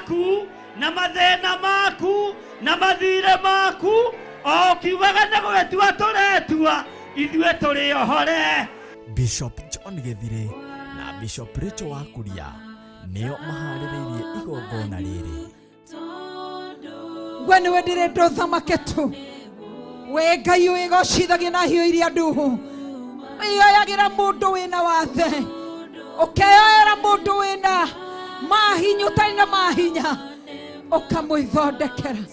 maku na mathĩna maku na mathirĩ maku o kiugaga nĩ gũgĩtua tũretua ithuĩ tũrĩ ohore. Bishop John Githire na Bishop Rachel Wakuria nĩo maharĩrĩirie igongona rĩrĩ. We nĩwe ndĩrenda ũthamake tu. We Ngai wĩgocithagia na hiũ iria nduhu. Wĩyoyagĩra mũndũ wĩna wathe. Ũkeyoera mũndũ wĩna mahinya ũtarĩ na mahinya. Ũkamwĩthondekera.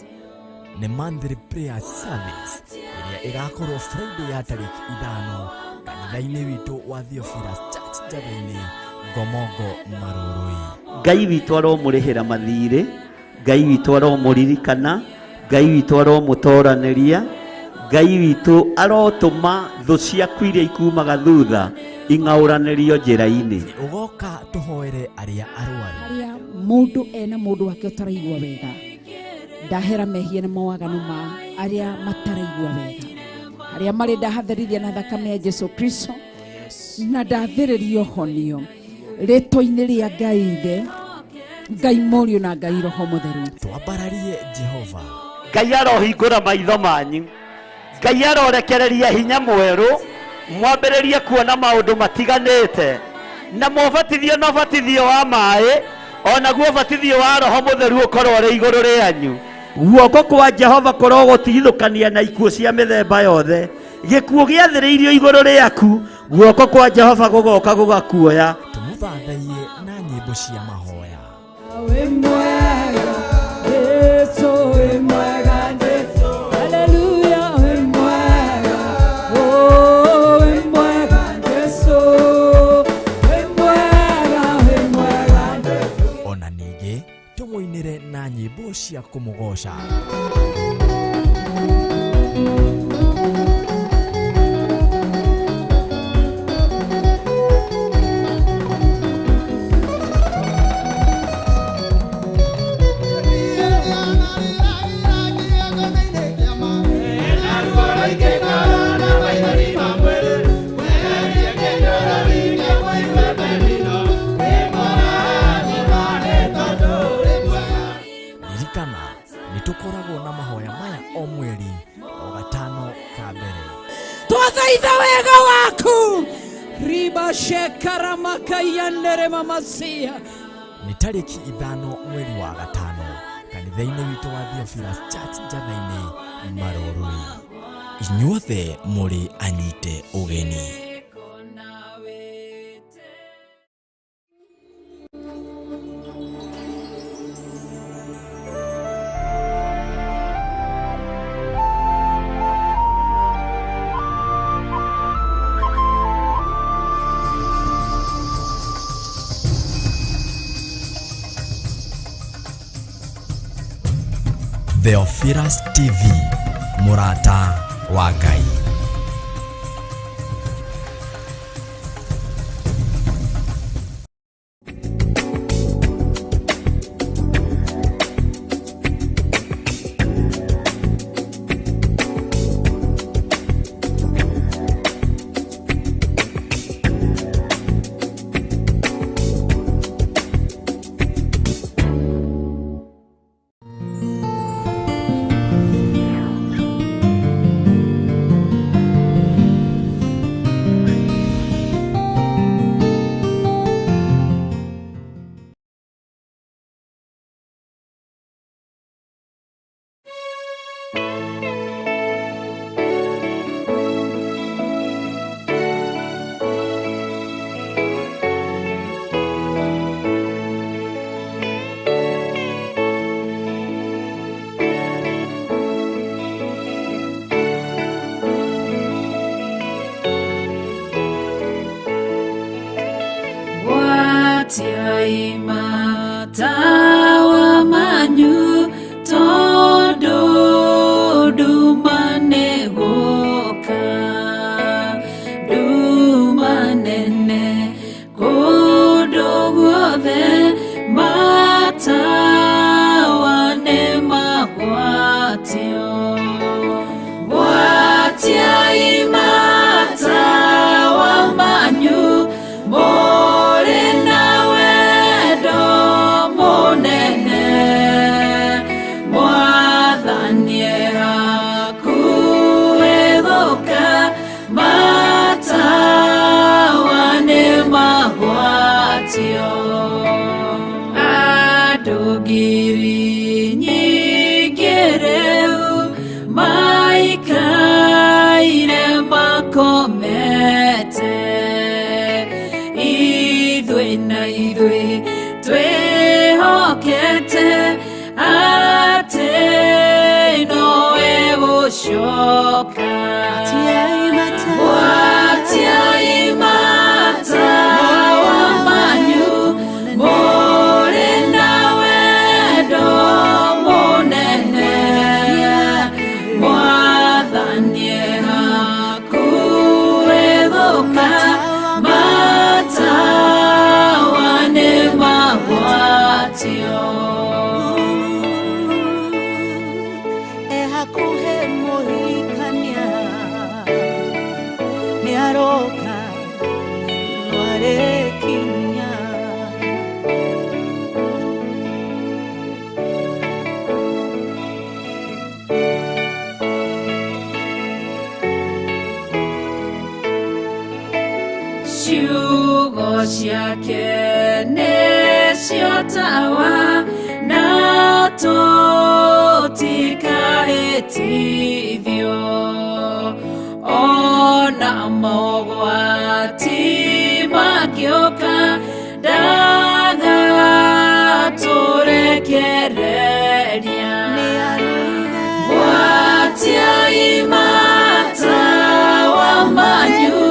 Nĩ monthly prayer service ĩrĩa ĩgakorwo Friday ya tarĩki 5 kanitha-inĩ witũ wa Theophilus Church Njatha-inĩ, Ngomongo, Marũrũi. Ngai witũ aromũrĩhĩra mathirĩ, Ngai witũ aromũririkana, Ngai witũ aromũtoranĩria, Ngai witũ arotũma thũ ciaku iria ikumaga thutha ing'aũranĩrio njĩra-inĩ. Ũgoka tũhoere arĩa arwaru. Arĩa mũndũ ena mũndũ wake ũtaraigua wega. Ndahera mehia na mawaganu ma arĩa mataraigua wega. Arĩa marĩ ndahatherithia na thakame ya Jesu Kristo na ndathĩrĩrio honio rĩtwa-inĩ rĩa Ngai Ithe, Ngai Mũriũ na Ngai Roho Mũtheru. Twambararie Jehova. Ngai arohingũra maitho manyu. Ngai arorekereria hinya mwerũ mwambĩrĩrie kuona maũndũ matiganĩte na mwabatithio na ũbatithio wa maĩ onaguo ũbatithio wa Roho Mũtheru ũkorwo ũrĩ igũrũ rĩanyu. Guoko kwa Jehova kũrogũtigithũkania na ikuũ cia mĩthemba yothe. Gĩkuũ gĩathĩrĩirio igũrũ rĩaku, guoko kwa Jehova gũgoka gũgakuoya. Tũmũthathaiye na nyĩmbo cia mahoya. Wĩ mwega, Jesu wĩ mwega, Jesu. Haleluya, wĩ mwega, oh, wĩ mwega, Jesu. Wĩ mwega, wĩ mwega, Jesu. Ona ningĩ tũmũinĩre na nyĩmbo cia kũmũgoca. Ririkana nĩtũkoragwo na mahoya maya o mweri o gatano ka mbere. Twathaitha wega waku. Riba shekaramakaiyanere mamasia. Nĩ tarĩki 5 mweri wa 5 kanitha-inĩ witũ wa Theophilus Church Njatha-inĩ, Marũrũi. Inyuothe mũrĩ anyite ũgeni. Theophilus TV, mũrata wa Ngai. Andũ ngiri nyingĩ rĩu maikaire makomete, ithuĩ na ithuĩ twĩhokete atĩ nowe gũcoka. Gwatiai matawa manyu mũrĩ na wendo mũnene, Mwathani e hakuhĩ gũka, matawa nĩ magwatio. E hakuhĩ mũhikania nĩ aroka no arĩkinya. Ciugo ciake nĩcio tawa na tũtikahĩtithio, ona mogwati mangĩũka ndagatũrekereria. Gwatiai matawa manyu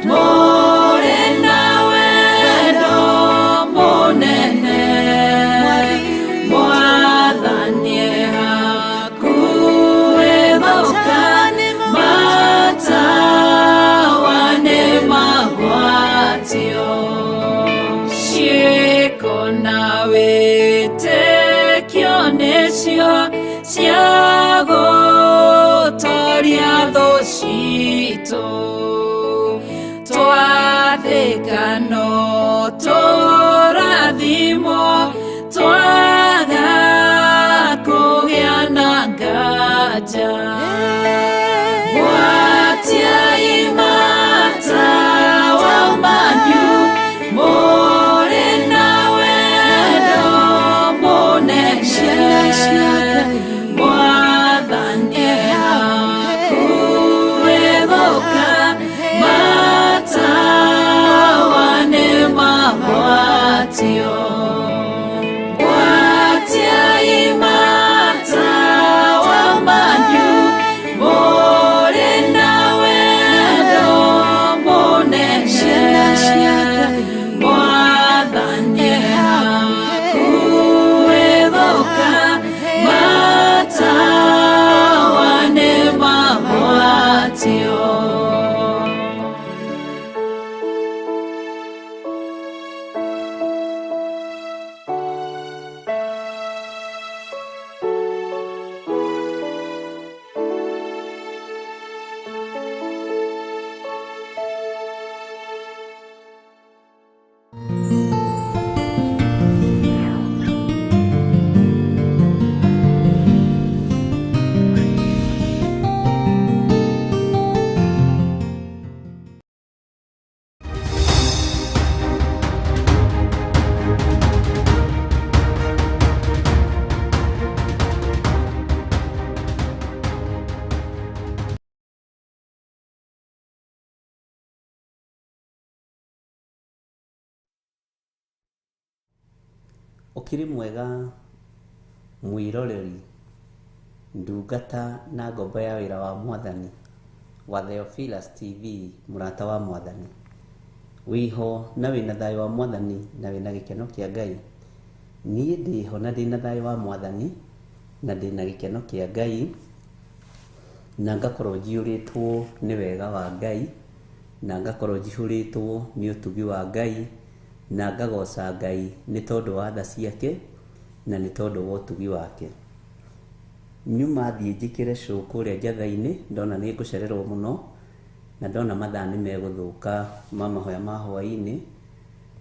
mũrĩ na wendo mũnene, Mwathani e hakuhĩ gũka, matawa nĩ magwatio. Ciĩko na wĩtĩkio nĩcio cia gũtoria thũ citũ, twathĩka no tũrathimwo, twaga kũgĩa na nganja. Gwatiai matawa manyu mũrĩ na wendo mũnene, Mwathani e hakuhĩ gũka, matawa nĩ magwatio. Gwatiai matawa manyu mũrĩ na wendo mũnene, Mwathani e hakuhĩ gũka, matawa nĩ magwatio. Ũkĩrĩ mwega mwĩroreri, ndungata na ngombo ya wĩra wa Mwathani wa Theophilus TV, mũrata wa Mwathani. Wĩho na wĩna thayũ wa Mwathani na wĩna gĩkeno kĩa Ngai. Niĩ ndĩho na ndĩna thayũ wa Mwathani na ndĩna gĩkeno kĩa Ngai, na ngakorwo njiyũrĩtwo nĩ wega wa Ngai, na ngakorwo njihũrĩtwo nĩ ũtugi wa Ngai, na ngagoca Ngai nĩ tondũ wa tha ciake na nĩ tondũ wa ũtugi wake. Nyuma thiĩ njĩkĩre show kũrĩa Njatha-inĩ, ndona nĩ ngũcererwo mũno, na ndona mathaa nĩ megũthũka ma mahoya ma hwaĩ-inĩ,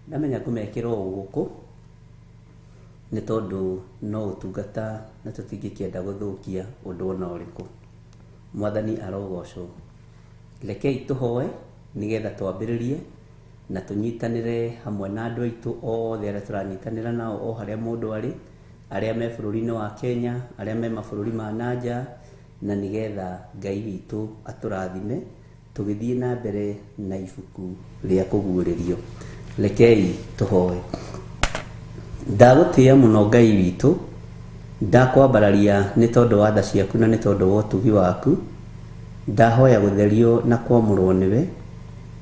ndamenya ngũmekĩra o gũkũ, nĩ tondũ no ũtungata na tũtingĩkĩenda gũthũkia ũndũ ona ũrĩkũ. Mwathani arogocwo. Rekei tũhoe nĩgetha twambĩrĩrie na tũnyitanĩre hamwe na andũ aitũ othe arĩa tũranyitanĩra nao o harĩa mũndũ arĩ, Arĩa me bũrũri-inĩ wa Kenya, arĩa me mabũrũri ma nanja, na nĩgetha Ngai witũ atũrathime tũgĩthiĩ na mbere na ibuku rĩa kũguũrĩrio. Rekei tũhoe. Ndagũtĩĩa mũno Ngai witũ, ndakwambararia nĩ tondũ wa tha ciaku na nĩ tondũ wa ũtugi waku. Ndahoya gũtherio na kwamũrwo nĩwe,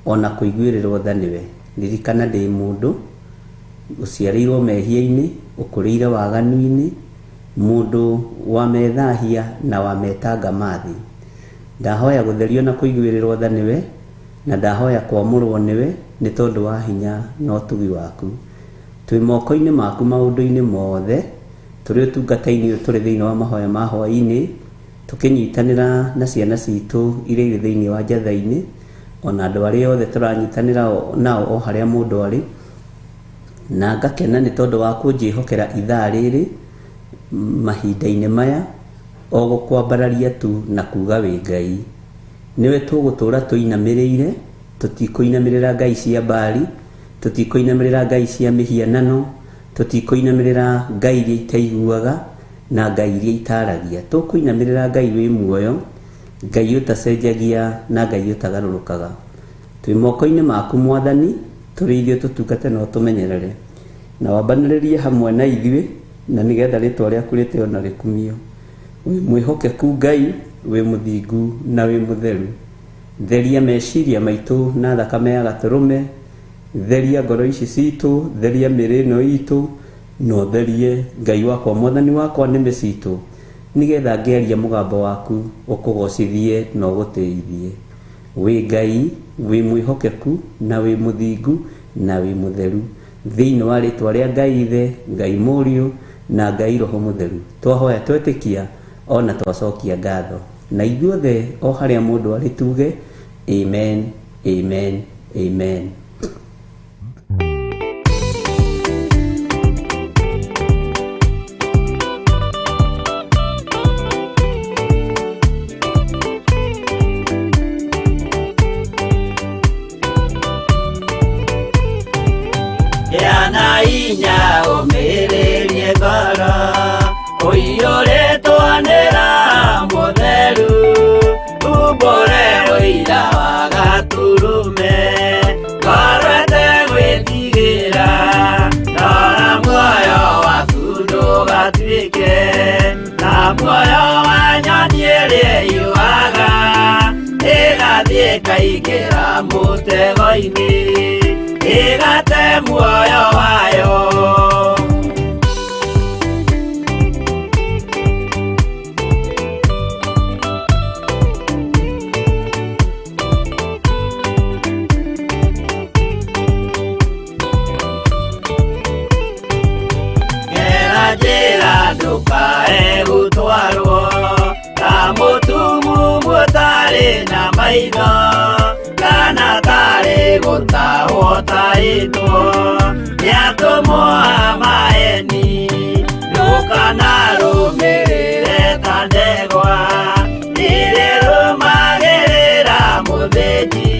ona kũiguĩrĩrwo tha nĩwe. Ririkana ndĩ mũndũ ũciarĩirwo mehia-inĩ, ũkũrĩire waganu-inĩ, mũndũ wa methahia na wa metanga ma thĩ. Ndahoya gũtherio na kũiguĩrĩrwo tha nĩwe, na ndahoya kwamũrwo nĩwe nĩ tondũ wa hinya na ũtugi waku. Twĩ moko-inĩ maku maũndũ-inĩ mothe, tũrĩ ũtungata-inĩ ũyũ tũrĩ thĩinĩ wa mahoya ma hwaĩ-inĩ, tũkĩnyitanĩra na ciana citũ iria irĩ thĩinĩ wa njatha-inĩ, ona andũ arĩa othe tũranyitanĩra nao o harĩa mũndũ arĩ. Na ngakena nĩ tondũ wa kũnjĩhokera ithaa rĩrĩ mahinda-inĩ maya, o gũkwambararia tu na kuga wĩ Ngai. Nĩwe tũgũtũra tũinamĩrĩire, tũtikũinamĩrĩra ngai cia Baali, tũtikũinamĩrĩra ngai cia mĩhianano, tũtikũinamĩrĩra ngai iria itaiguaga na ngai iria itaragia. Tũkũinamĩrĩra Ngai wĩ muoyo, Ngai ũtacenjagia na Ngai ũtagarũrũkaga. Twĩ moko-inĩ maku Mwathani, tũrĩithie ũtũtungate na ũtũmenyerere, na wambanĩrĩrie hamwe na ithuĩ, na nĩgetha rĩtwa rĩaku rĩtĩo na rĩkumio. Wĩ mwĩhokeku Ngai, wĩ mũthingu na wĩ mũtheru. Theria meciria maitũ na thakame ya Gatũrũme, theria ngoro ici citũ, theria mĩĩrĩ ĩno itũ, na ũtherie Ngai wakwa, Mwathani wakwa, nĩmĩ citũ, nĩgetha ngĩaria mũgambo waku ũkũgocithie na ũgũtĩithie. Wĩ Ngai wĩ mwĩhokeku na wĩ mũthingu na wĩ mũtheru. Thĩinĩ wa rĩtwa rĩa Ngai Ithe, Ngai Mũriũ, na Ngai Roho Mũtheru, twahoya twetĩkia o na twacokia ngatho. Na ithuothe o harĩa mũndũ arĩ tuge, Amen, Amen, Amen. Gĩa na hinya ũmĩrĩrie ngoro, ũiyũrĩtwo nĩ Roho Mũtheru, umbũre ũira wa Gatũrũme, ngoro ĩtegwĩtigĩra, rora muoyo waku ndũgatuĩke ta muoyo wa nyoni ĩrĩa ĩyũaga, ĩgathiĩ ĩkaingĩra mũtego-inĩ, ĩgate muoyo wayo. Gera njĩra ndũkae gũtwarwo ta mũtumumu ũtarĩ na maitho, kana tarĩ gũtahwo ũtahĩtwo nĩ atũmwo a maeni. Ndũkanarũmĩrĩre ta ndegwa ĩrĩa ĩrũmagĩrĩra mũthĩnji,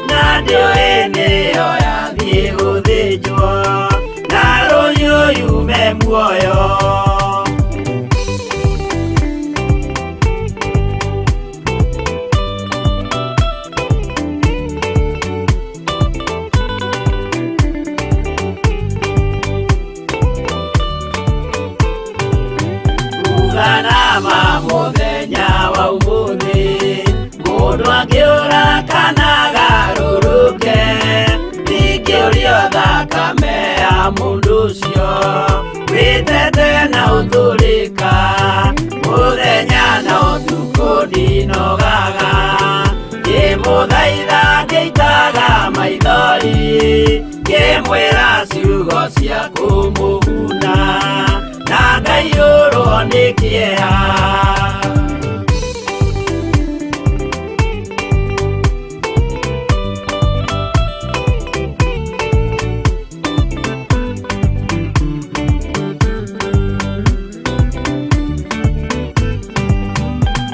na ndĩũĩ nĩyo yathiĩ gũthĩnjwo, na rũhiũ yume muoyo. Uga nama mũthenya wa ũmũthĩ, mũndũ angĩũra kana agarũrũke, ndingĩũrio thakame ya mũndũ ũcio, wĩtete na ũtũrĩka, mũthenya na ũtukũ ndinogaga, ngĩmũthaitha ngĩitaga maithori, ngĩmwĩra ciugo cia kũmũguna, na ngaiyũrwo nĩ kĩeha.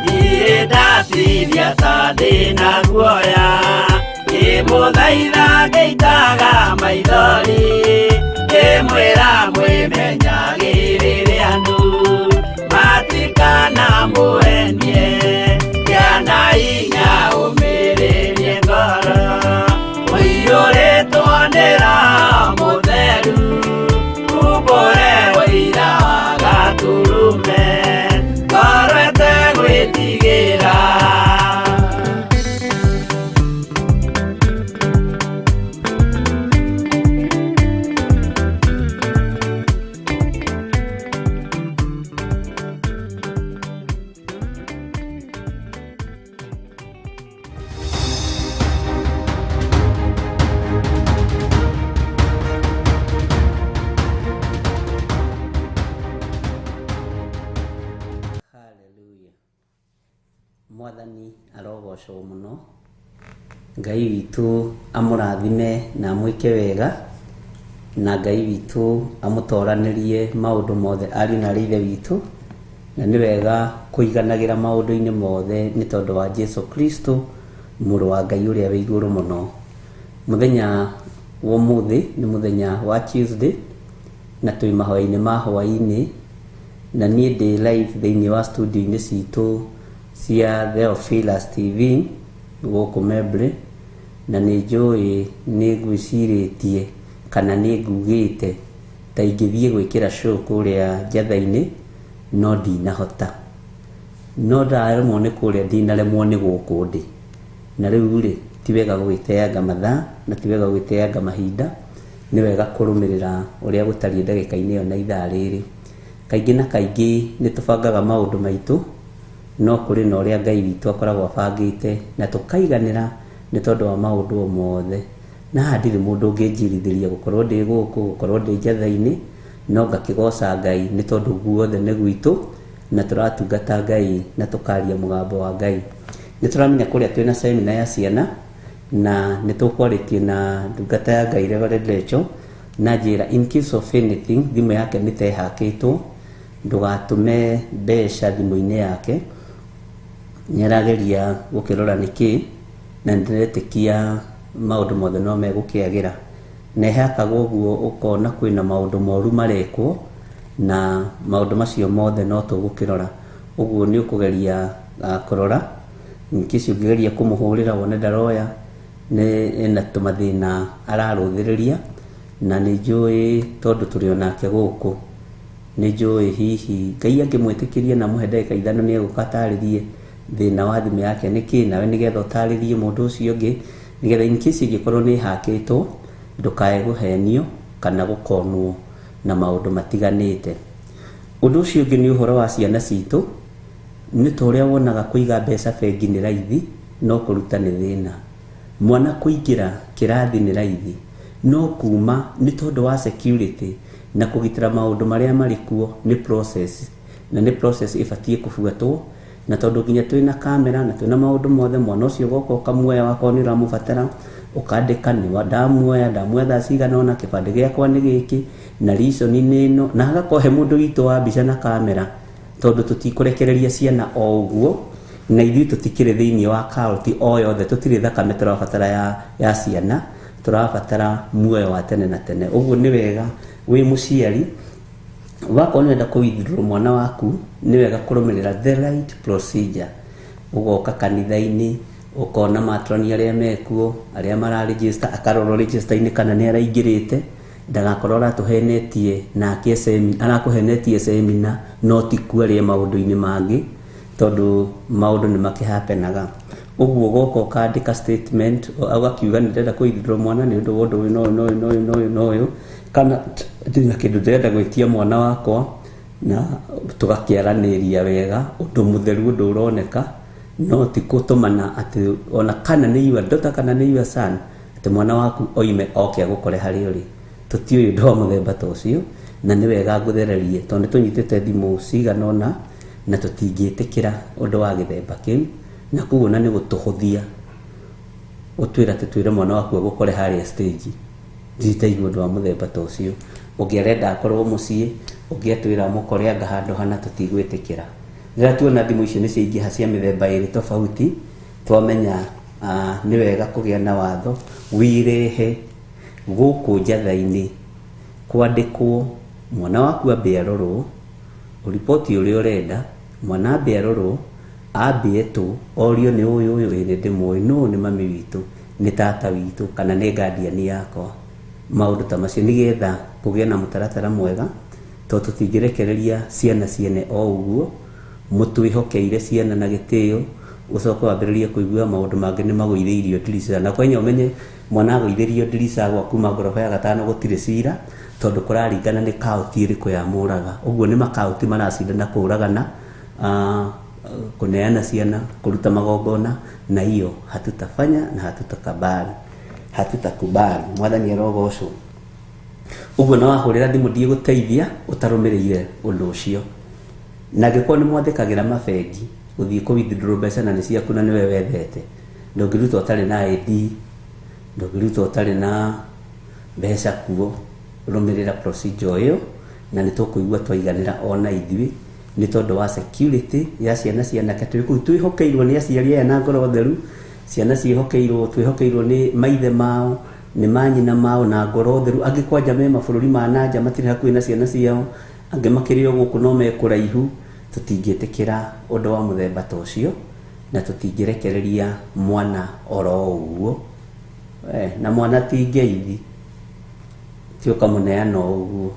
Ndirĩ ndatithia ta ndĩna guoya, ngĩmũthaitha ngĩitaga maithori, ngĩmwĩra mwĩmenyagĩrĩre. Ndũkamũhenie Gĩa na hinya ũmĩrĩrie ngoro Ũiyũrĩtwo nĩ Roho Mũtheru Umbũre ũira wa Gatũrũme Ngoro ĩtegwĩtigĩra. Hallelujah. Mwathani arogocwo muno. Ngai witũ amũrathime na amwĩke wega, na Ngai witũ amũtoranĩrie maũndũ mothe ariũ na arĩ ithe witũ, na nĩ wega kũiganagĩra maũndũ-inĩ mothe nĩ tondũ wa Jesu Kristo mũrũ wa Ngai ũrĩa wĩ igũrũ mũno. Mũthenya wa ũmũthĩ nĩ mũthenya wa Tuesday na twĩ mahoya-inĩ ma hwaĩ-inĩ, na niĩ ndĩ live thĩinĩ wa studio-inĩ citũ cia Theophilus TV gũkũ Membley, na nĩ njũĩ nĩ ngwĩcirĩtie kana nĩ ngugĩte ta ingĩthiĩ gwĩkĩra show kũrĩa Njatha-inĩ no ndinahota, no ndaremwo nĩ kũrĩa ndinaremwo nĩ gũkũ ndĩ, na rĩu rĩ ti wega gũgĩteanga mathaa na ti wega gũgĩteanga mahinda, nĩ wega kũrũmĩrĩra ũrĩa gũtariĩ ndagĩka-inĩ ĩyo na ithaa rĩrĩ. Kaingĩ na kaingĩ nĩ tũbangaga maũndũ maitũ, no kũrĩ na ũrĩa Ngai witũ akoragwo abangĩte na tũkaiganĩra nĩ tondũ wa maũndũ o mothe. Na haha ndirĩ mũndũ ũngĩnjirithĩria gũkorwo ndĩ gũkũ, gũkorwo ndĩ Njatha-inĩ, no ngakĩgoca Ngai nĩ tondũ guothe nĩ gwitũ na tũratungata Ngai na tũkaria mũgambo wa Ngai. Nĩ tũramenya kũrĩa twĩna semina ya ciana na nĩ tũkwarĩtie na ndungata ya Ngai Reverend Rachel na njĩra in case of anything thimũ yake nĩ ta ĩhakĩtwo, ndũgatũme mbeca thimũ-inĩ yake. Nĩ arageria gũkĩrora nĩkĩ na nĩndĩretĩkia maũndũ mothe no megũkĩagĩra. Na ĩhakagwo ũguo ũkona kwĩna maũndũ moru marekwo na maũndũ macio mothe no tũgũkĩrora. Ũguo nĩ ũkũgeria kũrora in case ũngĩgeria kũmũhũrĩra wone ndaroya, nĩ ena tũmathĩna ararũthĩrĩria, na nĩ njũĩ tondũ tũrĩ onake gũkũ, nĩ njũĩ hihi Ngai angĩmwĩtĩkĩria na amũhe ndagĩka ithano nĩ egũka atarĩrie thĩna wa thimũ yake nĩkĩ, nawe nĩgetha ũtarĩrie mũndũ ũcio ũngĩ, nĩgetha in case ĩngĩkorwo nĩ ĩhakĩtwo ndũkae kũhenio kana gũkonwo na maũndũ matiganĩte. Ũndũ ũcio ũngĩ nĩ ũhoro wa ciana citũ, nĩ ta ũrĩa wonaga kũiga mbeca bengi nĩ raithi no kũruta nĩ thĩna. Mwana kũingĩra kĩrathi nĩ raithi no kuma nĩ tondũ wa security na kũgitĩra maũndũ marĩa marĩ kuo nĩ process, na nĩ process ĩbatiĩ kũbuatwo, na tondũ nginya twĩna kamera na twĩna maũndũ mothe, mwana ũcio ũgoka ũkamuoya wakorwo nĩ ũramũbatara, ũkandĩka nĩ ndamuoya, ndamuoya thaa cigana ũna, kĩbandĩ gĩakwa nĩ gĩkĩ na reason nĩ ĩno, na hagakorwo he mũndũ witũ wa mbica na kamera, tondũ tũtikũrekereria ciana o ũguo, na ithuĩ tũtikĩrĩ thĩinĩ wa cult o yothe, tũtirĩ thakame tũrabatara ya ciana, tũrabatara muoyo wa tene na tene. Ũguo nĩ wega wĩ mũciari wakorwo nĩ ũrenda kũ withdraw mwana waku, nĩ wega kũrũmĩrĩra the right procedure. Ũgoka kanitha-inĩ ũkona matroni arĩa mekuo, arĩa mara register, akarorwo register-inĩ kana nĩ araingĩrĩte, ndagakorwo aratũhenetie nake arakũhenetie semina no ti kuo arĩ maũndũ-inĩ mangĩ, tondũ maũndũ nĩ makĩhapenaga. Ũguo ũgoka ũkandĩka statement ũgakiuga nĩ ndĩrenda kũ withdraw mwana nĩ ũndũ wa ũndũ ũyũ na ũyũ na ũyũ na ũyũ na ũyũ na ũyũ, kana ndĩna kĩndũ ndĩrenda gwĩtia mwana wakwa, na tũgakĩaranĩria wega ũndũ mũtheru, ũndũ ũroneka, no ti gũtũmana atĩ ona kana nĩ your daughter kana nĩ your son, atĩ mwana waku oime oke agũkore harĩa ũrĩ. Tũtiũĩ ũndũ wa mũthemba ta ũcio, na nĩ wega ngũthererie tondũ nĩ tũnyitĩte thimũ cigana ũna na tũtingĩtĩkĩra ũndũ wa gĩthemba kĩu, na koguo na nĩ gũtũhũthia ũtwĩra atĩ twĩre mwana waku agũkore harĩa stage. Nditaigua ũndũ wa mũthemba ta ũcio. Ũngĩ arenda akorwo mũciĩ, ũngĩ atwĩra amũkore anga handũ hana, tũtigwĩtĩkĩra. Rĩrĩa tuona thimũ icio nĩ ciaingĩha cia mĩthemba ĩrĩ tofauti, twamenya nĩ wega kũgĩa na watho wirehe gũkũ Njatha-inĩ kwandĩkwo mwana waku ambe arorwo, ũriboti ũrĩa ũrenda, Mwana ambe arorwo, ambe etwo, orio nĩ ũyũ ũyũ, ĩĩ nĩ ndĩmũĩ, nũ nĩ mami witũ, nĩ tata witũ, kana nĩ guardian yakwa. Maũndũ ta macio nĩgetha kũgĩe na mũtaratara mwega, tondũ tũtingĩrekereria ciana ciene o ũguo, mũtwĩhokeire ciana na gĩtĩo, ũcoke wambĩrĩrie kũigua maũndũ mangĩ nĩ magũithĩirio ndirica. Na kwenya ũmenye mwana agũithĩrio ndirica gwa kuma ngoroba ya gatano gũtirĩ cira, tondũ kũraringana nĩ kaũti ĩrĩkũ ya mũraga. Ũguo nĩ makaũti maracindana kũragana, kũneana ciana, kũruta magongona, na hiyo hatutafanya na hatutakubali. Hatutakubali. Mwathani arogocwo. Ũguo na wahũrĩra thimũ ndigũteithia ũtarũmĩrĩire ũndũ ũcio. Na angĩkorwo nĩ mwathĩkagĩra mabengi gũthiĩ kũ withdraw mbeca na nĩ ciaku na nĩwe wethete, ndũngĩruta ũtarĩ na ID, ndũngĩruta ũtarĩ na mbeca kuo, rũmĩrĩra procedure ĩyo na nĩ tũkũigua twaiganĩra ona ithuĩ nĩ tondũ wa security ya ciana cianake. Twĩ kũu twĩhokeirwo nĩ aciari aya na ngoro theru, ciana ciĩhokeirwo, twĩhokeirwo nĩ maithe mao, nĩ manyina mao na ngoro theru. Angĩ kwanja me mabũrũri ma nanja matirĩ hakuhĩ na ciana ciao, angĩ makĩrĩ o gũkũ no me kũraihu. Tũtingĩtĩkĩra ũndũ wa mũthemba ta ũcio na tũtingĩrekereria mwana oro ũguo. Na mwana ti ngeithi, ti ũkamũneana o ũguo,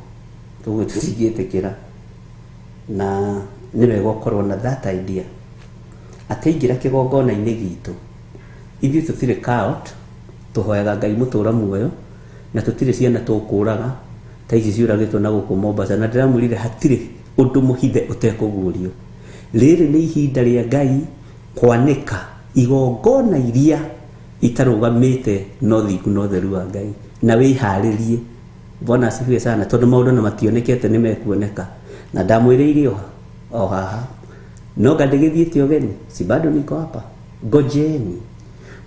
ũguo tũtingĩtĩkĩra. Na nĩ wega ũkorwo na that idea atĩ aingĩra kĩgongona-inĩ gitũ, ithuĩ tũtirĩ cult, tũhoyaga Ngai mũtũra muoyo, na tũtirĩ ciana tũkũraga ta ici ciũragĩtwo na gũkũ Mombasa. Na ndĩramwĩrire hatirĩ ũndũ mũhithe ũtekũguũrio. Rĩrĩ nĩ ihinda rĩa Ngai kwanĩka igongona iria itarũgamĩte na ũthingu na ũtheru wa Ngai, na wĩharĩrie. Bwana asifiwe sana, tondũ maũndũ na mationekete nĩ mekuoneka. Na ndamwĩrĩire o haha, no nga ndĩgĩthiĩte ũgeni, si bado niko hapa. Ngojeni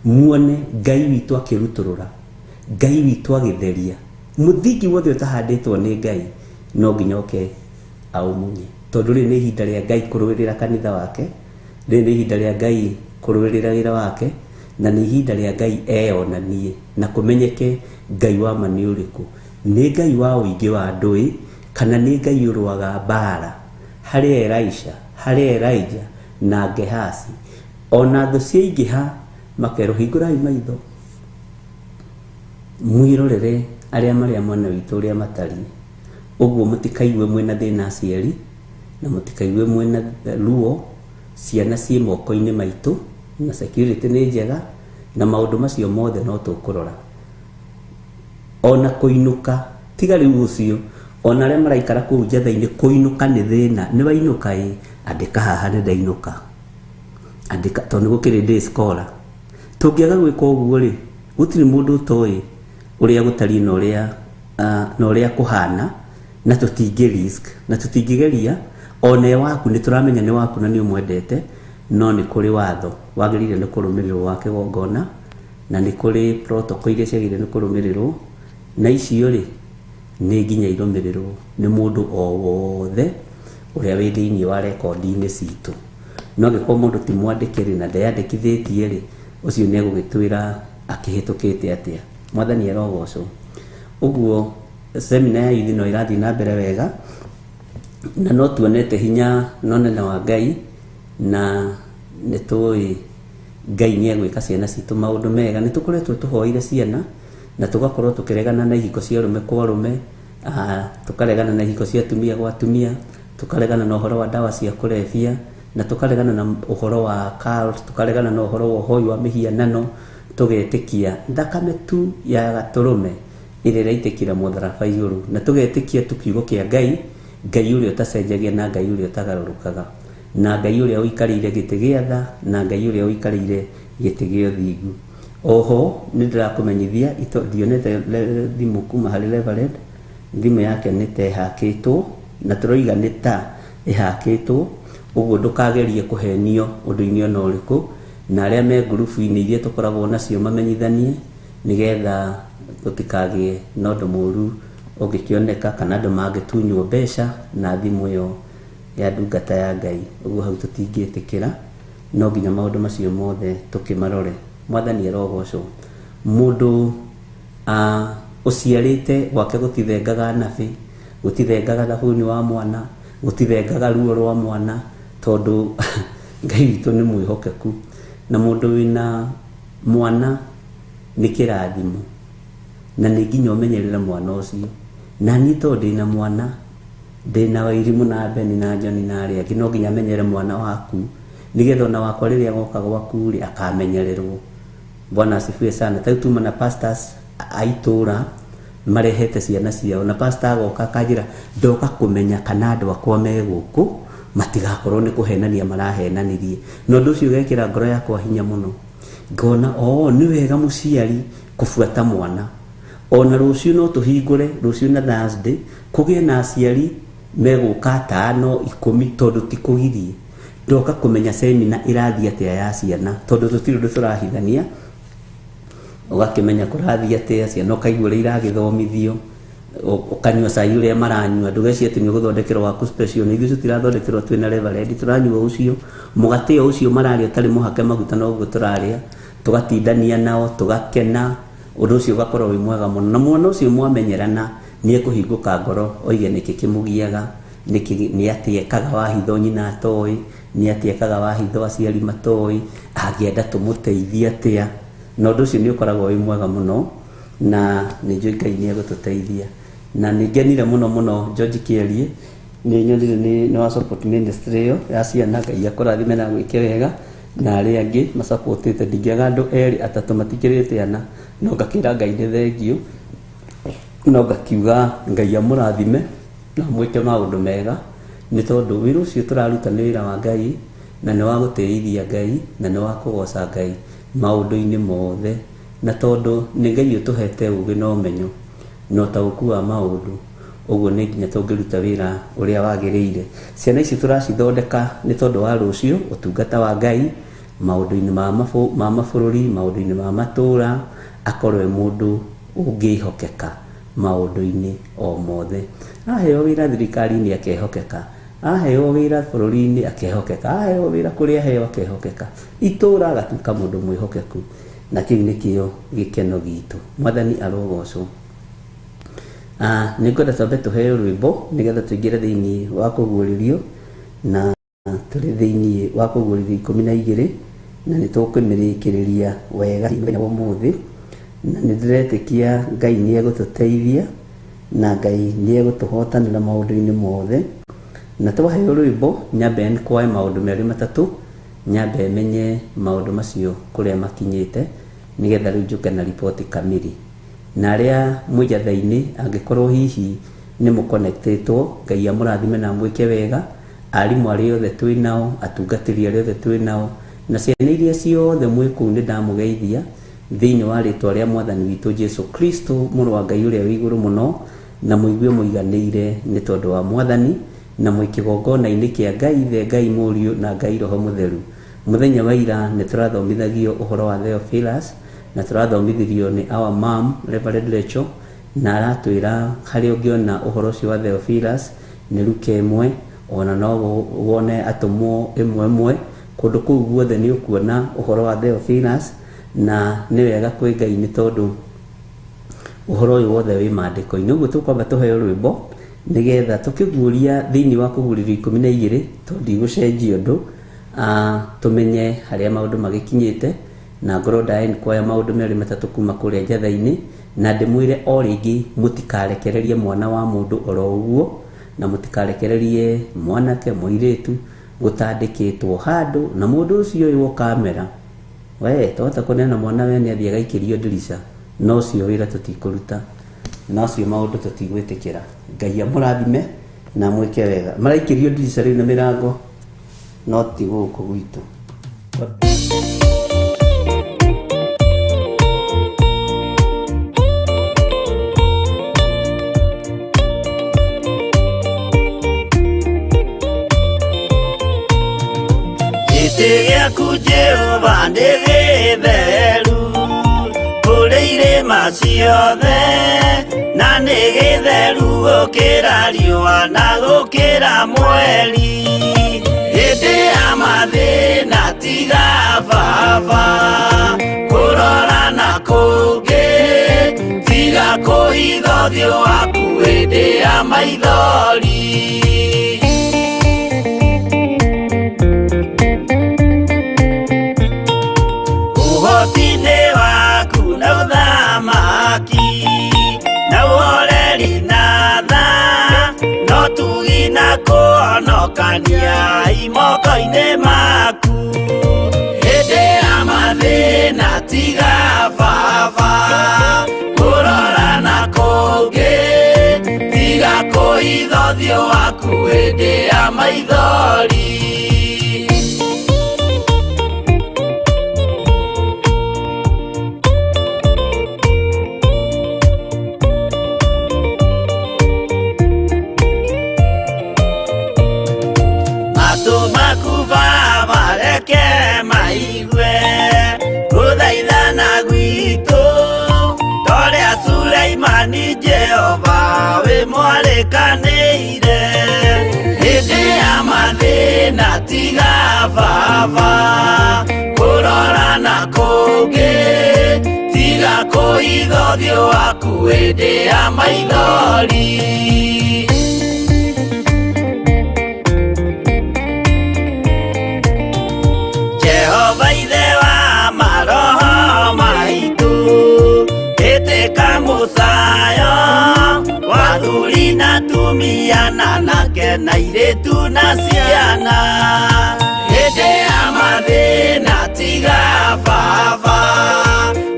muone Ngai witũ akĩrutũrũra, Ngai witũ agĩtheria. Mũthingi wothe ũtahandĩtwo nĩ Ngai no nginya oke aũmunye, tondũ rĩrĩ nĩ ihinda rĩa Ngai kũrũĩrĩra kanitha wake, rĩrĩ nĩ ihinda rĩa Ngai kũrũĩrĩra wĩra wake, na nĩ ihinda rĩa Ngai eyonanie na kũmenyeke Ngai wa ma nĩ ũrĩkũ. Nĩ Ngai wa ũingĩ wa andũ kana nĩ Ngai ũrũaga mbara harĩ Elisha, harĩ Elijah na Gehazi. Ona thũ ciaingĩha makerwo hingũrai maitho mwĩrorere arĩa marĩa mwana witũ ũrĩa matariĩ. Ũguo mũtikaigue mwĩna thĩna aciari, na mũtikaigue mwĩna ruo. Ciana ciĩ moko-inĩ maitũ na security nĩ njega, na maũndũ macio mothe no tũkũrora. Ona kũinũka tiga rĩu ũcio, ona arĩa maraikara kũu njatha-inĩ kũinũka nĩ thĩna. Nĩ wainũka ĩ, andĩka haha nĩ ndainũka, andĩka, tondũ nĩ gũkĩrĩ day scholar. Tũngĩaga gwĩka ũguo rĩ, gũtirĩ mũndũ ũtoĩ ũrĩa gũtariĩ na ũrĩa na ũrĩa kũhana, na tũtingĩ risk na tũtingĩgeria. Ona ĩ waku nĩ tũramenya nĩ waku na nĩ ũmwendete, no nĩ kũrĩ watho wagĩrĩire nĩ kũrũmĩrĩrwo wa kĩgongona, na nĩ kũrĩ protocol iria ciagĩrĩire nĩ kũrũmĩrĩrwo, na icio rĩ nĩ nginya irũmĩrĩrwo nĩ mũndũ o wothe ũrĩa wĩ thĩinĩ wa rekondi-inĩ citũ. No angĩkorwo mũndũ ti mwandĩke rĩ na ndeyandĩkithĩtie rĩ, ũcio nĩ egũgĩtwĩra akĩhĩtũkĩte atĩa. Mwathani arogocwo. Ũguo semina ya youth no ĩrathiĩ na mbere wega, na no tuonete hinya na ũnene wa Ngai, na nĩ tũĩ Ngai nĩ egwĩka ciana citũ maũndũ mega. Nĩ tũkoretwo tũhoeire ciana na tũgakorwo tũkĩregana na ihiko cia arũme kwa arũme, tũkaregana na ihiko cia atumia gwa atumia, tũkaregana na ũhoro wa ndawa cia kũrebia, na tũkaregana na ũhoro wa cult, tũkaregana na ũhoro wa ũhoi wa mĩhianano, tũgetĩkia thakame tu ya gatũrũme ĩrĩa ĩraitĩkĩra mũtharaba igũrũ, na tũgetĩkia tu kiugo kĩa Ngai, Ngai ũrĩa ũtacenjagia na Ngai ũrĩa ũtagarũrũkaga, na Ngai ũrĩa ũikarĩire gĩtĩ gĩa tha, na Ngai ũrĩa ũikarĩire gĩtĩ gĩa ũthingu. Oho nĩ ndĩrakũmenyithia, ndionete thimũ kuma harĩ Reverend, thimũ yake nĩ ta ĩhakĩtwo, na tũroiga nĩ ta ĩhakĩtwo, ũguo ndũkagerie kũhenio ũndũ-inĩ ona ũrĩkũ, na arĩa me ngurubu-inĩ iria tũkoragwo nacio mamenyithanie nĩgetha gũtikagĩe na ũndũ mũru ũngĩkĩoneka, kana andũ mangĩtunywo mbeca na thimũ ĩyo ya ndungata ya Ngai. Ũguo hau tũtingĩtĩkĩra, no nginya maũndũ macio mothe tũkĩmarore. Mwathani arogocwo. Mũndũ ũciarĩte gwake gũtithengaga nabĩ, gũtithengaga thabuni wa mwana, gũtithengaga ruo rwa mwana, Tondũ Ngai witũ nĩ mwĩhokeku, na mũndũ wĩna mwana nĩ kĩrathimo, na nĩ nginya ũmenyerere mwana ũcio. Na niĩ tondũ ndĩna mwana, ndĩna Wairimũ na Beni na John na arĩa angĩ, no nginya menyerere mwana waku, nĩgetha ona wakwa rĩrĩa agoka gwaku rĩ, akamenyererwo. Bwana asifiwe sana. Ta rĩu tuma na pastors a itũra marehete ciana ciao, na pastor agoka akanjĩra ndoka kũmenya kana andũ akwa me gũkũ matigakorwo nĩ kũhenania marahenanirie. Na ũndũ ũcio ũgekĩra ngoro yakwa hinya mũno, ngona oo nĩ wega mũciari kũbuata mwana. Ona rũciũ no tũhingũre, rũciũ na Thursday kũgĩe na aciari megũka 5 10, tondũ ti kũgirie. Ndoka kũmenya semina ĩrathiĩ atĩa ya ciana, tondũ tũtirĩ ũndũ tũrahithania. Ũgakĩmenya kũrathiĩ atĩa ciana, ũkaigua ũrĩa iragĩthomithio, ũkanyua cai ũrĩa maranyua. Ndũgecirie atĩ nĩ ũgũthondekerwo waku special, na ithuĩ tũtirathondekerwo twĩna reverend, tũranyua ũcio mũgate o ũcio mararĩa ũtarĩ mũhake maguta, noguo tũrarĩa, tũgatindania nao, tũgakena. Ũndũ ũcio ũgakorwo wĩ mwega mũno, na mwana ũcio mwamenyerana nĩ ekũhingũka ngoro, oige nĩkĩ kĩmũgiaga, nĩkĩ nĩ atĩa ekaga wa hitho nyina atoĩ, nĩ atĩa ekaga wa hitho aciari matoĩ, angĩenda tũmũteithie atĩa. Na ũndũ ũcio nĩ ũkoragwo wĩ mwega mũno, na nĩ njũĩ Ngai nĩ egũtũteithia. Na nĩ ngenire mũno mũno George Kĩerie, nĩ nyonire nĩ wa support ministry ĩyo ya ciana. Ngai akũrathime na agwĩke wega, na arĩa angĩ masupportĩte. Ndingĩaga andũ erĩ atatũ matikĩrĩte ana, no ngakĩra Ngai nĩ thengiũ, no ngakiuga Ngai amũrathime na amwĩke maũndũ mega, nĩ tondũ wĩra ũcio tũraruta nĩ wĩra wa Ngai, na nĩ wa gũtĩithia Ngai, na nĩ wa kũgoca Ngai maũndũ-inĩ mothe. Na tondũ nĩ Ngai ũtũhete ũũgĩ na ũmenyo na ũtaũku wa maũndũ, ũguo nĩ nginya tũngĩruta wĩra ũrĩa wagĩrĩire. Ciana ici tũracithondeka nĩ tondũ wa rũciũ, ũtungata wa Ngai maũndũ-inĩ ma mabũrũri, maũndũ-inĩ ma matũũra, akorwo e mũndũ ũngĩhokeka maũndũ-inĩ o mothe. Aheo wĩra thirikari-inĩ akehokeka, aheo wĩra bũrũri-inĩ akehokeka, aheo wĩra kũrĩa aheo akehokeka, itũũra agatuĩka mũndũ mwĩhokeku. Na kĩu nĩkĩo gĩkeno gitũ. Mwathani arogocwo. Nĩ ngwenda twambe tũheo rwĩmbo nĩgetha tũingĩre thĩinĩ wa kũguũrĩrio, na tũrĩ thĩinĩ wa kũguũrĩrio 12, na nĩ tũkũmĩrĩkĩrĩria wega mũthenya wa ũmũthĩ. Na nĩ ndĩretĩkia Ngai nĩ egũtũteithia, na Ngai nĩ egũtũhotanĩra maũndũ-inĩ mothe. Na twaheo rwĩmbo, nyambe nkwae maũndũ merĩ matatũ, nyambe menye maũndũ macio kũrĩa makinyĩte, nĩgetha rĩu njũke na riboti kamili. Na arĩa mwĩ njatha-inĩ, angĩkorwo hihi nĩ mũconnectĩtwo, Ngai amũrathime na amwĩke wega. Arimũ arĩa othe twĩ nao, atungatĩri arĩa othe twĩ nao, na ciana iria ciothe mwĩ kũu, nĩ ndamũgeithia thĩinĩ wa rĩtwa rĩa Mwathani witũ Jesu Kristo, mũrũ wa Ngai ũrĩa wĩ igũrũ mũno, na mũigue mũiganĩire nĩ tondũ wa Mwathani, na mwĩ kĩgongona-inĩ kĩa Ngai Ithe, Ngai Mũriũ, na Ngai Roho Mũtheru. Mũthenya wa ira nĩ tũrathomithagio ũhoro wa Theophilus, na tũrathomithirio nĩ our mom Reverend Rachel, na aratwĩra harĩa ũngĩona ũhoro ũcio wa Theophilus nĩ Luka 1, ona no wone atũmwo 1 1, kũndũ kũu guothe nĩ ũkuona ũhoro wa Theophilus. Na nĩ wega kwĩ Ngai nĩ tondũ ũhoro ũyũ wothe wĩ maandĩko-inĩ. Ũguo tũkwamba tũheo rwĩmbo nĩgetha tũkĩguũria thĩinĩ wa kũguũrĩrio 12, tondũ ndigũcenjia ũndũ, tũmenye harĩa maũndũ magĩkinyĩte. Na ngorwo ndaenquire maũndũ merĩ matatũ kuma kũrĩa njatha-inĩ, na ndĩmwĩre o rĩngĩ mũtikarekererie mwana wa mũndũ oro ũguo, na mũtikarekererie mwanake mũirĩtu gũtandĩkĩtwo handũ, na mũndũ ũcio ũyũ kamera we twahota kũneana mwana we nĩ athiĩ agaikĩrio ndirica, no ũcio wĩra tũtikũruta, na ũcio maũndũ tũtigwĩtĩkĩra. Ngai amũrathime na amwĩke wega. Maraikĩrio ndirica rĩu na mĩrango, no ti gũkũ gwitũ. Gĩtĩ gĩaku Jehova nĩ gĩtheru kũrĩ irĩma ciothe, na nĩ gĩtheru gũkĩra riũa na gũkĩra mweri. Hĩndĩ ya mathĩna tiga baba kũrora na kũngĩ, tiga kũhitha ũthiũ waku hĩndĩ ya maithori. mũhikania imoko-inĩ maku. Hĩndĩ ya mathĩna tiga baba kũrora na kũngĩ, tiga kũhitha ũthiũ waku hĩndĩ ya maithori. Matũ maku baba reke maigue gũthaithana gwitũ, torĩa Suleimani Jehova wĩ mwarĩkanĩire. Hĩndĩ ya mathĩna tiga baba kũrora na kũngĩ, tiga kũhitha ũthiũ waku hĩndĩ ya maithori. Jehova ithe wa maroho maitũ, ĩtĩka mũcayo wa athuri na atumia na anake na airĩtu na ciana. Hĩndĩ ya mathĩna tiga baba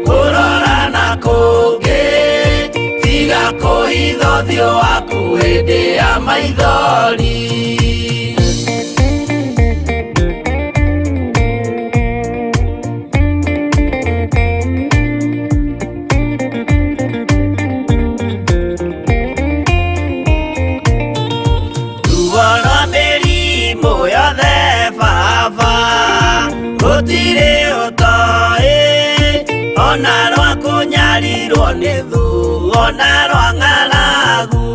kũrora na kũngĩ, tiga kũhitha ũthiũ waku hĩndĩ ya maithori. Ruo rwa mĩrimũ yothe baba gũtirĩ ũtoĩ, ona rwa kũnyarirwo nĩ thũ, ona rwa ng'aragu.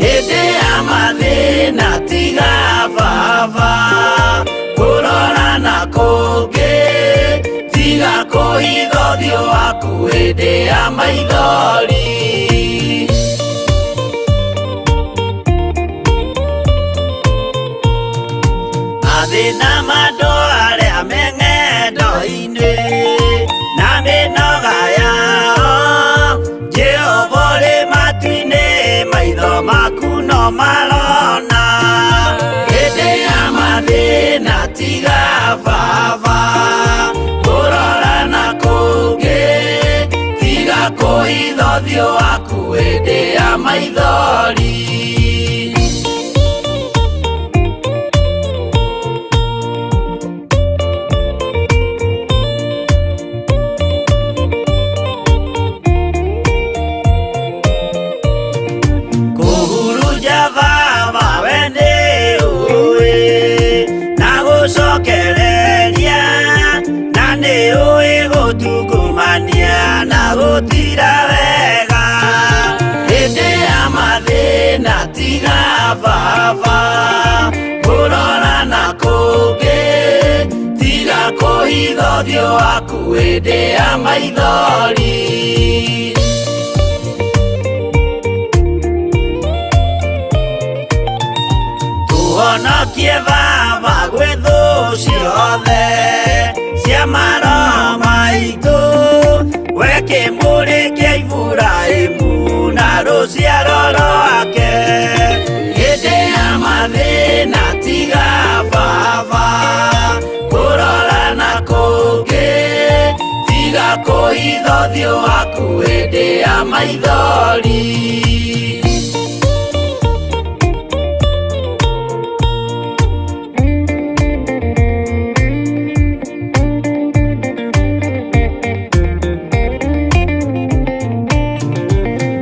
Hĩndĩ ya mathĩna tiga baba kũrora na kũngĩ, tiga kũhitha ũthiũ waku hĩndĩ ya maithori. Mathĩna ma andũ arĩa me ng'endo-inĩ na mĩnoga yao, Jehova ũrĩ matu-inĩ maitho maku no marona. Hĩndĩ ya mathĩna tiga baba kũrora na kũngĩ, tiga kũhitha ũthiũ waku hĩndĩ ya maithori. Kũhurunja baba we nĩ ũĩ na gũcokereria, na nĩ ũĩ gũtungumania na gũtira wega. Hĩndĩ ya mathĩna tiga baba kũrora na kũngĩ, tiga kũhitha ũthiũ waku hĩndĩ ya maithori. Tũhonokie baba gwĩ thũ ciothe cia maroho maitũ, we kĩmũrĩ kĩa Iburahĩmu na rũciaro rwake. Hĩndĩ ya mathĩna tiga baba kũrora na kũngĩ, tiga kũhitha ũthiũ waku hĩndĩ ya maithori.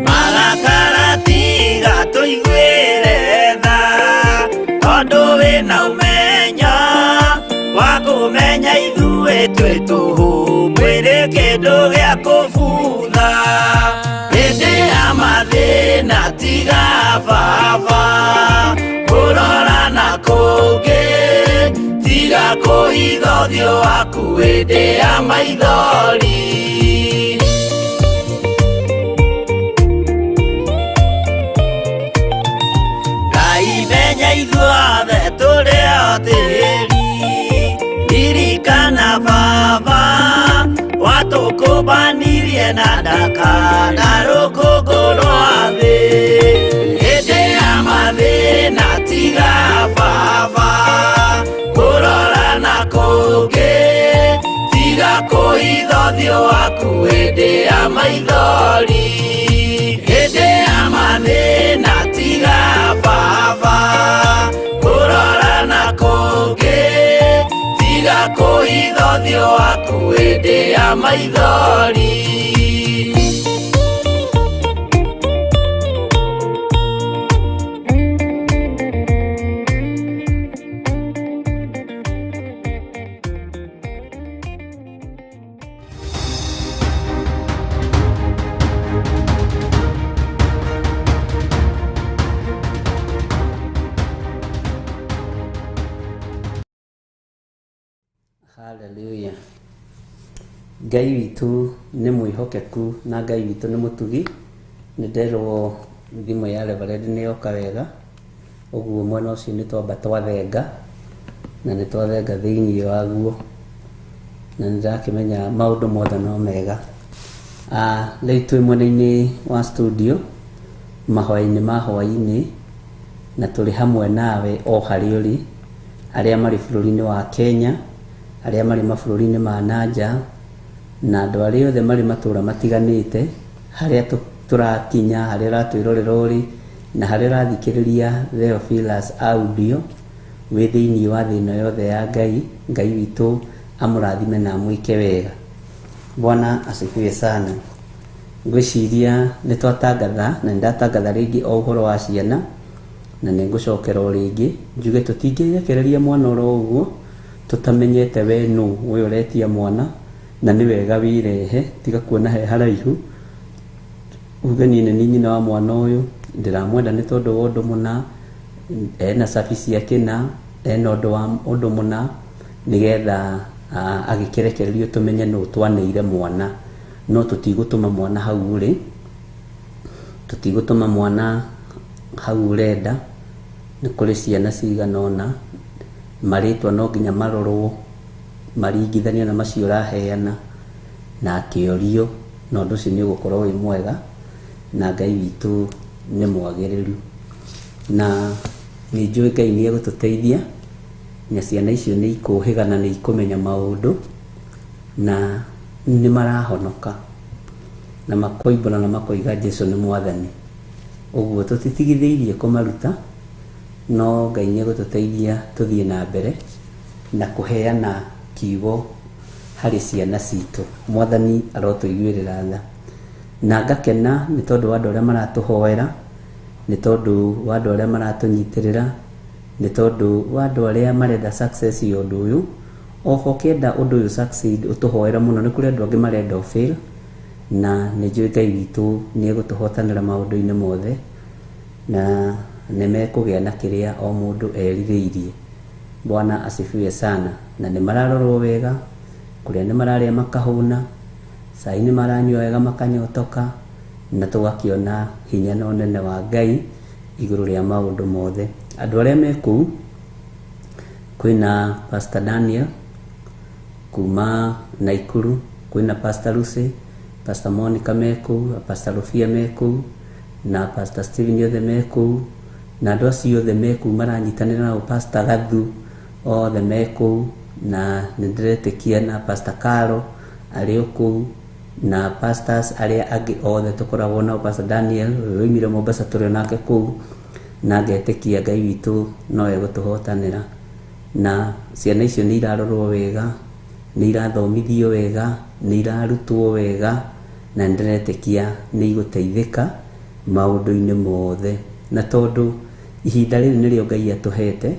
Marakara tiga tũiguĩre tha, tondũ wĩna ũmenyo wa kũmenya ithuĩ twĩ tũhũ, mwĩrĩ kĩndũ gĩa kũbutha. Hĩndĩ ya mathĩna tiga baba kũrora na kũngĩ, tiga kũhitha ũthiũ waku hĩndĩ ya maithori. Ngai menya ithuothe tũrĩ o tĩri, ririkana baba watũkũmbanirie na ndaka na rũkũngũ rwa thĩ. Hĩndĩ ya mathĩna tiga baba Kũhitha ũthiũ waku hĩndĩ ya maithori, hĩndĩ ya mathĩna tiga baba kũrora na kũngĩ, tiga kũhitha ũthiũ waku hĩndĩ ya maithori. Hallelujah. Ngai witũ nĩ mwĩhokeku na Ngai witũ nĩ mũtugi. Nĩ nderwo thimũ ya Reverend nĩ yoka wega, ũguo mwena ũcio nĩ twamba twathenga, na nĩ twathenga thĩinĩ waguo, na nĩ ndakĩmenya maũndũ mothe no mega. Rĩu twĩ mwena-inĩ wa studio mahoya-inĩ ma hwaĩ-inĩ, na tũrĩ hamwe nawe o harĩa ũrĩ, arĩa marĩ bũrũri-inĩ wa Kenya, arĩa marĩ mabũrũri-inĩ ma nanja, na andũ arĩa othe marĩ matũra matiganĩte, harĩa tũrakinya, harĩa ũratwĩrorera ũrĩ, na harĩa ũrathikĩrĩria Theophilus audio wĩ thĩinĩ wa thĩ ĩno yothe ya Ngai. Ngai witũ amũrathime na amwĩke wega. Bwana asifiwe sana. Ngwĩciria nĩ twatangatha, na nĩ ndatangatha rĩngĩ o ũhoro wa ciana, na nĩ ngũcokera o rĩngĩ njuge tũtingĩrekereria mwana oro ũguo tũtamenyete we nũ ũyũ ũretia mwana, na nĩ wega wĩrehe, tiga kuona he haraihu uge niĩ nĩ niĩ nyina wa mwana ũyũ, ndĩramwenda nĩ tondũ wa ũndũ mũna, ena cabi ciake na ena ũndũ wa ũndũ mũna, nĩgetha agĩkĩrekererio tũmenye nũ twaneire mwana. No tũtigũtũma mwana hau ũrĩ, tũtigũtũma mwana hau ũrenda. Nĩ kũrĩ ciana cigana ũna, marĩtwa no nginya marorwo maringithanio na macio ũraheana, na akĩorio, na ũndũ ũcio nĩ ũgũkorwo wĩ mwega, na Ngai witũ nĩ mwagĩrĩru, na nĩ njũĩ Ngai nĩ egũtũteithia, na ciana icio nĩ ikũhĩga na nĩ ikũmenya maũndũ, na nĩ marahonoka na makoimbũra na makoiga Jesu nĩ mwathani. Ũguo tũtitigithĩirie kũmaruta, no Ngai nĩ egũtũteithia tũthiĩ na mbere na kũheana kiugo harĩ ciana citũ. Mwathani arotũiguĩrĩra tha. Na ngakena nĩ tondũ wa andũ arĩa maratũhoera, nĩ tondũ wa andũ arĩa maratũnyitĩrĩra, nĩ tondũ wa andũ arĩa marenda success ya ũndũ ũyũ. Oho ũkĩenda ũndũ ũyũ succeed, ũtũhoere mũno. Nĩ kũrĩ andũ angĩ marenda fail, na nĩ njũĩ Ngai witũ nĩ egũtũhotanĩra maũndũ-inĩ mothe, na nĩ mekũgĩa na kĩrĩa o mũndũ erirĩirie. Bwana asifiwe sana. Na nĩ mararorwo wega, kũrĩa nĩ mararĩa makahũna, cai nĩ maranyua wega makanyotoka, na tũgakĩona hinya na ũnene wa Ngai igũrũ rĩa maũndũ mothe. Andũ arĩa me kũu, kwĩna Pastor Daniel kuma Naikuru, kwĩna Pastor Lucy, Pastor Monica me kũu, Pastor Rufia me kũu, na Pastor Steven othe me kũu, na andũ acio othe me kũu maranyitanĩra nao, Pastor Gathu othe me kũu, na nĩ ndĩretĩkia na Pastor Caro arĩ o kũu, na pastors arĩa angĩ othe tũkoragwo nao, Pastor Daniel ũrĩa woimire Mombasa tũrĩ onake kũu, na ngetĩkia Ngai witũ no egũtũhotanĩra. Na ciana icio nĩ irarorwo wega, nĩ irathomithio wega, nĩ irarutwo wega, na nĩ ndĩretĩkia nĩ igũteithĩka maũndũ-inĩ mothe. Na tondũ ihinda rĩrĩ nĩrĩo Ngai atũhete,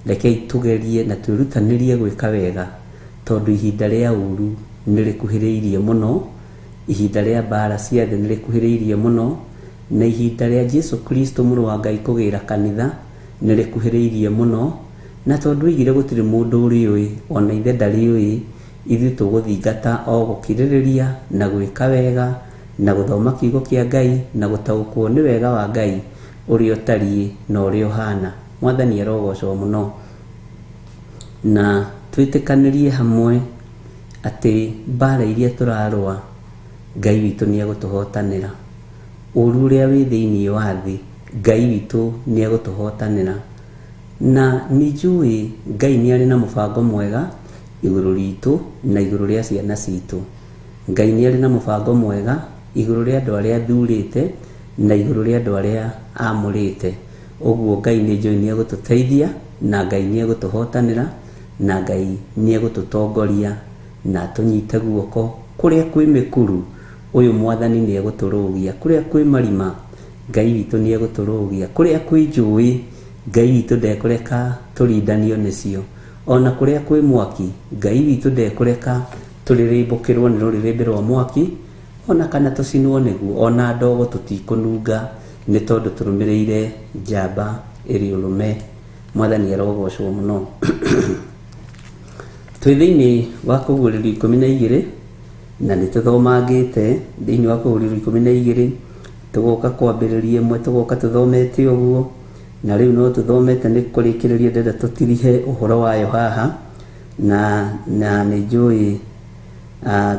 rekei tũgerie na twĩrutanĩrie gwĩka wega, tondũ ihinda rĩa ũru nĩ rĩkuhĩrĩirie mũno, ihinda rĩa mbara cia thĩ nĩ rĩkuhĩrĩirie mũno, na ihinda rĩa Jesu Kristo mũrũ wa Ngai kũgĩra kanitha nĩ rĩkuhĩrĩirie mũno. Na tondũ oigire gũtirĩ mũndũ ũrĩũĩ, ona ithe ndarĩũĩ, ithuĩ tũgũthingata o gũkirĩrĩria na gwĩka wega na gũthoma kiugo kĩa Ngai na gũtaũkwo nĩ wega wa Ngai ũrĩa ũtariĩ na ũrĩa ũhana. Mwathani arogocwo mũno. Na twĩtĩkanĩrie hamwe atĩ mbara iria tũrarũa, Ngai witũ nĩ egũtũhotanĩra. Ũru ũrĩa wĩ thĩinĩ wa thĩ, Ngai witũ nĩ egũtũhotanĩra. Na nĩ njũĩ Ngai nĩ arĩ na mũbango mwega Igũrũ ritũ na igũrũ rĩa ciana citũ. Ngai nĩ arĩ na mũbango mwega igũrũ rĩa andũ arĩa athurĩte na igũrũ rĩa andũ arĩa amũrĩte. Ũguo Ngai nĩ njũĩ nĩ egũtũteithia na Ngai nĩ egũtũhotanĩra na Ngai nĩ egũtũtongoria na atũnyite guoko. Kũrĩa kwĩ mĩkuru, ũyũ Mwathani nĩ egũtũrũgia. Kũrĩa kwĩ marima, Ngai witũ nĩ egũtũrũgia. Kũrĩa kwĩ njũĩ, Ngai witũ ndekũreka tũrindanio nĩcio. Ona kũrĩa kwĩ mwaki, Ngai witũ ndekũreka tũrĩrĩmbũkĩrwo nĩ rũrĩrĩmbĩ rwa mwaki, ona kana tũcinwo nĩguo, ona ndogo tũtikũnunga, nĩ tondũ tũrũmĩrĩire njamba ĩrĩ ũrũme. Mwathani arogocwo mũno. Twĩ thĩinĩ wa Kũguũrĩrio 12, na nĩ tũthomangĩte thĩinĩ wa Kũguũrĩrio 12, tũgoka kwambĩrĩria ĩmwe, tũgoka tũthomete ũguo, na rĩu no tũthomete nĩ kũrĩkĩrĩria ndĩrenda tũtirihe ũhoro wayo haha, na nĩ njũĩ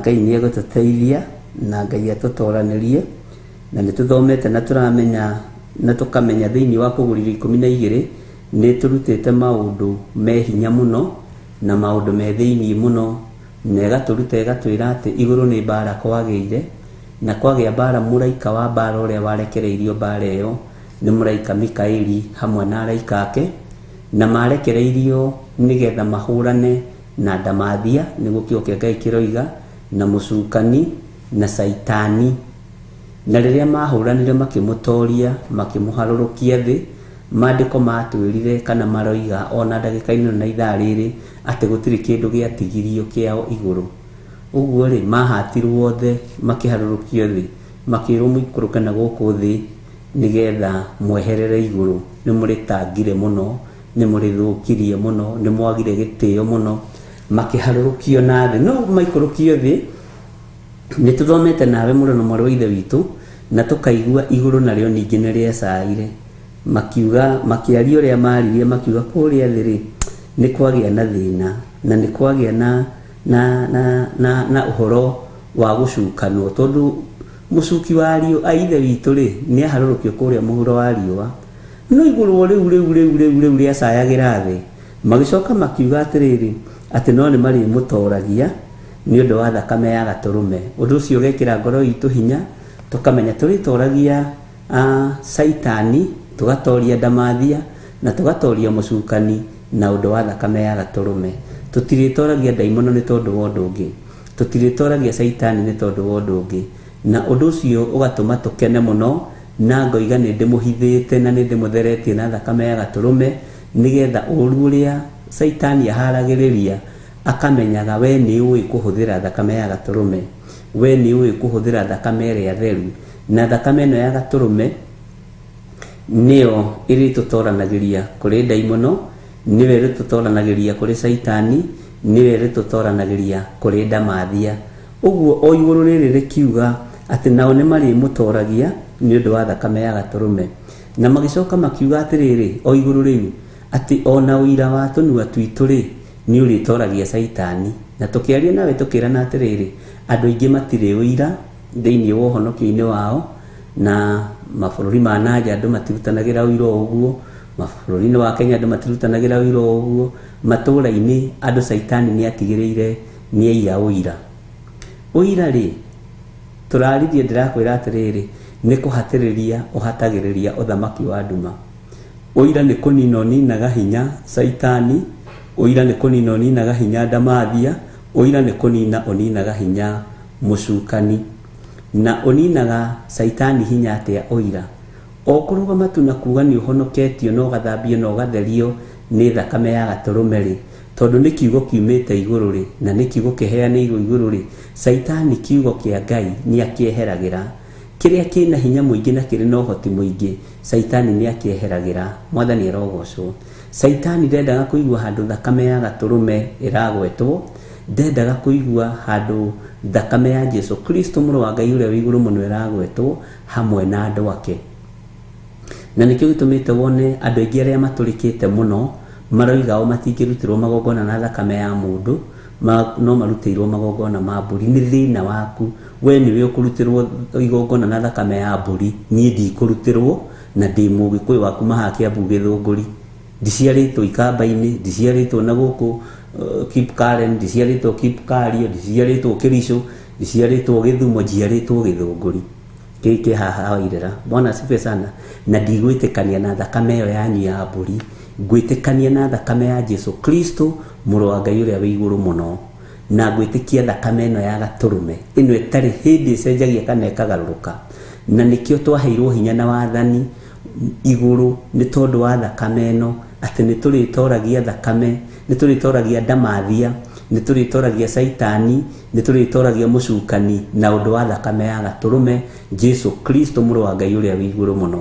Ngai nĩ egũtũteithia na Ngai atũtoranĩrie, na nĩ tũthomete na tũramenya na tũkamenya thĩinĩ wa Kũguũrĩrio 12 nĩ tũrutĩte maũndũ me hinya mũno na maũndũ me thĩinĩ mũno, na ĩgatũruta ĩgatwĩra atĩ igũrũ nĩ mbara kwagĩire, na kwagĩa mbara mũraika wa mbara ũrĩa warekereirio mbara ĩyo nĩ mũraika Mikaeli hamwe na araika ake, na marekereirio nĩgetha mahũrane na ndamathia, nĩguo kiugo kĩa Ngai kĩroiga, na mũcukani na Caitani. Na rĩrĩa mahũranire makĩmũtoria, makĩmũharũrũkia thĩ, maandĩko matwĩrire kana maroiga ona ndagĩka-inĩ ĩno na ithaa rĩrĩ atĩ gũtirĩ kĩndũ gĩatigirio kĩao igũrũ. Ũguo rĩ, mahatirwo othe makĩharũrũkio thĩ, makĩrwo mũikũrũke na gũkũ thĩ nĩgetha mweherere igũrũ. Nĩ mũrĩtangire mũno, nĩ mũrĩthũkirie mũno, nĩ mwagire gĩtĩo mũno, makĩharũrũkio na thĩ. No maikũrũkio thĩ, nĩ tũthomete nawe mũrũ na mwarĩ wa Ithe witũ, na tũkaigua igũrũ narĩo ningĩ nĩ rĩecaire. Makiuga, makĩaria ũrĩa maririe, makiuga kũrĩa thĩ rĩ, nĩ kwagĩa na thĩna, na nĩ kwagĩa na ũhoro wa gũcukanwo, tondũ mũcuki wa ariũ a Ithe witũ rĩ, nĩ aharũrũkio kũrĩa mũhuro wa riũa. No igũrũ o rĩu rĩu rĩu rĩu rĩu rĩacayagĩra thĩ, magĩcoka makiuga atĩrĩrĩ, atĩ no nĩ marĩmũtoragia nĩ ũndũ wa thakame ya gatũrũme. Ũndũ ũcio ũgekĩra ngoro itũ hinya, tũkamenya tũrĩtoragia Caitani, tũgatoria ndamathia, na tũgatoria mũcukani na ũndũ wa thakame ya gatũrũme. Tũtirĩtoragia ndaimono nĩ tondũ wa ũndũ ũngĩ. Tũtirĩtoragia Caitani nĩ tondũ wa ũndũ ũngĩ. Na ũndũ ũcio ũgatũma tũkene mũno, na ngoiga nĩ ndĩmũhithĩte na nĩ ndĩmũtheretie na thakame ya gatũrũme, nĩgetha ũũru ũrĩa Caitani aharagĩrĩria akamenyaga we nĩ ũĩ kũhũthĩra thakame ya gatũrũme. We nĩ ũĩ kũhũthĩra thakame ĩrĩa theru. Na thakame ĩno ya gatũrũme nĩyo ĩrĩtũtoranagĩria kũrĩ ndaimono, nĩyo ĩrĩtũtoranagĩria kũrĩ Caitani, nĩyo ĩrĩtũtoranagĩria kũrĩ ndamathia. Ũguo o igũrũ rĩrĩ rĩkiuga atĩ nao nĩ marĩmũtoragia nĩ ũndũ wa thakame ya gatũrũme. Na magĩcoka makiuga atĩrĩrĩ, o igũrũ rĩu, atĩ o na ũira wa tũnua twitũ-rĩ, nĩ ũrĩtoragia Caitani. Na tũkĩaria nawe tũkĩrana atĩrĩrĩ, andũ aingĩ matirĩ ũira thĩinĩ wa ũhonokio-inĩ wao, na mabũrũri ma nanja andũ matirutanagĩra ũira o ũguo, mabũrũri-inĩ wa Kenya andũ matirutanagĩra ũira o ũguo, matũũra-inĩ andũ Caitani nĩ atigĩrĩire nĩ aiya ũira. Ũira rĩ, tũraririe ndĩrakwĩra atĩrĩrĩ, nĩ kũhatĩrĩria ũhatagĩrĩria ũthamaki wa nduma. Ũira nĩ kũnina ũninaga hinya Caitani, ũira nĩ kũnina ũninaga hinya ndamathia, ũira nĩ kũnina ũninaga hinya mũcukani. Na ũninaga Caitani hinya atĩa ũira? O kũrũgama tu na kuga nĩ ũhonoketio na ũgathambio na ũgatherio nĩ thakame ya gatũrũme rĩ, tondũ nĩ kiugo kiumĩte igũrũ rĩ, na nĩ kiugo kĩheanĩirwo igũrũ rĩ, Caitani kiugo kĩa Ngai nĩ akĩeheragĩra. Kĩrĩa kĩna hinya mũingĩ na kĩrĩ na ũhoti mũingĩ, Caitani nĩ akĩeheragĩra. Mwathani arogocwo. Caitani ndendaga kũigua handũ thakame ya gatũrũme ĩragwetwo, ndendaga kũigua handũ thakame ya Jesu Kristo mũrũ wa Ngai ũrĩa wĩ igũrũ mũno ĩragwetwo hamwe na andũ ake. Na nĩkĩo gĩtũmĩte wone andũ aingĩ arĩa matũrĩkĩte mũno maroiga o matingĩrutĩrwo magongona na thakame ya mũndũ, no marutĩirwo magongona ma mbũri. Nĩ thĩna waku, we nĩwe ũkũrutĩrwo igongona na thakame ya mbũri, niĩ ndikũrutĩrwo, na ndĩ mũgĩkũyũ wa kuma haha Kĩambu Gĩthũngũri. Ndiciarĩtwo Ikamba-inĩ, ndiciarĩtwo na gũkũ Kipkaren, ndiciarĩtwo Kipkario, ndiciarĩtwo Kericho, ndiciarĩtwo Gĩthumo, njiarĩtwo Gĩthũngũri kĩ haha Wairera. Bwana asifiwe sana. Na ndigwĩtĩkania na thakame ĩyo yanyu ya mbũri, ngwĩtĩkania na thakame ya Jesu Kristo mũrũ wa Ngai ũrĩa wĩ igũrũ mũno, na ngwĩtĩkia thakame ĩno ya gatũrũme ĩno ĩtarĩ hĩndĩ ĩcenjagia kana ĩkagarũrũka. Na nĩkĩo twaheirwo hinya na wathani igũrũ nĩ tondũ wa thakame ĩno, atĩ nĩ tũrĩtoragia thakame, nĩ tũrĩtoragia ndamathia, nĩ tũrĩtoragia caitani, nĩ tũrĩtoragia mũcukani na ũndũ wa thakame ya gatũrũme Jesu Kristo mũrũ wa Ngai ũrĩa wĩ igũrũ mũno.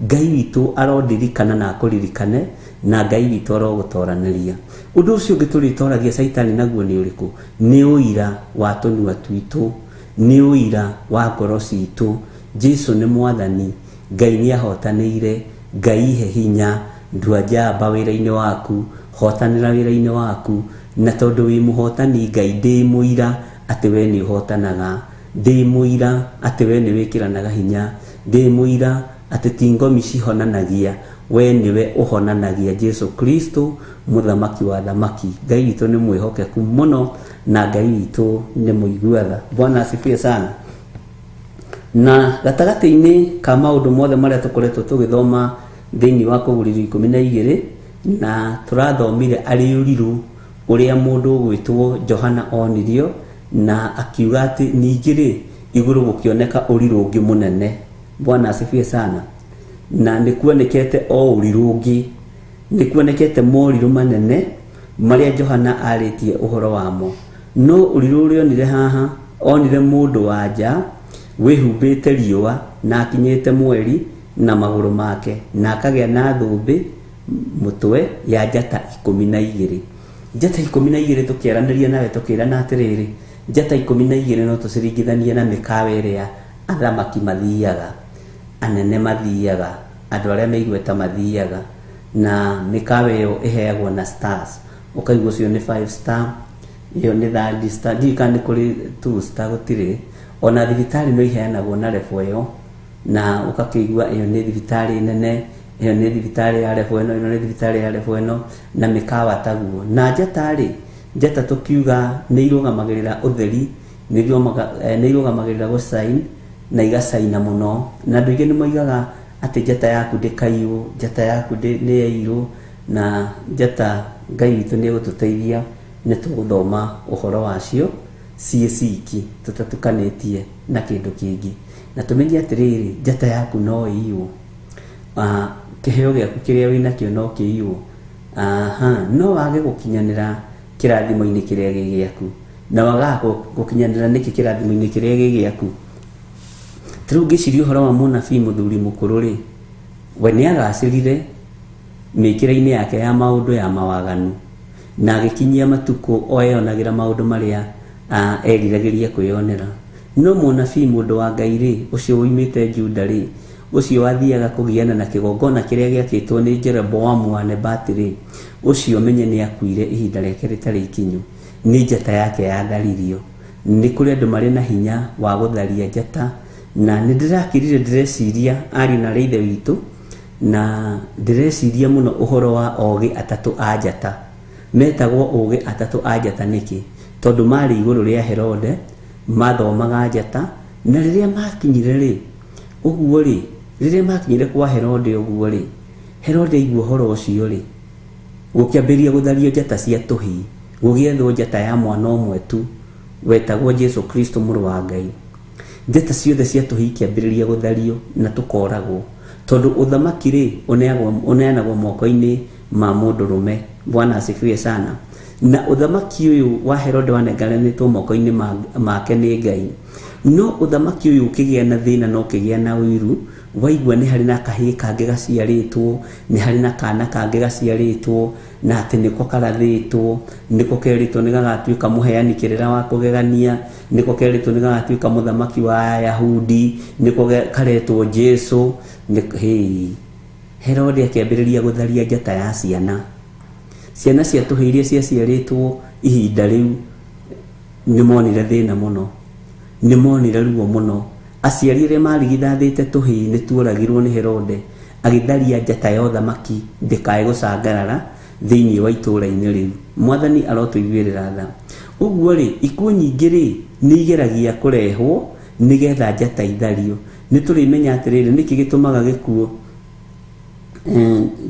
Ngai witũ arondirikana na akũririkane, na Ngai witũ arogũtoranĩria. Ũndũ ũcio ũngĩ tũrĩtoragia caitani naguo nĩ ũrĩkũ? Nĩ ũira wa tũnua twitũ, nĩ ũira wa ngoro citũ. Jesu nĩ mwathani, Ngai nĩ ahotanĩire. Ngai ihe hinya, ndua njamba wĩra-inĩ waku, hotanĩra wĩra-inĩ waku, na tondũ wĩ mũhotani Ngai ndĩ mũira atĩ we nĩ ũhotanaga, ndĩ mũira atĩ we nĩ wĩkĩranaga hinya, ndĩ mũira atĩ ti ngomi cihonanagia, we nĩwe ũhonanagia. Jesu Kristo mũthamaki wa thamaki. Ngai witũ nĩ mwĩhokeku mũno na Ngai witũ nĩ mũigua tha. Bwana asifiwe sana. Na gatagatĩ-inĩ ka maũndũ mothe marĩa tũkoretwo tũgĩthoma thĩinĩ wa kũgũrĩrio 12, na tũrathomire arĩ ũrirũ ũrĩa mũndũ ũgwĩtwo Johana onirio, na akiuga atĩ ningĩ rĩ igũrũ gũkĩoneka ũrirũ ũngĩ mũnene. Bwana asifiwe sana. Na nĩ kuonekete o ũrirũ ũngĩ, nĩ kuonekete morirũ manene marĩa Johana arĩtie ũhoro wamo. No ũrirũ ũrĩa onire haha, onire mũndũ wa nja wĩhumbĩte riũa na akinyĩte mweri na magũrũ make, na akagĩa na thũmbĩ mũtwe ya njata 12. Njata 12 tũkĩaranĩria nawe tũkĩrana atĩrĩrĩ, njata 12 no tũciringithanie na mĩkawa ĩrĩa athamaki mathiaga, anene mathiaga, andũ arĩa me igweta mathiaga, na mĩkawa ĩyo ĩheagwo na stars. Ũkaigua ũcio nĩ 5 star, ĩyo nĩ third star, ndiũĩ kana nĩ kũrĩ 2 star, gũtirĩ. Ona thibitarĩ no iheanagwo na level ĩyo, na ũgakĩigua ĩyo nĩ thibitarĩ nene, ĩyo nĩ thibitarĩ ya level ĩno, ĩno nĩ thibitarĩ ya level ĩno, na mĩkawa taguo. Na njata rĩ, njata tũkiuga nĩ irũgamagĩrĩra ũtheri, nĩ irũgamagĩrĩra gũcain na igacaina mũno. Na andũ aingĩ nĩ moigaga atĩ njata yaku ndĩkaiywo, njata yaku nĩ yaiywo, na njata Ngai witũ nĩ egũtũteithia nĩ tũgũthoma ũhoro wacio ciĩ ciki tũtatukanĩtie na kĩndũ kĩngĩ. Na tũmenye atĩrĩrĩ, njata yaku no ĩiywo, kĩheo gĩaku kĩrĩa wĩnakĩo no kĩiywo. Aha, no wage gũkinyanĩra kĩrathimo-inĩ kĩrĩa gĩ gĩaku, na wagaga gũkinyanĩra nĩkĩ kĩrathimo-inĩ kĩrĩa gĩ gĩaku. Ta rĩu ngĩciria ũhoro wa mũnabii mũthuri mũkũrũ rĩ, we nĩ agacĩrire mĩkĩre-inĩ yake ya maũndũ ya mawaganu, na agĩkinyia matukũ o eyonagĩra maũndũ marĩa eriragĩria kwĩyonera. No mũnabii mũndũ wa Ngai rĩ, ũcio woimĩte Juda rĩ, ũcio wathiaga kũgiana na kĩgongona kĩrĩa gĩakĩtwo nĩ Jeroboamu wa Nebati rĩ, ũcio menye nĩ akuire ihinda rĩake rĩtarĩ ikinyu, nĩ njata yake yatharirio. Nĩ kũrĩ andũ marĩ na hinya wa gũtharia njata, na nĩ ndĩrakirire ndĩreciria ariũ na aarĩ a Ithe witũ, na ndĩreciria mũno ũhoro wa ogĩ atatũ a njata. Metagwo ogĩ atatũ a njata nĩkĩ? Tondũ marĩ igũrũ rĩa Herode, mathomaga njata, na rĩrĩa makinyire rĩ, ũguo rĩ, rĩrĩa makinyire kwa Herode ũguo rĩ, Herode aigua ũhoro ũcio rĩ, gũkĩambĩrĩria gũthario njata cia tũhĩĩ, gũgĩethwo njata ya mwana ũmwe tu wetagwo Jesu Kristo mũrũ wa Ngai. Njata ciothe cia tũhĩĩ ikĩambĩrĩria gũthario na tũkoragwo, tondũ ũthamaki rĩ ũneanagwo moko-inĩ ma mũndũrũme. Bwana asifiwe sana. Na ũthamaki ũyũ wa Herode wanengeranĩtwo moko-inĩ make nĩ Ngai. No ũthamaki ũyũ ũkĩgĩa na thĩna na ũkĩgĩa na ũiru, waigua nĩ harĩ na kahĩĩ kangĩ gaciarĩtwo, nĩ harĩ na kana kangĩ gaciarĩtwo, na atĩ nĩko karathĩtwo, nĩko kerĩtwo nĩ gagatuĩka mũheani kĩrĩra wa kũgegania, nĩko kerĩtwo nĩ gagatuĩka mũthamaki wa Ayahudi, nĩko karetwo Jesu. Herode akĩambĩrĩria gũtharia njata ya ciana. Ciana cia tũhĩĩ iria ciaciarĩtwo ihinda rĩu nĩ monire thĩna mũno, nĩ monire ruo mũno. Aciari arĩa marigithathĩte tũhĩĩ nĩ tuoragirwo nĩ Herode. Agĩtharia njata ya ũthamaki ndĩkae gũcangarara thĩinĩ wa itũũra-inĩ rĩu. Mwathani arotũiguĩrĩra tha. Ũguo rĩ, ikuũ nyingĩ rĩ, nĩ igeragia kũrehwo nĩgetha njata ithario. Nĩ tũrĩmenya atĩrĩrĩ, nĩkĩ gĩtũmaga gĩkuũ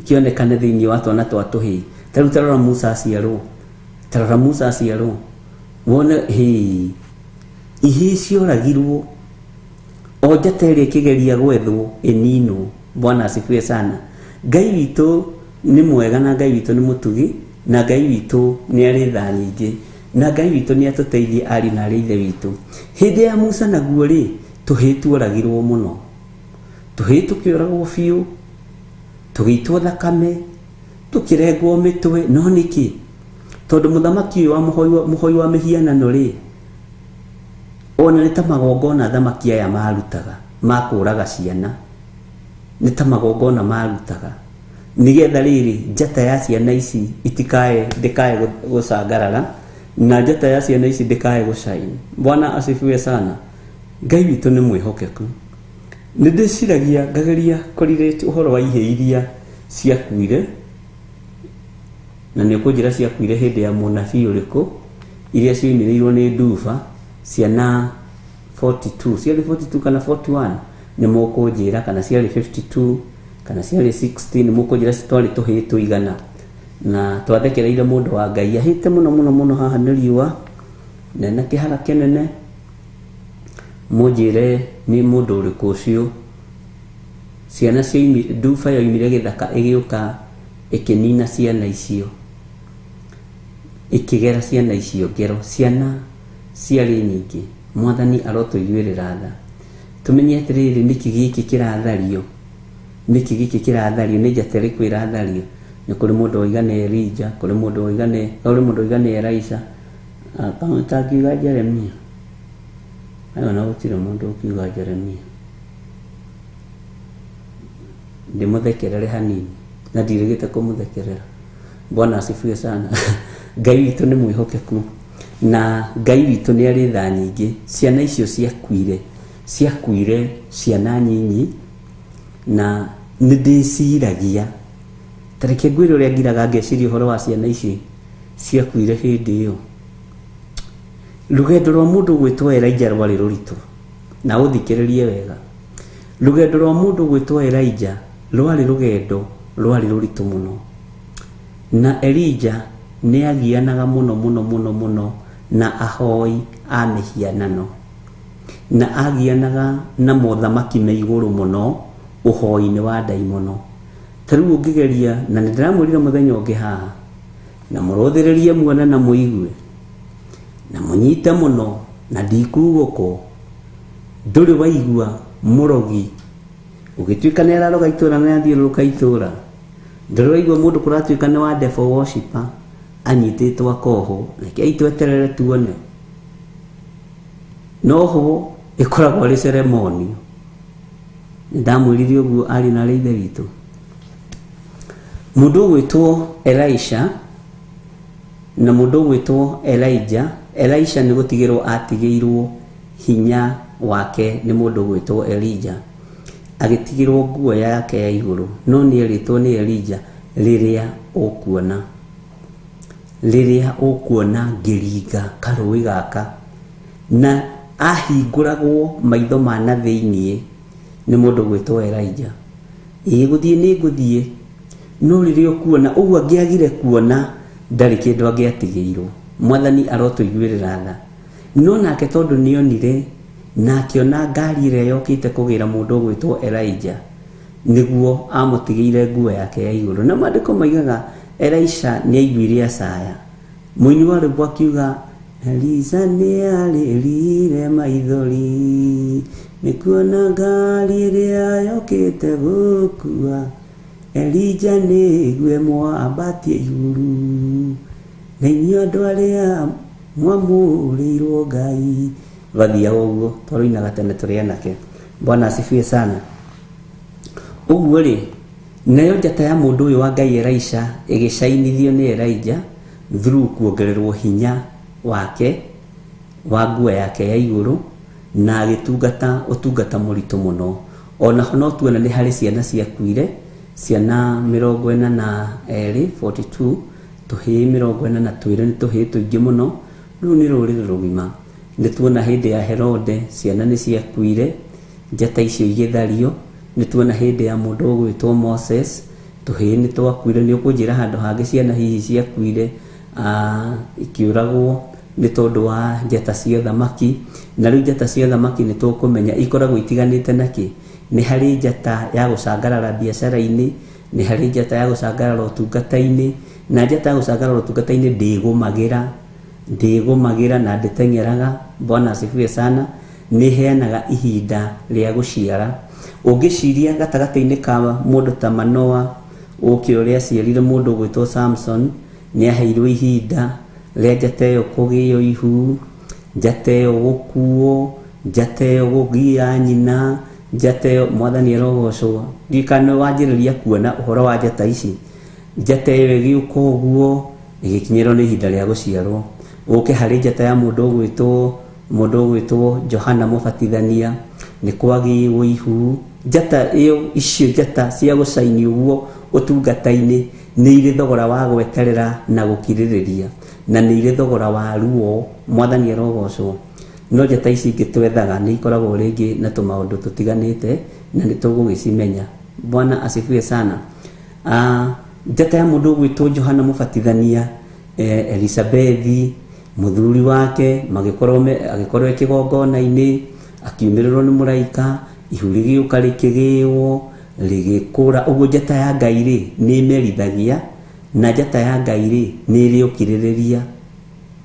kĩonekane thĩinĩ wa twana twa tũhĩĩ. Ta rĩu tarora Musa aciarwo, tarora Musa aciarwo, wone hĩ ihĩĩ cioragirwo o njata ĩrĩa ĩkĩgeria gwethwo ĩninwo. Bwana asifiwe sana. Ngai witũ nĩ mwega na Ngai witũ nĩ mũtugi na Ngai witũ nĩ arĩ tha nyingĩ na Ngai witũ nĩ atũteithie ariũ na arĩ ithe witũ. Hĩndĩ ya Musa naguo rĩ, tũhĩĩ tuoragirwo mũno, tũhĩĩ tũkĩũragwo biũ, tũgĩitwo thakame, tũkĩrengwo mĩtwe. No nĩkĩ? Tondũ mũthamaki ũyũ wa mũhoi wa mĩhianano rĩ, ona nĩ ta magongona athamaki aya marutaga ma kũraga ciana, nĩ ta magongona marutaga nĩgetha rĩrĩ njata ya ciana ici itikae ndĩkae gũcangarara na njata ya ciana ici ndĩkae gũcaini. Bwana asifiwe sana. Ngai witũ nĩ mwĩhokeku. Nĩ ndĩciragia ngageria kũrelate ũhoro wa ihĩĩ iria ciakuire, na nĩ ũkũnjĩra ciakuire hĩndĩ ya mũnabii ũrĩkũ, iria cioimĩrĩirwo nĩ nduba, ciana 42, ciarĩ 42 kana 41, nĩ mũkũnjĩra, kana ciarĩ 52 kana ciarĩ 60, nĩ mũkũnjĩra twarĩ tũhĩĩ tũigana. Na twathekereire mũndũ wa Ngai ahĩte mũno mũno mũno haha nĩ riũa na ena kĩhara kĩnene. Mũnjĩre nĩ mũndũ ũrĩkũ ũcio. Ciana cioimire, nduba yoimire gĩthaka ĩgĩũka ĩkĩnina ciana icio, ĩkĩgera ciana icio ngero. Ciana ciarĩ nyingĩ. Mwathani arotũiguĩrĩra tha. Tũmenye atĩrĩrĩ, nĩkĩ gĩkĩ kĩrathario, nĩkĩ gĩkĩ kĩrathario, nĩ njata ĩrĩkũ ĩrathario. Nĩ kũrĩ mũndũ woiga nĩ Elijah, kũrĩ mũndũ woiga nĩ, kũrĩ mũndũ woiga nĩ Elisha, tangiuga Jeremia. Ayo na gũtirĩ mũndũ ũkiuga Jeremia. Ndĩmũthekerere hanini na ndirĩgĩte kũmũthekerera. Bwana asifiwe sana. Ngai witũ nĩ mwĩhokeku na Ngai witũ nĩ arĩ tha nyingĩ. Ciana icio ciakuire, ciakuire ciana nyinyi, na nĩ ndĩciragia, ta reke ngwĩre ũrĩa ngiraga ngeciria ũhoro wa ciana ici ciakuire hĩndĩ ĩyo. Rũgendo rwa mũndũ gwĩtwo Elijah rwarĩ rũritũ, na ũthikĩrĩrie wega. Rũgendo rwa mũndũ gwĩtwo Elijah rwarĩ rũgendo rwarĩ rũritũ mũno, na Elijah nĩ agianaga mũno mũno mũno mũno na ahoi a mĩhianano, na agianaga na mothamaki me igũrũ mũno ũhoi-inĩ wa ndaimono. Ta rĩu ũngĩgeria, na nĩ ndĩramwĩrire mũthenya ũngĩ haha, na mũrũthĩrĩrie muone na mũigue na mũnyite mũno, na ndikugũkwo, ndũrĩ waigua mũrogi ũgĩtuĩka nĩ araroga itũra na athiũrũrũka itũra. Ndũrĩ waigua mũndũ kũratuĩka nĩ wa devil worshipper anyitĩtwo akohwo. Rekei tweterere tuone. Noho ĩkoragwo ĩrĩ ceremonial. Nĩ ndamwĩrire ũguo ariũ na arĩ ithe witũ. Mũndũ ũgwĩtwo Elisha na mũndũ ũgwĩtwo Elijah, Elisha nĩ gũtigĩrwo atigĩirwo hinya wake nĩ mũndũ ũgwĩtwo Elijah, agĩtigĩrwo nguo yake ya igũrũ, no nĩ erĩtwo nĩ Elijah, rĩrĩa ũkuona, rĩrĩa ũkuona ngĩringa karũĩ gaka, na ahingũragwo maitho ma na thĩiniĩ nĩ mũndũ ũgwĩtwo Elijah. Ĩĩ gũthiĩ nĩ ngũthiĩ, no rĩrĩa ũkuona ũguo angĩagire kuona ndarĩ kĩndũ angĩatigĩirwo. Mwathani arotũiguĩrĩra tha. No nake tondũ nĩonire na akĩona ngari ĩrĩa yokĩte kũgĩra mũndũ ũgwĩtwo Elijah, nĩguo amũtigĩire nguo yake ya igũrũ. Na maandĩko maigaga Elisha nĩaiguire acaya. Mũini wa rwĩmbo akiuga, Elisha nĩarĩrire maithori nĩ kuona ngari ĩrĩa yokĩte gũkua. Elijah nĩgue mwambatie igũrũ, na inyuĩ andũ arĩa mwamũrĩirwo Ngai. Rwathiaga ũguo, twarũinaga tene tũrĩ anake. Bwana asifiwe sana. Ũguo rĩ, nayo njata ya mũndũ ũyũ wa Ngai Elisha ĩgĩcainithio nĩ Elijah through kuongererwo hinya wake wa nguo yake ya igũrũ, na agĩtungata ũtungata mũritũ mũno. Onaho no tuone nĩ harĩ ciana ciakuire Ciana 42, 42, tũhĩĩ 42, nĩ tũhĩĩ tũingĩ mũno. Rũu nĩ rũrĩrĩ rũgima. Nĩ tuona hĩndĩ ya Herode ciana nĩ ciakuire, njata icio igĩthario. Nĩ tuona hĩndĩ ya mũndũ ũgwĩtwo Moses, tũhĩĩ nĩ twakuire. Nĩ ũkũnjĩra handũ hangĩ ciana hihi ciakuire ikĩũragwo nĩ tondũ wa njata cia ũthamaki. Na rĩu njata cia ũthamaki nĩ tũkũmenya ikoragwo itiganĩte nakĩ. Nĩ harĩ njata ya gũcangarara biacara-inĩ, nĩ harĩ njata ya gũcangarara ũtungata-inĩ, na njata ya gũcangarara ũtungata-inĩ ndĩgũmagĩra, ndĩgũmagĩra na ndĩteng'eraga. Bwana asifiwe sana. Nĩ ĩheanaga ihinda rĩa gũciara. Ũngĩciria gatagatĩ-inĩ ka mũndũ ta Manoa, ũke ũrĩa aciarire mũndũ ũgwĩtwo Samson, nĩ aheirwo ihinda rĩa njata ĩyo kũgĩo ihu, njata ĩyo gũkuo, njata ĩyo gũgia nyina, njata ĩyo. Mwathani arogocwo. Ndiũĩ kana wanjĩrĩria kuona ũhoro wa njata ici. Njata ĩyo ĩgĩũka ũguo ĩgĩkinyĩrwo nĩ ihinda rĩa gũciarwo. Ũke harĩ njata ya mũndũ ũgwĩtwo Johana Mũbatithania, nĩ kwagĩirwo ihu. Njata ĩyo, icio njata cia gũcaini ũguo ũtungata-inĩ nĩ irĩ thogora wa gweterera na gũkirĩrĩria, na nĩ irĩ thogora wa ruo. Mwathani arogocwo. No njata ici ingĩ twethaga nĩ ikoragwo rĩngĩ na tũmaũndũ tũtiganĩte, na nĩ tũgũgĩcimenya. Bwana asifiwe sana. Njata ya mũndũ ũgwĩtwo Johana Mũbatithania, Elisabethi mũthuri wake magĩkorwo agĩkorwo e kĩgongona-inĩ, akiumĩrĩrwo nĩ mũraika, ihu rĩgĩũka rĩkĩgĩĩrwo rĩgĩkũra. Ũguo njata ya Ngai rĩ nĩ ĩmerithagia, na njata ya Ngai rĩ nĩ ĩrĩ ũkirĩrĩria.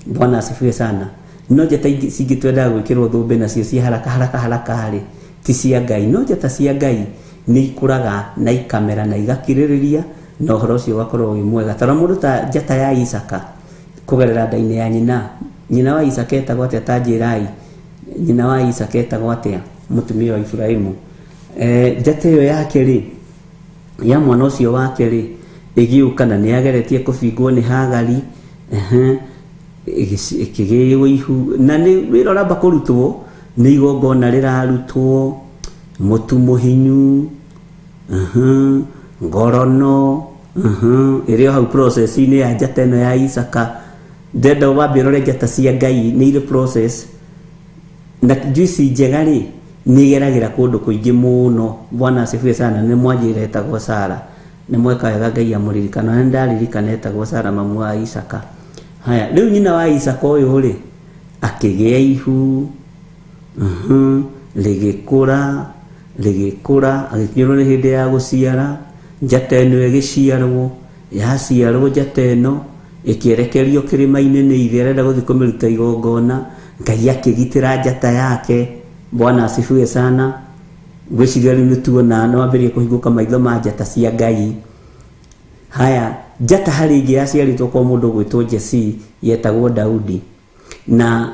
Bwana asifiwe sana. No njata ingĩ cingĩ twendaga gwĩkĩrwo thũmbĩ nacio cia haraka haraka haraka rĩ ti cia Ngai. No njata cia Ngai nĩ ikũraga na ikamera na igakirĩrĩria, na ũhoro ũcio ũgakorwo wĩ mwega. Tara mũndũ ta njata ya Isaka kũgerera nda-inĩ ya nyina. Nyina wa Isaka etagwo atĩa? Ta njĩrai, nyina wa Isaka etagwo atĩa? Mũtumia wa Iburahĩmu. Njata ĩyo yake rĩ, ya mwana ũcio wake rĩ, ĩgĩũka na nĩ yageretie kũbingwo nĩ Hagari, ĩkĩgĩĩrwo ihu, na nĩ wĩra ũramba kũrutwo, nĩ igongona rĩrarutwo, mũtu mũhinyu, ngorono, ĩrĩ o hau process-inĩ ya njata ĩno ya Isaka. Ndĩrenda wambe ũrore njata cia Ngai nĩ irĩ process, na juice njega rĩ nĩ igeragĩra kũndũ kũingĩ mũno. Bwana asifiwe sana. Nĩ mwanjĩra etagwo Sara, nĩ mweka wega, Ngai amũririkana. Na nĩ ndaririkana etagwo Sara, mamu wa Isaka. Haya, rĩu nyina wa Isaka ũyũ rĩ akĩgĩa ihu, rĩgĩkũra rĩgĩkũra, agĩkinyĩrwo nĩ hĩndĩ ya gũciara. Njata ĩno ĩgĩciarwo, yaciarwo njata ĩno ĩkĩerekerio kĩrĩma-inĩ nĩ ithe, arenda gũthiĩ kũmĩruta igongona. Ngai akĩgitĩra njata yake. Bwana asifiwe sana. Ngwĩciria rĩu nĩ tuona nĩ wambĩrĩria kũhingũka maitho ma njata cia Ngai. Haya, njata harĩ ĩngĩ yaciarĩtwo kwa mũndũ ũgwĩtwo Jesse, yetagwo Daudi. Na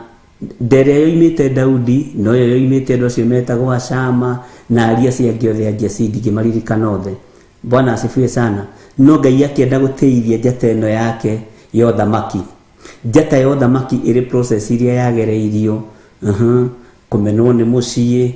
ndere yoimĩte Daudi noyo yoimĩte andũ acio metagwo Ashama na aria acio angĩ othe a Jesse, ndingĩmaririkana othe. Bwana asifiwe sana. No Ngai akĩenda gũtĩithia njata ĩno yake ya ũthamaki. Njata ya ũthamaki ĩrĩ process iria yagereirio, kũmenwo nĩ mũciĩ,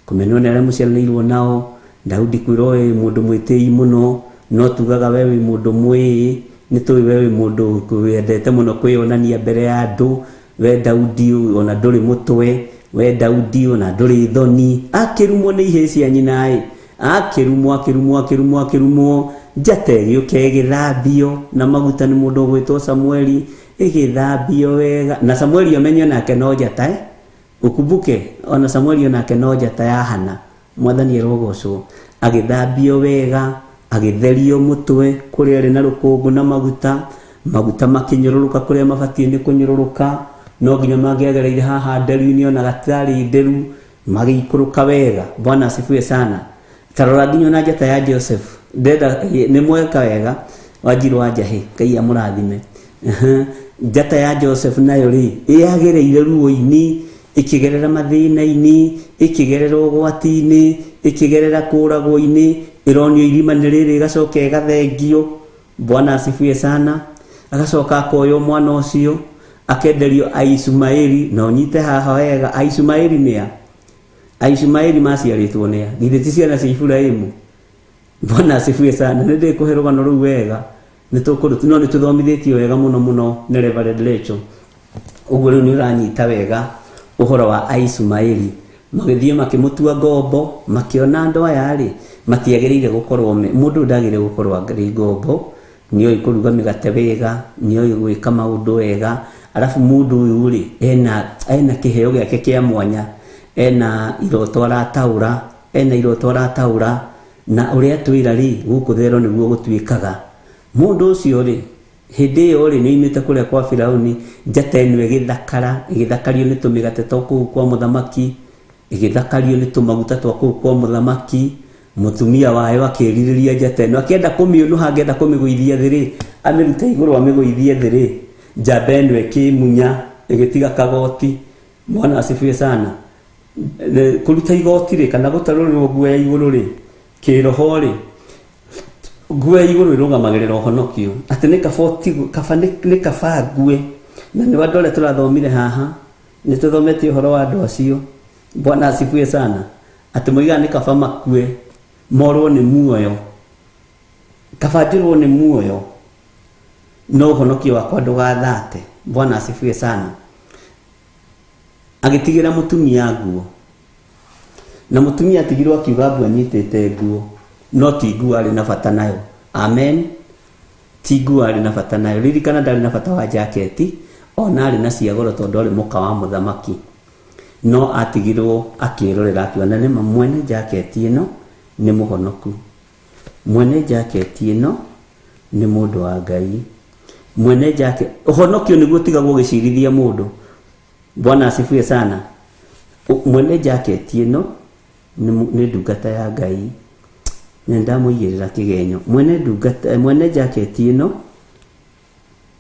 kũmenwo nĩ arĩa mũciaranĩirwo nao. Daudi kwĩrwo wĩ mũndũ mwĩtĩi mũno, no tugaga we wĩ mũndũ mwĩĩ, nĩ tũĩ we wĩ mũndũ wendete mũno kwĩyonania mbere ya andũ. We Daudi ona ndũrĩ mũtwe, we Daudi ona ndũrĩ thoni. Akĩrumwo nĩ ihĩĩ cia nyina ĩ, akĩrumwo akĩrumwo akĩrumwo akĩrumwo. Njata ĩgĩũka ĩgĩthambio na maguta nĩ mũndũ ũgwĩtwo Samueli, ĩgĩthambio wega. Na Samueli ũmenye onake no njata, Ukumbuke ona Samueli onake no njata ya Hana. Mwathani arogocwo. Agĩthambio wega, agĩtherio mũtwe kũrĩa arĩ na rũkũngũ na maguta, maguta makĩnyũrũrũka kũrĩa mabatiĩ nĩ kũnyũrũrũka, no nginya mangĩagereire haha nderu-inĩ ona gatarĩ nderu, magĩikũrũka wega. Bwana asifiwe sana. Tarora nginya ona njata ya Joseph. Ndenda nĩ mweka wega, Wanjiru wa Njahĩ, Ngai amũrathime. Njata ya Joseph nayo rĩ yagereire ruo-inĩ, ĩkĩgerera mathĩna-inĩ, ĩkĩgerera ũgwati-inĩ, ĩkĩgerera kũragwo-inĩ, ĩronio irima nĩ rĩrĩ ĩgacoka ĩgathengio. Bwana asifiwe sana. Agacoka akoywo mwana ũcio akenderio Aishumaeli. Na ũnyite haha wega, Aishumaeli nĩ a? Aishumaeli maciarĩtwo nĩ a? Githĩ ti ciana cia Iburahĩmu? Bwana asifiwe sana. Nĩ ndĩkũhe rũgano rũu wega, nĩ tũkũrũ no nĩ tũthomithĩtio wega mũno mũno nĩ Reverend Rachel. Ũguo rĩu nĩ ũranyita wega ũhoro wa Aisumaeli. Magĩthiĩ makĩmũtua ngombo, makĩona andũ aya rĩ matiagĩrĩire gũkorwo mũndũ ndagĩrĩire gũkorwo arĩ ngombo, nĩoĩ kũruga mĩgate wega, nĩoĩ gwĩka maũndũ wega, arabu mũndũ ũyũ rĩ ena kĩheo gĩake kĩa mwanya, ena iroto arataũra, ena iroto arataũra, na ũrĩa twĩra rĩ gũkũ thero nĩguo gũtuĩkaga. Mũndũ ũcio rĩ hĩndĩ ĩyo rĩ nĩoimĩte kũrĩa kwa Firauni, njata ĩno ĩgĩthakara, ĩgĩthakario nĩ tũmĩgate twa kũu kwa mũthamaki, ĩgĩthakario nĩ tũmaguta twa kũu kwa mũthamaki. Mũtumia wayo akĩrirĩria njata ĩno, akĩenda kũmĩũnũha, akĩenda kũmĩgũithia thĩ rĩ, amĩrute igũrũ amĩgũithie thĩ rĩ, njamba ĩno ĩkĩmunya, ĩgĩtiga kagoti. Bwana asifiwe sana. Kũruta igoti rĩ, kana gũtarũrĩrwo nguo ya igũrũ rĩ, kĩroho rĩ, nguo ya igũrũ ĩrũgamagĩrĩra ũhonokio, atĩ nĩ kaba ũtigwo, kaba nĩ kaba ngue. Na nĩ andũ arĩa tũrathomire haha, nĩ tũthomete ũhoro wa andũ acio. Bwana asifiwe sana. Atĩ moigaga nĩ kaba makue, morwo nĩ muoyo, kaba njũrwo nĩ muoyo, no ũhonokio wakwa ndũgathate. Bwana asifiwe sana. Agĩtigĩra mũtumia nguo, na mũtumia atigirwo akiuga mbu anyitĩte nguo, no ti nguo arĩ na bata nayo. Amen. Ti nguo arĩ na bata nayo. Ririkana ndarĩ na bata wa jaketi, ona arĩ na cia goro tondũ arĩ mũka wa mũthamaki. No atigirwo akĩrorera akiona nĩma mwene jaketi ĩno nĩ mũhonoku, mwene jaketi ĩno nĩ mũndũ wa Ngai, mwene jaketi. Ũhonokio nĩguo ũtigagwo ũgĩcirithia mũndũ. Bwana asifiwe sana. Mwene jaketi ĩno nĩ ndungata ya Ngai, na ndamũigĩrĩra kĩgenyo. Mwene ndungata, mwene jaketi ĩno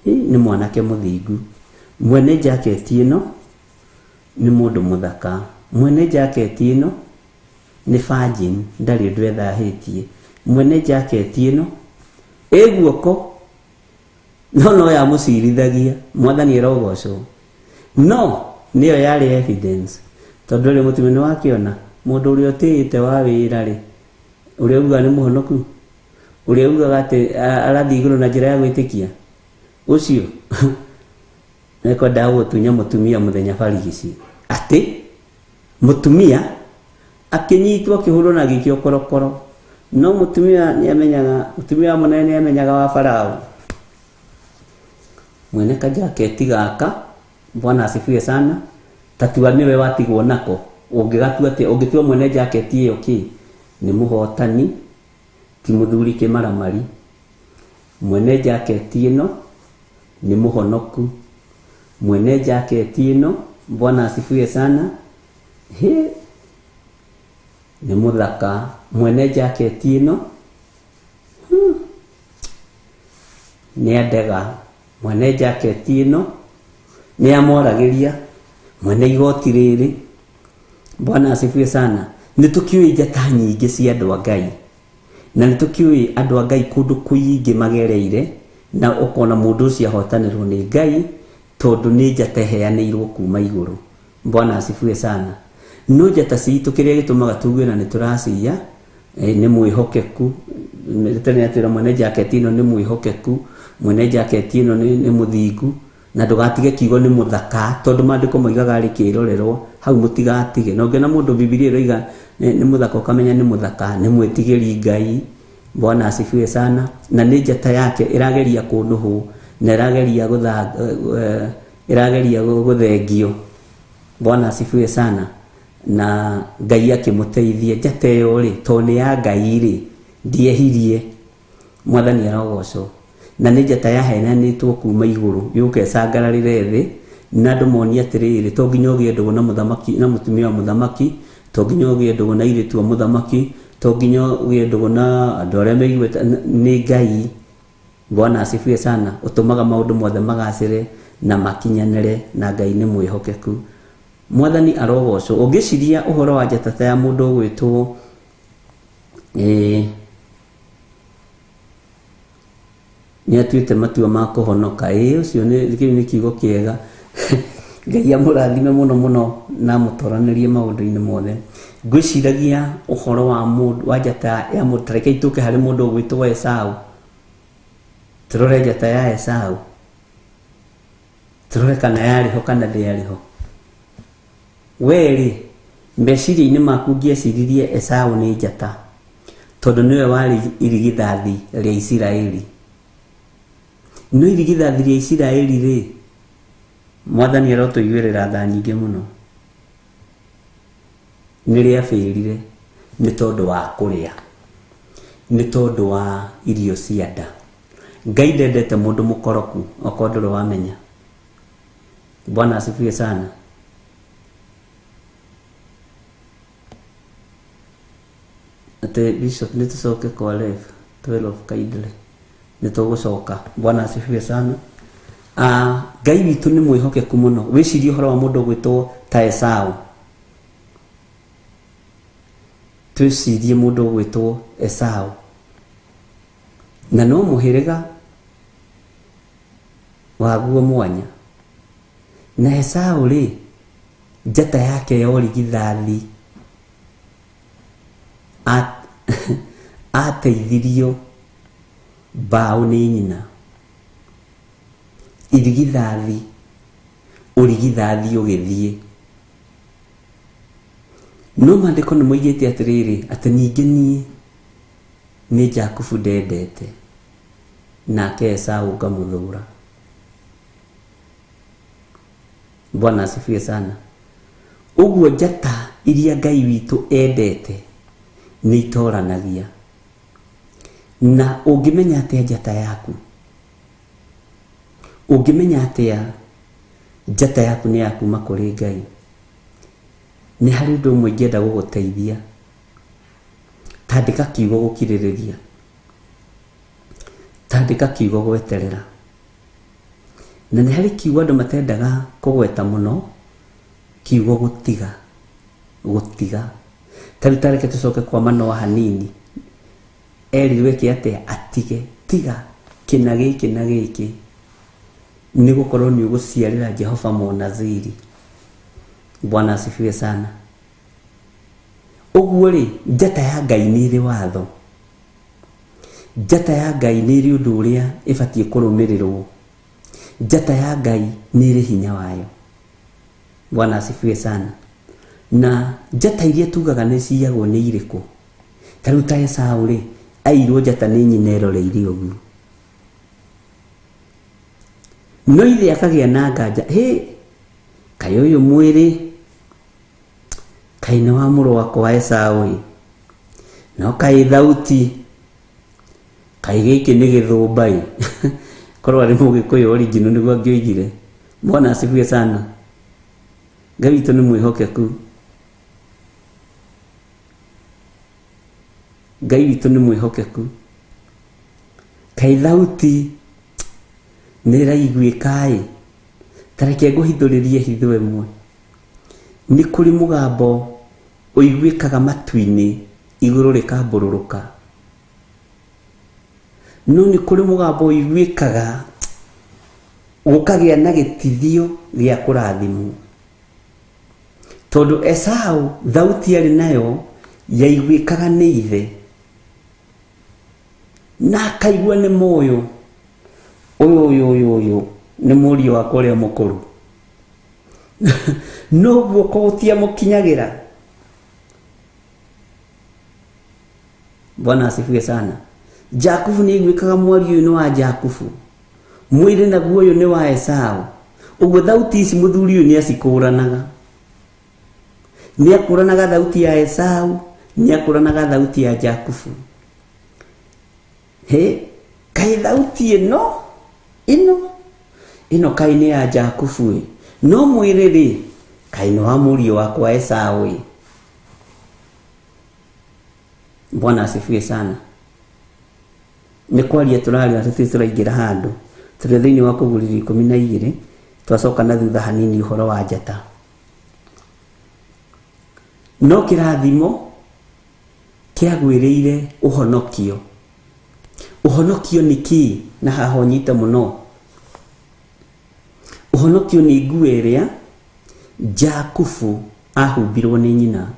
nĩ mwanake mũthingu, mwene jaketi ĩno nĩ mũndũ mũthaka, mwene jaketi ĩno nĩ virgin, ndarĩ ũndũ ethahĩtie, mwene jaketi ĩno ĩ guoko no no yamũcirithagia. Mwathani arogocwo. No nĩyo yarĩ evidence, tondũ rĩ mũtumia nĩ wakĩona mũndũ ũrĩa ũtĩĩte wa wĩra rĩ, ũrĩa ugaga nĩ mũhonoku, ũrĩa ugaga atĩ arathiĩ igũrũ na njĩra ya gwĩtĩkia, ũcio nĩkwendaga gũtunya mũtumia mũthenya barigici. Atĩ mũtumia akĩnyitwo akĩhũrwo na agĩikio korokoro, no mũtumia nĩamenyaga, mũtumia wa mũnene nĩamenyaga wa Farao. Mwene kajaketi gaka, Bwana asifiwe sana, tatua nĩwe watigwo nako, ũngĩgatua atĩa? Ũngĩtua mwene jaketi ĩyo kĩ? Nĩ mũhotani, ti mũthuri kĩmaramari. Mwene jaketi ĩno nĩ mũhonoku, mwene jaketi ĩno, Bwana asifiwe sana, he nĩ mũthaka, mwene jaketi ĩno nĩ andega, mwene jaketi ĩno nĩ amwaragĩria, mwene igoti rĩrĩ. Bwana asifiwe sana. Nĩ tũkĩũĩ njata nyingĩ cia andũ a Ngai, na nĩ tũkĩũĩ andũ a Ngai kũndũ kũingĩ magereire, na ũkona mũndũ ũcio ahotanĩrwo nĩ Ngai tondũ nĩ njata ĩheanĩirwo kuma igũrũ. Bwana asifiwe sana. No njata citũ kĩrĩa gĩtũmaga tuge na nĩ tũraciya, nĩ mwĩhokeku. Tene atwĩra mwene jaketi ĩno nĩ mwĩhokeku, mwene jaketi ĩno nĩ mũthingu, na ndũgatige kiugo nĩ mũthaka, tondũ maandĩko moigaga arĩ kĩrorerwo hau mũtigatige. Na ũngĩona mũndũ Bibilia ĩroiga nĩ mũthaka, ũkamenya nĩ mũthaka, nĩ mwĩtigĩri Ngai. Bwana asifiwe sana. Na nĩ njata yake ĩrageria kũnũhwo, na ĩrageria ĩrageria gũthengio. Bwana asifiwe sana. Na Ngai akĩmũteithia. Njata ĩyo rĩ, tondũ nĩ ya Ngai rĩ, ndiehirie. Mwathani arogocwo. Na nĩ njata yaheanĩtwo kuma igũrũ, yũke ĩcangararĩre thĩ, na andũ monie atĩrĩrĩ, to nginya ũgĩe ndũgũ na mũthamaki, na mũtumia wa mũthamaki, to nginya ũgĩe ndũgũ na airĩtu a mũthamaki, to nginya ũgĩe ndũgũ na andũ arĩa meiguĩte. Nĩ Ngai. Bwana asifiwe sana. Ũtũmaga maũndũ mothe magacĩre na makinyanĩre, na Ngai nĩ mwĩhokeku. Mwathani arogocwo. Ũngĩciria ũhoro wa njata ta ya mũndũ ũgwĩtwo nĩ atuĩte matua ma kũhonoka. Ũcio nĩ kĩu nĩ kiugo kĩega. Ngai amũrathime mũno mũno na amũtoranĩrie maũndũ-inĩ mothe. Ngwĩciragia ũhoro wa mũndũ wa njata ya mũndũ, ta rekei tũke harĩ mũndũ ũgwĩtwo Esau. Tũrore njata ya Esau, tũrore kana yarĩ ho kana ndĩarĩ ho. We-rĩ, meciria-inĩ maku ũngĩeciririe Esau nĩ njata, tondũ nĩwe warĩ irigithathi rĩa Isiraeli. No irigithathi rĩa Isiraeli-rĩ, Mwathani arotũiguĩrĩra tha nyingĩ mũno, nĩ rĩabĩrire nĩ tondũ wa kũrĩa, nĩ tondũ wa irio cia nda. Ngai ndendete mũndũ mũkoroku, okorwo ndũrĩ wamenya. Bwana asifiwe sana. Atĩ Bishop nĩ tũcoke kwa Lev 12 kindly. Nĩ tũgũcoka. Bwana asifiwe sana. Ah, Ngai witũ nĩ mwĩhokeku mũno. Wĩcirie ũhoro wa mũndũ ũgwĩtwo ta Esau. Twĩcirie mũndũ ũgwĩtwo Esau. Na no mũhĩrĩga waguo mwanya. Na Esau rĩ, njata yake ya ũrigithathi ateithirio mbaũ nĩ nyina. Irigithathi, ũrigithathi ũgĩthiĩ. No maandĩko nĩ moigĩte atĩrĩrĩ, atĩ ningĩ niĩ nĩ Jakubu ndendete, nake Esau ngamũthũra. Bwana asifiwe sana. Ũguo njata iria Ngai witũ endete nĩ itoranagia. Na ũngĩmenya atĩa njata yaku? Ũngĩmenya atĩa njata yaku nĩ ya kuma kũrĩ Ngai? Nĩ harĩ ũndũ ũmwe ingĩenda gũgũteithia. Tandĩka kiugo gũkirĩrĩria. Tandĩka kiugo gweterera. Na nĩ harĩ kiugo andũ matendaga kũgweta mũno, kiugo gũtiga. Gũtiga. Ta rĩu ta reke tũcoke kwa Manoa hanini. Erirwo eke atĩa? Atige. Tiga kĩna gĩkĩ na gĩkĩ, nĩ gũkorwo nĩ ũgũciarĩra Jehova mũnaziri. Bwana asifiwe sana. Ũguo rĩ, njata ya Ngai nĩ ĩrĩ watho. Njata ya Ngai nĩ ĩrĩ ũndũ ũrĩa ĩbatiĩ kũrũmĩrĩrwo. Njata ya Ngai nĩ ĩrĩ hinya wayo. Bwana asifiwe sana. Na njata iria tugaga nĩ ciyagwo nĩ irĩkũ? Ta rĩu ta Esau rĩ, airwo njata nĩ nyina eroreire ũguo. No ithe akagĩa na nganja, hĩ, kaĩ ũyũ mwĩrĩ, kaĩ nĩ wa mũrũ wakwa Esau ĩ, no kaĩ thauti, kaĩ gĩkĩ nĩ gĩthũmba ĩ. Korwo arĩ mũgĩkũyũ original nĩguo angĩoigire. Bwana asifiwe sana. Ngai witũ nĩ mwĩhokeku. Ngai witũ nĩ mwĩhokeku. Kaĩ thauti nĩ ĩraiguĩka ĩ. Ta reke ngũhithũrĩrie hitho ĩmwe. Nĩ kũrĩ mũgambo ũiguĩkaga matu-inĩ igũrũ rĩkambũrũrũka. No nĩ kũrĩ mũgambo ũiguĩkaga gũkagĩa na gĩtithio gĩa kũrathimwo. Tondũ Esau thauti arĩ nayo yaiguĩkaga nĩ ithe, na akaigua nĩ mũyũ, ũyũ ũyũ ũyũ ũyũ nĩ mũriũ wakwa ũrĩa mũkũrũ. No guoko gũtiamũkinyagĩra. Bwana asifiwe sana. Jakubu nĩ aiguĩkaga mwario ũyũ nĩ wa Jakubu, mwĩrĩ naguo ũyũ nĩ wa Esau. Ũguo thauti ici mũthuri ũyũ nĩ acikũranaga. Nĩ akũranaga thauti ya Esau, nĩ akũranaga thauti ya Jakubu. He, kaĩ thauti ĩno ĩno ĩno kaĩ nĩ ya Jakubu ĩ, no mwĩrĩ rĩ, kaĩ nĩ wa mũriũ wakwa Esau ĩ. Bwana asifiwe sana. Nĩ kwaria tũraria tũtirĩ tũraingĩra handũ. Tũrĩ thĩinĩ wa kũgurĩria 12, twacoka na thutha hanini ũhoro wa njata. No kĩrathimo kĩagwĩrĩire ũhonokio. Ũhonokio nĩ kĩĩ? Na haha ũnyite mũno. Ũhonokio nĩ nguo ĩrĩa Jakubu ahumbirwo nĩ nyina.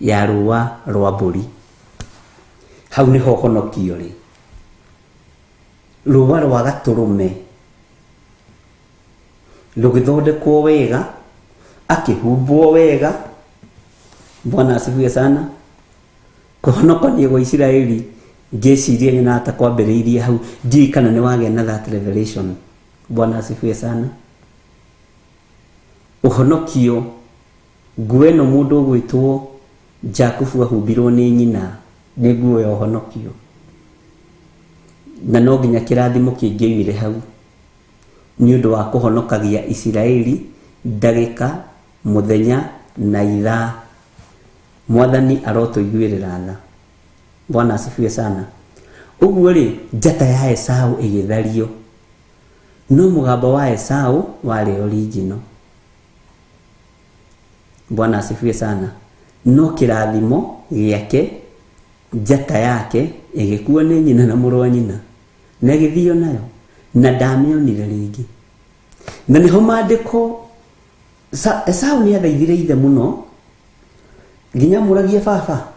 Ya rũa rwa mbũri. Hau nĩho ũhonokio rĩ. Rũa rwa gatũrũme rũgĩthondekwo wega, akĩhumbwo wega. Bwana asifiwe sana. Kũhonokania gwa Isiraeli ngĩciria nyonaga ta kwambĩrĩirie hau, ndiũĩ kana nĩ wagĩa na that revelation. Bwana asifiwe sana. Ũhonokio nguo ĩno mũndũ ũgwĩtwo Jakubu ahumbirwo nĩ nyina nĩ nguo ya ũhonokio, na no nginya kĩrathimo kĩngĩoimire hau nĩ ũndũ wa kũhonokagia Isiraeli ndagĩka, mũthenya na ithaa. Mwathani arotũiguĩrĩra tha. Bwana asifiwe sana. Ũguo rĩ, njata ya Esau ĩgĩthario, no mũgambo wa Esau warĩ original. Bwana asifiwe sana. No kĩrathimo gĩake, njata yake ĩgĩkuo nĩ nyina na mũrũ wa nyina, na ĩgĩthio nayo, na ndamĩonire rĩngĩ. Na nĩho maandĩko Esau nĩ athaithire ithe mũno nginya amũragie, baba,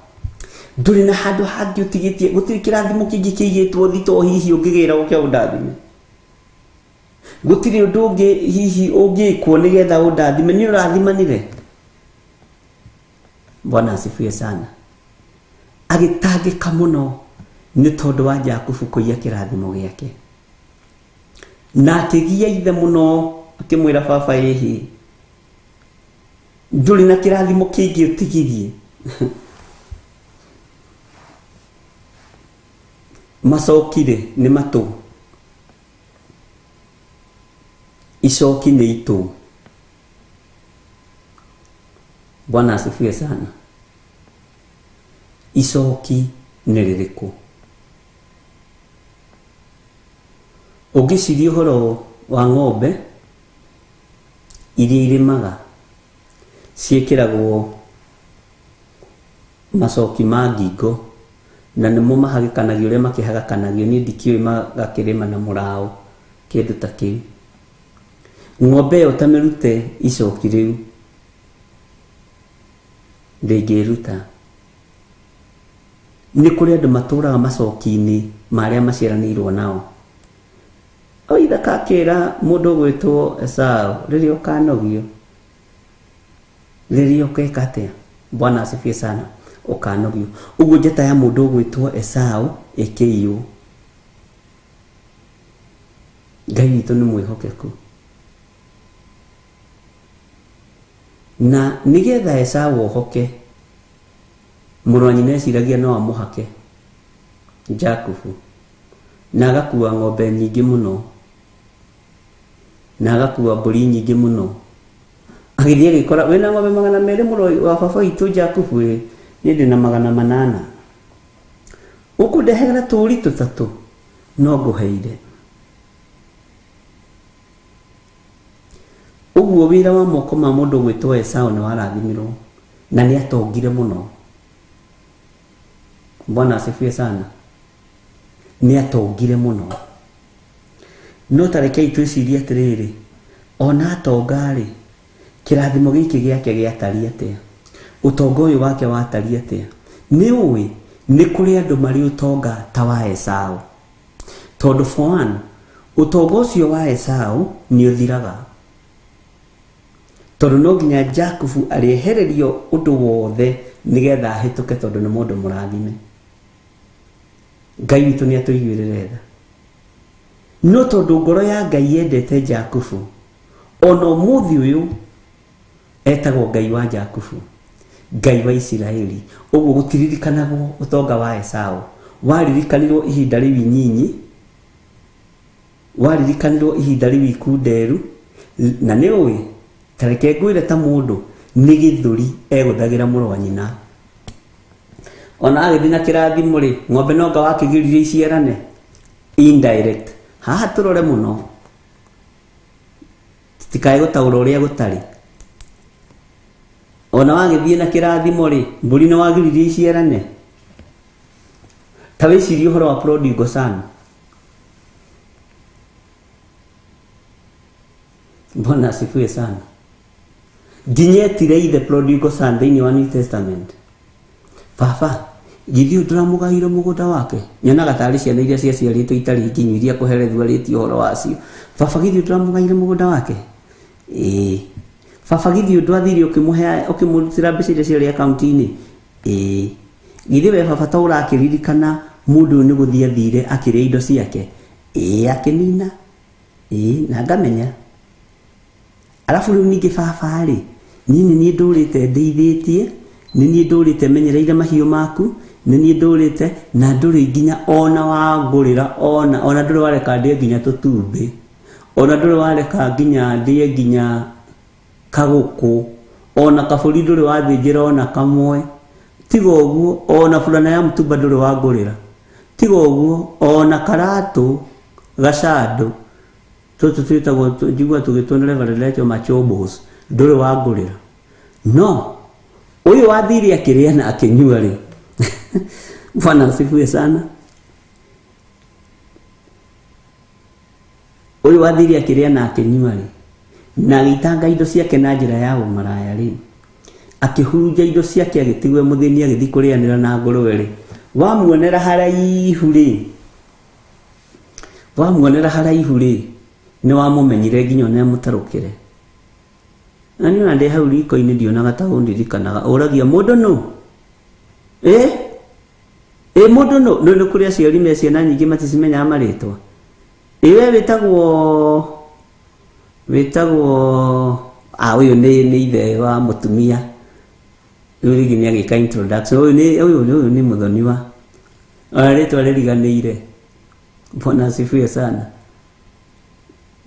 ndũrĩ na handũ hangĩ ũtigĩtie, gũtirĩ kĩrathimo kĩngĩ kĩigĩtwo thitoo hihi ũngĩgĩra ũke ũndathime, gũtirĩ ũndũ ũngĩ hihi ũngĩkwo nĩgetha ũndathime, nĩ ũrathimanire. Bwana asifiwe sana. Agĩtangĩka mũno nĩ tondũ wa Jakubu kũiya kĩrathimo gĩake, na akĩgia ithe mũno akĩmwĩra, baba, ĩhĩ ndũrĩ na kĩrathimo kĩngĩ ũtigirie. Macokire nĩ matũ, icoki nĩ itũ. Bwana asifiwe sana. Icoki nĩ rĩrĩkũ? Ũngĩciria ũhoro wa ng'ombe iria irĩmaga, ciĩkĩragwo macoki ma ngingo na nĩmo mahagĩkanagio ũrĩa makĩhagakanagio, niĩ ndikĩũĩ, magakĩrĩma na mũraũ, kĩndũ ta kĩu. Ng'ombe ĩyo ũtamĩrute icoki rĩu ndĩngĩruta. Nĩ kũrĩ andũ matũraga macoki-inĩ ma arĩa maciaranĩirwo nao. O ithaka akĩra mũndũ ũgwĩtwo Esau, rĩrĩa ũkanogio, rĩrĩa ũgeka atĩa? Bwana asifiwe sana. Ũkanogio. Ũguo njata ya mũndũ ũgwĩtwo Esau ĩkĩiywo. Ngai witũ nĩ mwĩhokeku, na nĩgetha Esau ohoke, mũrũ wa nyina eciragia no amũhake Jakubu, na agakua ng'ombe nyingĩ mũno na agakua mbũri nyingĩ mũno. Agĩthiĩ agĩkora wĩna ng'ombe 200, mũrũ wa baba witũ Jakubu. Ĩ niĩ ndĩna 800, ũkũndehera tũũri tũtatũ no ngũheire. Ũguo wĩra wa moko ma mũndũ gwĩtwo Esau nĩ warathimirwo na nĩ atongire mũno. Bwana asifiwe sana. Nĩ atongire mũno, no ta rekei twĩcirie atĩrĩrĩ, ona atonga-rĩ, kĩrathimo gĩkĩ gĩake gĩatariĩ atĩa? Ũtonga ũyũ wake watariĩ atĩa? Nĩ ũĩ nĩ kũrĩ andũ marĩ ũtonga ta wa Esau, tondũ for one, ũtonga ũcio wa Esau nĩ ũthiraga, tondũ no nginya Jakubu arĩehererio ũndũ wothe nĩgetha ahĩtũke, tondũ nĩ mũndũ mũrathime. Ngai witũ nĩ atũiguĩrĩre tha, no tondũ ngoro ya Ngai yendete Jakubu, ona ũmũthĩ ũyũ etagwo Ngai wa Jakubu, Ngai wa Isiraeli. Ũguo gũtiririkanagwo ũtonga wa Esau, waririkanirwo ihinda rĩu inyinyi, waririkanirwo ihinda rĩu ikunderu. Na nĩ ũĩ, ta reke ngwĩre, ta mũndũ nĩ gĩthũri egũthagĩra mũrũ wa nyina, ona agĩthiĩ na kĩrathimo rĩ, ng'ombe nonga wakĩgiririe iciarane indirect. Haha tũrore mũno tũtikae gũtaũra ũrĩa gũtarĩ. Ona wagĩthiĩ na kĩrathimo rĩ, mbũri nĩ wagiririe iciarane. Ta wĩcirie ũhoro wa prodigal son. Bwana asifiwe sana. Nginya etire ithe prodigal son thĩinĩ wa New Testament. Baba, githĩ ũyũ ndũramũgaĩire mũgũnda wake? Nyonaga tarĩ ciana iria ciaciarĩtwo itarĩ nginyu iria kũherethio arĩtie ũhoro wacio. Baba, githĩ ũyũ ndũramũgaĩire mũgũnda wake? Ĩĩ. Baba, githĩ ũyũ ndwathire ũkĩmũhe ũkĩmũrutĩra mbeca iria ciarĩ akaunti-inĩ? Ĩĩ. Githĩ we baba to ũrakĩririkana mũndũ ũyũ nĩ gũthiĩ athire akĩrĩa indo ciake? Ĩĩ, akĩnina. Ĩĩ, na ngamenya. Arabu rĩu ningĩ baba-rĩ, niĩ nĩ niĩ ndũrĩte ndĩithĩtie, nĩ niĩ ndũrĩte menyereire mahiũ maku, nĩ niĩ ndũrĩte, na ndũrĩ nginya ona wangũrĩra ona, ona ndũrĩ wareka ndĩe nginya tũtumbĩ, ona ndũrĩ wareka nginya ndĩe nginya kagũkũ, ona kabũri ndũrĩ wathĩnjĩra ona kamwe, tiga ũguo, ona burana ya mũtumba ndũrĩ wangũrĩra, tiga ũguo, ona karatũ gacandũ Tũtũ twĩtagwo njiguaga tũgĩtwo nĩ Reverend Rachel Machobos ndũrĩ wangũrĩra. No ũyũ wathire akĩrĩa na akĩnyua rĩ, Bwana asifiwe sana. Ũyũ wathire akĩrĩa na akĩnyua rĩ, na agĩitanga indo ciake na njĩra ya ũmaraya rĩ, akĩhurunja indo ciake agĩtigwo e mũthĩni agĩthiĩ kũrĩanĩra na ngũrũwe rĩ, wamuonera haraihu rĩ, Wamuonera haraihu-rĩ, nĩwamũmenyire nginya ona mũtarũkĩre. Na niĩ ona ndĩ hau riko-inĩ ndionaga ta ũndirikanaga, ũragia mũndũ nũ? Ĩ? Ĩ mũndũ nũ? Nĩ nĩ kũrĩ aciari me ciana nyingĩ maticimenyaga marĩtwa. Ĩ we wĩtagwo wĩtagwo ah ũyũ nĩ nĩ ithe wa mũtumia. Rĩu rĩngĩ nĩ agĩka introduction. Ũyũ nĩ ũyũ ũyũ nĩ mũthoniwa. Ona rĩtwa rĩriganĩire. Bwana asifiwe sana.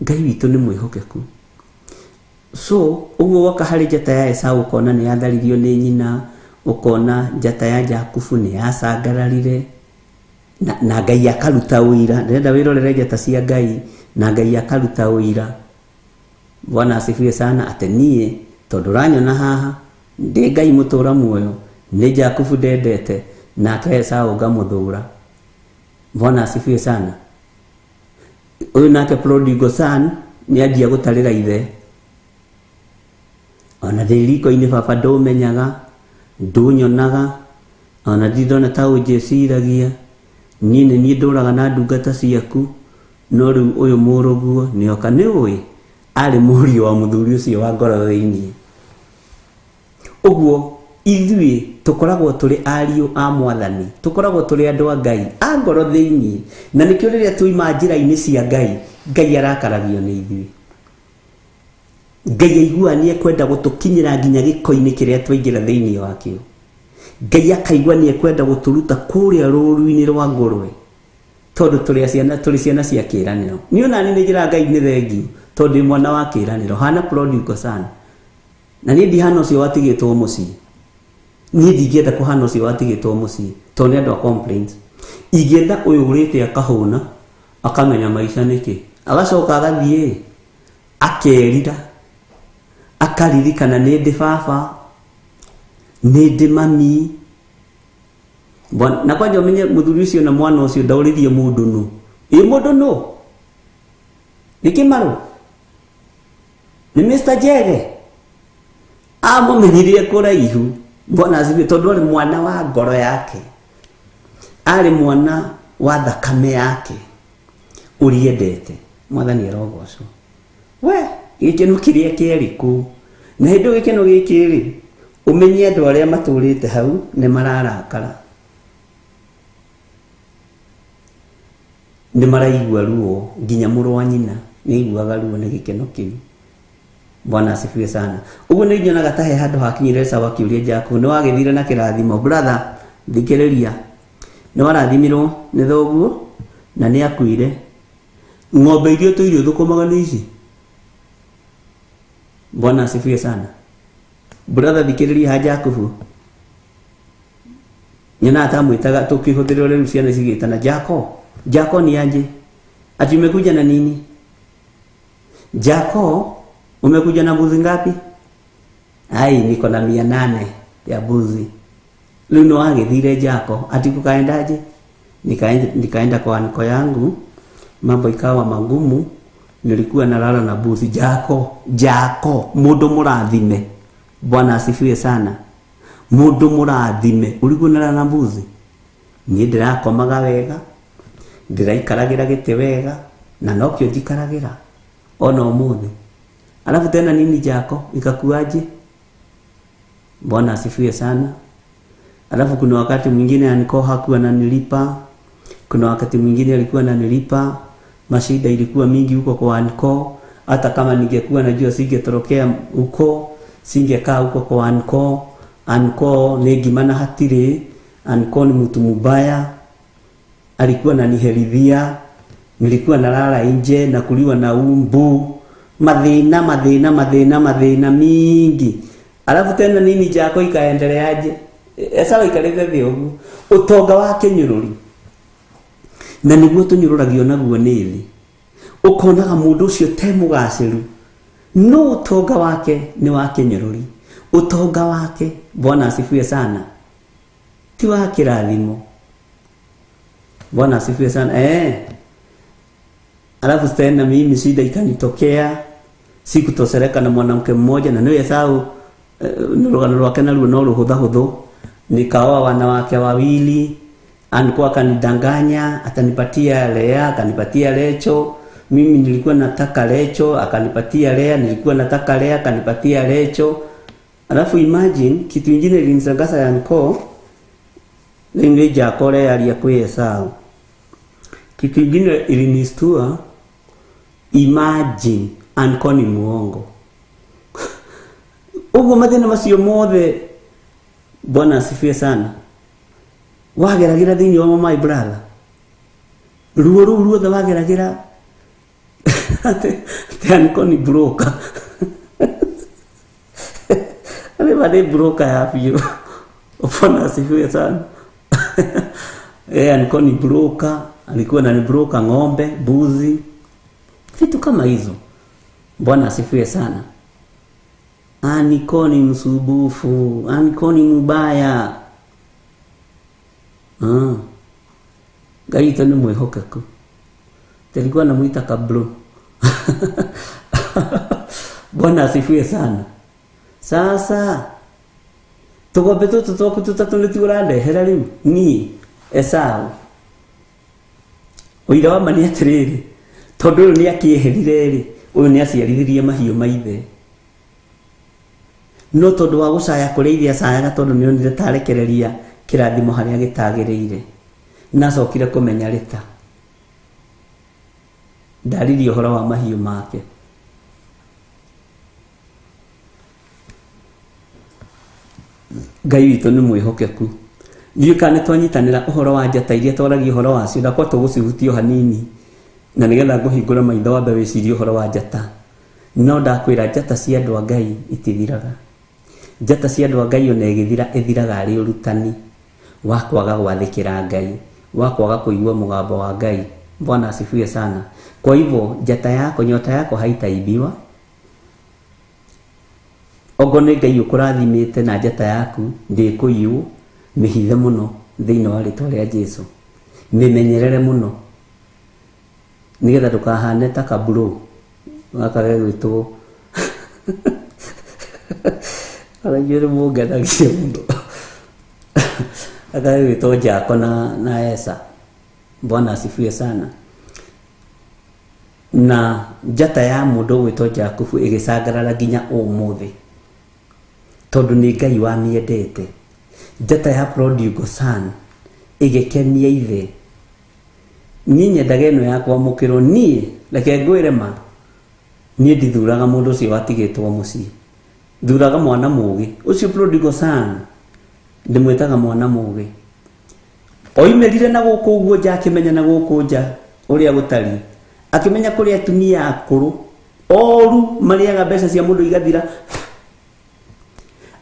Ngai witũ nĩ mwĩhokeku. So, ũguo woka harĩ njata ya Esau ũkona nĩ yatharirio nĩ nyina, ũkona njata ya Jakubu nĩ yacangararire, na, na Ngai akaruta ũira. Ndĩrenda wĩrorere njata cia Ngai, na Ngai akaruta ũira. Bwana asifiwe sana atĩ niĩ tondũ ũranyona haha ndĩ Ngai mũtũra muoyo nĩ Jakubu ndendete nake Esau ngamũthũra. Bwana asifiwe sana. Ũyũ nake prodigal son nĩ anjia gũtarĩra ithe ona ndĩ riko-inĩ baba ndũmenyaga ndũnyonaga ona ndirĩ ndona ta ũnjĩciragia niĩ nĩ niĩ ndũraga na ndungata ciaku No rĩu ũyũ mũrũguo nĩoka. Nĩũĩ, aarĩ mũriũ wa mũthuri ũcio wa ngoro thĩinĩ. Ũguo ithuĩ tũkoragwo tũrĩ ariũ a Mwathani, tũkoragwo tũrĩ andũ a Ngai a ngoro thĩinĩ, na nĩkĩo rĩrĩa twoima njĩra-inĩ cia Ngai, Ngai arakaragio nĩ ithuĩ. Ngai aiguaga nĩ ekwenda gũtũkinyĩra nginya gĩko-inĩ kĩrĩa twaingĩra thĩinĩ wakĩo. Ngai akaigua nĩ ekwenda gũtũruta kũrĩa rũũru-inĩ rwa ngũrwe. Tondũ tũrĩ ciana tũrĩ ciana cia kĩĩranĩro. Niĩ ona niĩ nĩ njĩraga Ngai nĩ thengiũ tondũ ndĩ mwana wa kĩĩranĩro. Hana prodigal son. Na niĩ ndihana ũcio watigĩtwo mũciĩ. Niĩ ndingĩenda kũhana ũcio watigĩtwo mũciĩ tondũ nĩ andũ a complaints. Ingĩenda ũyũ ũrĩte akahũna akamenya maica nĩkĩ. Agacoka agathiĩ akerira akaririkana nĩ ndĩ baba, nĩ ndĩ mami. Bwana, na kwanja umenye muthuri ucio na mwana ucio ndauririe mundu nu ĩ mundu nu nĩ kĩmarũ nĩ Mr. Jege amũmenyirie kũraihu bwana asifiwe tondũ arĩ mwana wa ngoro yake arĩ mwana wa thakame yake ũriendete mwathani arogocwo we gĩkeno kĩrĩa kĩarĩ kũu na hĩndĩ ĩyo gĩkeno gĩkĩ rĩ ũmenye andũ arĩa matũrĩte hau nĩ mararakara nĩ maraigua ruo nginya mũrũ wa nyina nĩ aiguaga ruo nĩ gĩkeno kĩu bwana asifiwe sana ũguo nĩ nyonaga ta he handũ hakinyire Esau akĩũria Jakubu nĩ wagĩthire na kĩrathimo brother thikĩrĩria nĩ warathimirwo nĩ thoguo na nĩ akuire ng'ombe iria ũtũire ũthũkũmaga nĩ ici bwana asifiwe sana brother thikĩrĩria ha Jakubu nyonaga ta mwĩtaga tũkĩhũthĩrwo rĩu ciana cigĩtana Jako Jako ni aje ati umekuja na nini Jako umekuja na mbuzi ngapi ai niko na 800 ya mbuzi rĩu nĩ wagĩthire Jako ati kukaendaje nikaenda, nikaenda kwa anko yangu mambo ikawa magumu nilikuwa nalala na buzi Jako Jako mundu murathime bwana asifiwe sana. Mundu murathime urigwo na mbuzi. Niĩ ndĩrakomaga wega, ndĩraikaragĩra gĩtĩ wega, na nokĩo njikaragĩra ona ũmũthĩ. Alafu tena nini jako ikakuaje? Bwana asifiwe sana. Alafu kuna wakati mwingine aniko hakuwa ananilipa, kuna wakati mwingine alikuwa ananilipa. Mashida ilikuwa mingi huko kwa anko. Hata kama ningekuwa najua singetorokea huko, singekaa huko kwa anko. Anko nĩ hatirĩ, anko ni mtu mubaya, alikuwa ananiherithia, nilikuwa nalala nje na kuliwa na umbu, mathina mathina mathina mathina mingi. Alafu tena nini jako ikaendeleaje? Esau ikarĩte thĩ ũguo, ũtonga wa kĩnyũrũri, na nĩguo tũnyũrũragio naguo nĩ thĩ. Ũkonaga mũndũ ũcio te mũgacĩru, no ũtonga wake nĩ wa kĩnyũrũri. Ũtonga wake, Bwana asifiwe sana, ti wa kĩrathimo. Bwana asifiwe sana. Alafu tena mimi shida ikanitokea, sikutosereka na mwanamke mmoja, na nĩ Esau rũgano rwake naruo no rũhũthahũthũ. Nikaoa wanawake wawili, alikuwa akanidanganya, atanipatia Lea, akanipatia Lecho. Mimi nilikuwa nataka Lecho, akanipatia Lea, nilikuwa nataka Lea, akanipatia Lecho. Alafu imagine kitu kingine ilinishangaza ya nko ningeja kore aliyakuwa Esau. Kitu kingine ilinistua, imagine anko ni muongo. Ugo mathina macio mothe, Bwana asifiwe sana, wageragira thĩinĩ wa my brother, ruo rũu ruothe wageragira atĩ anko ni broker. Arĩ nĩ broker ya biũ. Bwana asifiwe sana. Alikuwa ni broker, alikuwa ni broker ng'ombe, mbuzi, vitu kama hizo. Bwana asifiwe sana. Aniko ni msubufu, aniko ni mubaya. Ngai witũ nĩ mwĩhokeku. Tulikuwa namuita kablo. Bwana asifiwe sana. Sasa tũgombe tũtũ twaku tũtatũ nĩtuo ũrandehera rĩu niĩ Esau. Ũira wa ma nĩ atĩrĩrĩ, tondũ ũyũ nĩakĩeherire rĩ, ũyũ nĩaciarithirie mahiũ ma ithe. No tondũ wa gũcaya kũrĩa ithe acayaga, tondũ nĩonire ta arekereria kĩrathimo harĩa gĩtagĩrĩire, na acokire kũmenya rĩta ndaririe ũhoro wa mahiũ make. Ngai witũ nĩ mwĩhokeku. Ndiũĩ kana nĩtwanyitanĩra ũhoro wa njata iria twaragia ũhoro wacio, na kwa tũgũcihutia hanini, na nĩgetha ngũhingũra maitho wambe wĩcirie ũhoro wa njata. No ndakwĩra njata cia andũ a Ngai itithiraga. Njata cia andũ a Ngai ona ĩgĩthira ĩthiraga arĩ ũrutani wa kwaga gwathĩkĩra Ngai, wa kwaga kũigua mũgambo wa Ngai. Bwana asifiwe sana. Kwa hivyo njata yako, nyota yako haitaibiwa. Ogo nĩ Ngai ũkũrathimĩte na njata yaku ndĩkũiywo, mĩhithe mũno thĩinĩ wa rĩtwa rĩa Jesũ, mĩmenyerere mũno nĩgetha ndũkahane ta kaburo gaka gegwĩtwo ara inyuĩ nĩmũngenagia mũno, gaka gegwĩtwo Jako na Esa. Bwana asifiwe sana. Na njata ya mũndũ ũgwĩtwo Jakubu ĩgĩcangarara nginya ũmũthĩ, tondũ nĩ Ngai wamĩendete. Njata ya prodigal son ĩgĩkenia ithe. Niĩ nyendaga ĩno ya kwamũkĩrwo. Niĩ reke ngwĩre ma, niĩ ndithuraga mũndũ ũcio watigĩtwo mũciĩ, thuraga mwana mũgĩ. Ũcio prodigal son ndĩmwĩtaga mwana mũgĩ. Oimĩrire na gũkũ ũguo nja, akĩmenya na gũkũ nja ũrĩa gũtariĩ, akĩmenya kũrĩ atumia akũrũ oru marĩaga mbeca cia mũndũ igathira,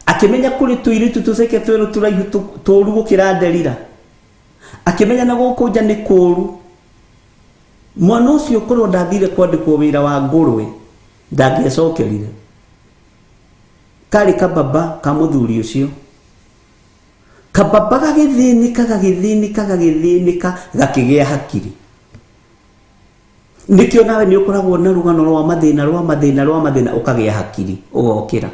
akĩmenya kũrĩ tũirĩtu tũceke twerũ tũraihu tũru gũkĩra nderira, akĩmenya na gũkũ nja nĩ kũru. Mwana ũcio korwo ndathire kwandĩkwo wĩra wa ngũrwe ndangĩecokerire. Karĩ kababa ka mũthuri ũcio, kababa gagĩthĩnĩka gagĩthĩnĩka gagĩthĩnĩka gakĩgĩa hakiri. Nĩkĩo nawe nĩ ũkoragwo na rũgano rwa mathĩna rwa mathĩna rwa mathĩna, ũkagĩa hakiri ũgokĩra.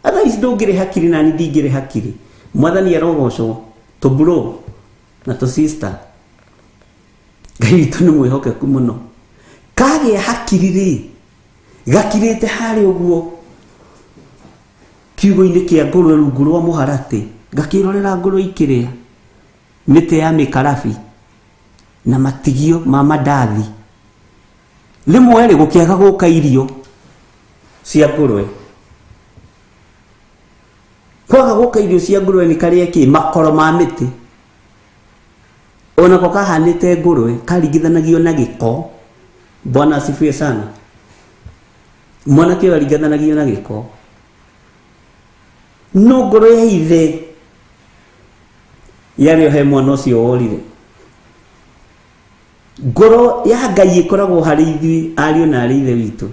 Otherwise ndũngĩrĩ hakiri na niĩ ndingĩrĩ hakiri. Mwathani arogocwo tũ bro na tũ sister. Ngai witũ nĩ mwĩhokeku mũno. Kagĩa hakiri rĩ, gakirĩte harĩa ũguo kiugo-inĩ kĩa ngũrwe rungu rwa mũharatĩ, gakĩrorera ngũrwe ikĩrĩa mĩtĩ ya mĩkarabi na matigio ma mandathi. Rĩmwe rĩ, gũkĩaga gũka irio cia ngũrwe. Kwaga gũka irio cia ngũrwe nĩ karĩa kĩ makoro ma mĩtĩ. Onako kahanĩte ngũrwe, karingithanagio na gĩko. Bwana asifiwe sana. Mwanake ũyũ aringithanagio na gĩko. No ngoro ya ithe yarĩ o he mwana ũcio worire. Ngoro ya Ngai ĩkoragwo harĩ ithuĩ ariũ na arĩ ithe witũ.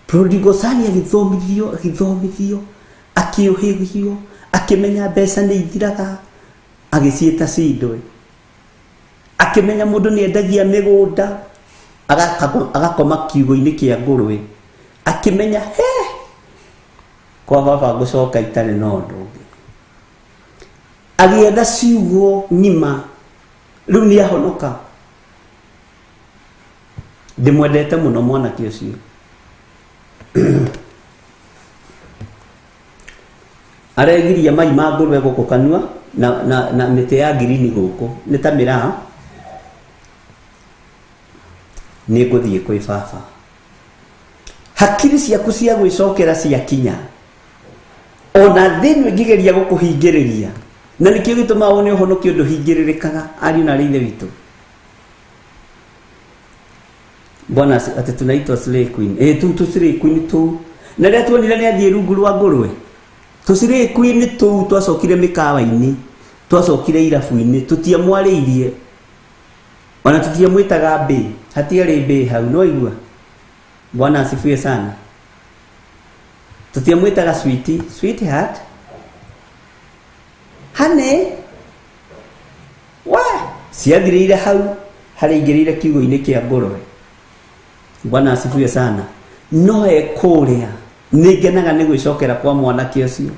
Prodigal son agĩthomithio, agĩthomithio, akĩũhĩgio, akĩmenya mbeca nĩ ithiraga, agĩciĩta cindwe. Akĩmenya mũndũ nĩ endagia mĩgũnda, agakoma kiugũ-inĩ kĩa ngũrwe. Akĩmenya, he, kwa baba ngũcoka itarĩ na ũndũ ũngĩ. Agĩetha ciugo ng'ima, rĩu nĩ ahonoka. Ndĩmwendete mũno mwanake ũcio. Aregiria mai ma ngũrwe gũkũ kanua na mĩtĩ ya ngirini gũkũ nĩ ta mĩraa. Nĩ ngũthiĩ kwĩ baba. Hakiri ciaku cia gwĩcokera ciakinya, ona thĩ ĩno ĩngĩgeria gũkũhingĩrĩria, na nĩkĩo gĩtũmaga wone ũhonokio ndũhingĩrĩrĩkaga, ariũ na arĩ ithe witũ. Bwana ati tunaitwa Slay Queen. Tu Slay Queen tu. Na rĩrĩa tuonire nĩ athiĩ rungu rwa ngũrwe, tũ Slay Queen tu twacokire mĩkawa-inĩ, twacokire irabu-inĩ, tũtiamwarĩirie. Ona tũtiamwĩtaga mbĩ, hatiarĩ mbĩ hau, no igua. Bwana asifiwe sana. Tũtiamwĩtaga sweetie, sweetheart. Honey. We, ciathirĩire hau harĩa aingĩrĩire kiugũ-inĩ kĩa ngũrwe. Bwana asifiwe sana. No e kũrĩa nĩ ngenaga nĩ gwĩcokera kwa mwanake ũcio,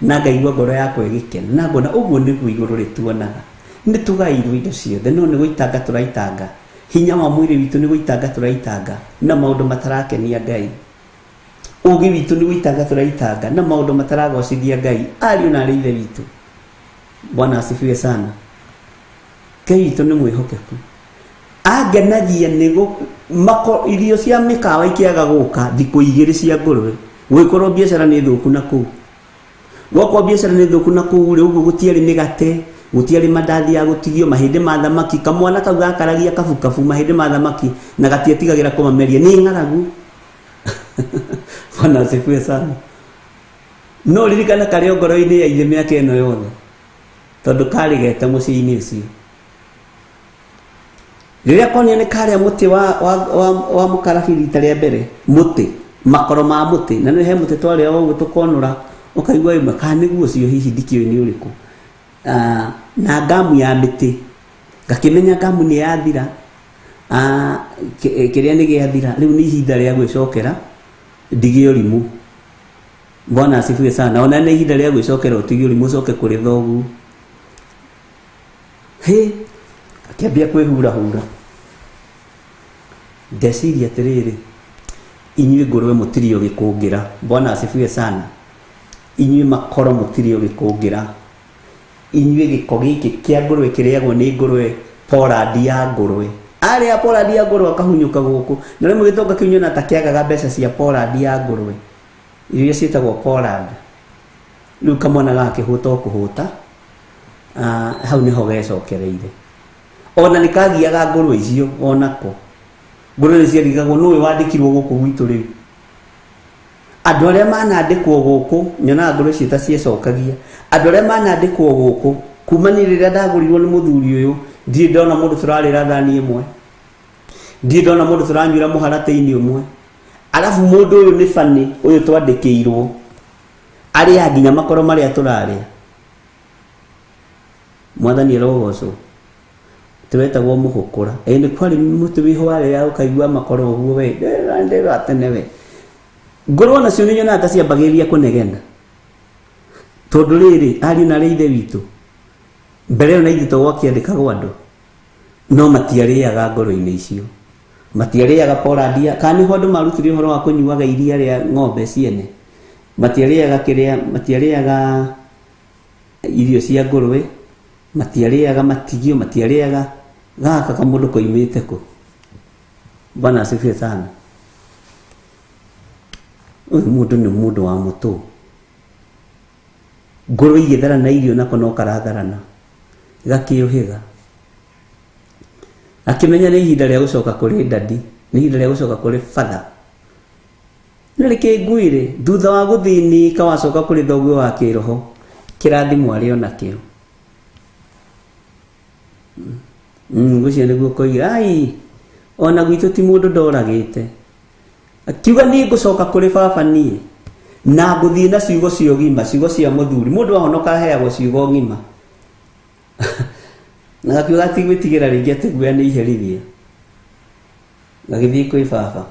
na ngaigua ngoro yakwa ĩgĩkena, na ngona ũguo nĩguo igũrũ rĩtuonaga. Nĩ tũgairwo indo ciothe, no nĩ gũitanga tũraitanga. Hinya wa mwĩrĩ witũ nĩ gũitanga tũraitanga na maũndũ matarakenia Ngai. Ũũgĩ witũ nĩ gũitanga tũraitanga na maũndũ mataragocithia Ngai. Ariũ na arĩ ithe witũ. Bwana asifiwe sana. Ngai witũ nĩ mwĩhokeku. Angenagia nĩ irio cia mĩkawa ikĩaga gũka thikũ igĩrĩ cia ngũrwe, gũgĩkorwo biacara nĩ thũku na kũu. Gwakorwo biacara nĩ thũku na kũu rĩ, ũguo gũtiarĩ mĩgate, gũtiarĩ mandathi ya gũtigio, mahĩndĩ ma thamaki, kamwana kau gakaragia kabukabu mahĩndĩ ma thamaki na gatiatigagĩra kũmameria, nĩ ng'aragu. Bwana asifiwe sana. No ririkana karĩ o ngoro-inĩ ya ithe mĩaka ĩno yothe, tondũ karĩ gete mũciĩ-inĩ ũcio. Rĩrĩa konio nĩ karĩa mũtĩ wa mũkarabi rita rĩa mbere, mũtĩ, makoro ma mũtĩ, na nĩ he mũtĩ twarĩa ũguo tũkonũra, ũkaigua ĩmwe, kana nĩguo ũcio hihi ndikĩũĩ nĩ ũrĩkũ. Na ngamu ya mĩtĩ, ngakĩmenya ngamu nĩ yathira, kĩrĩa nĩ gĩathira, rĩu nĩ ihinda rĩa gwĩcokera ndige ũrimũ. Bwana asifiwe sana. Ona nĩ ihinda rĩa gwĩcokera ũtige ũrimũ, ũcoke kũrĩ thoguo. Hĩ, akĩambia kwĩhurahura. Ndeciria atĩrĩrĩ, inyuĩ ngũrwe mũtirĩ ũgĩkũngĩra. Bwana asifiwe sana. Inyuĩ makoro mũtirĩ ũgĩkũngĩra. Inyuĩ gĩko gĩkĩ kĩa ngũrwe kĩrĩagwo nĩ ngũrwe, porandi ya ngũrwe. Arĩa porandi ya ngũrwe akahunyũka gũkũ. Na rĩmwe gĩtonga kĩu nyona ta kĩagaga mbeca cia porandi ya ngũrwe. Iria ciĩtagwo porandi. Rĩu kamwana gakĩhũta o kũhũta, hau nĩho gecokereire. Ona nĩ kagiaga ngũrwe icio onako. Ngũrwe nĩ ciarigagwo nũĩ wandĩkirwo gũkũ gwitũ rĩu. Andũ arĩa manandĩkwo gũkũ, nyonaga ngũrwe icio ta ciecokagia. Andũ arĩa manandĩkwo gũkũ, kuma niĩ rĩrĩa ndagũrirwo nĩ mũthuri ũyũ, ndirĩ ndona mũndũ tũrarĩra thani ĩmwe. Ndirĩ ndona mũndũ tũranyuĩra mũharatĩ-inĩ ũmwe. Arabu mũndũ ũyũ nĩ bani, ũyũ twandĩkĩirwo. Arĩa nginya makoro marĩa tũrarĩa. Mwathani arogocwo. Tũretagwo mũhũkũra. Nĩ kwarĩ mũtĩ wĩho warĩa ũkaigua makoro ũguo we. Ndĩra tene we. Ngũrũwe nacio nĩ nyonaga ta ciambagĩrĩria kũnegena. Tondũ rĩrĩ, ariũ na arĩ ithe witũ, mbere ĩyo na ithuĩ to gwakĩandĩkagwo andũ, no matiarĩaga ngoro-inĩ icio. Matiarĩaga porandia, kana nĩho andũ marutire ũhoro wa kũnyuaga iria rĩa ng'ombe ciene. Matiarĩaga kĩrĩa, matiarĩaga irio cia ngũrwe, matiarĩaga matigio, matiarĩaga gaka kamũndũ koimĩte kũ. Bwana asifiwe sana. Ũyũ mũndũ nĩ mũndũ wa mũtũ. Ngũrwe igĩtharana irio nako no karatharana. Gakĩũhĩga. Akĩmenya nĩ ihinda rĩa gũcoka kũrĩ dadi, nĩ ihinda rĩa gũcoka kũrĩ father. Na reke ngwĩre, thutha wa gũthĩnĩka wacoka kũrĩ thoguo wa kĩroho, kĩrathimo arĩ o nakĩo. Ngwĩciria nĩguo koiga, ai, ona gwitũ ti mũndũ ndoragĩte. Akiuga niĩ ngũcoka kũrĩ baba niĩ, na ngũthiĩ na ciugo cia ũgima, ciugo cia mũthuri. Mũndũ ahonoka aheagwo ciugo ng'ima. Na gakiuga gatigwĩtigĩra rĩngĩ atĩ guoya nĩ iherithia. Gagĩthiĩ kwĩ baba.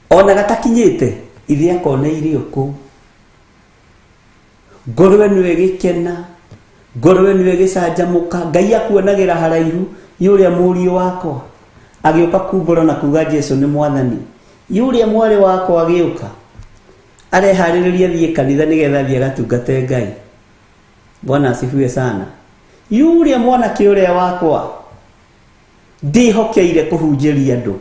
Ona gatakinyĩte, ithe akoneire o kũu. Ngoro ĩno ĩgĩkena, ngoro ĩno ĩgĩcanjamũka, Ngai akuonagĩra haraihu, ĩ ũrĩa mũriũ wakwa agĩũka kumbũra na kuga Jesu nĩ mwathani, ĩ ũrĩa mwarĩ wakwa agĩũka areharĩrĩria athiĩ kanitha nĩgetha athiĩ agatungate Ngai. Bwana asifiwe sana. Ĩ ũrĩa mwanake ũrĩa wakwa ndĩhokeire kũhunjĩria andũ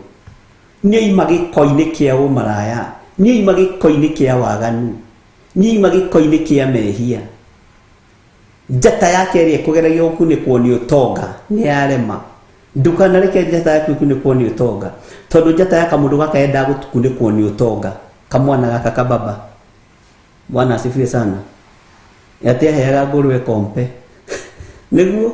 nĩoima gĩko-inĩ kĩa ũmaraya, nĩoima gĩko-inĩ kĩa waganu, nĩoima gĩko-inĩ kĩa mehia. Njata yake ĩrĩa ĩkũgeragio gũkunĩkwo nĩ ũtonga nĩ yarema. Ndũkanareke njata yaku ĩkunĩkwo nĩ ũtonga, tondũ njata ya kamũndũ gaka yendaga gũkunĩkwo nĩ ũtonga, kamwana gaka kababa. Bwana asifiwe sana. Atĩ aheaga ngũrwe kompe. Nĩguo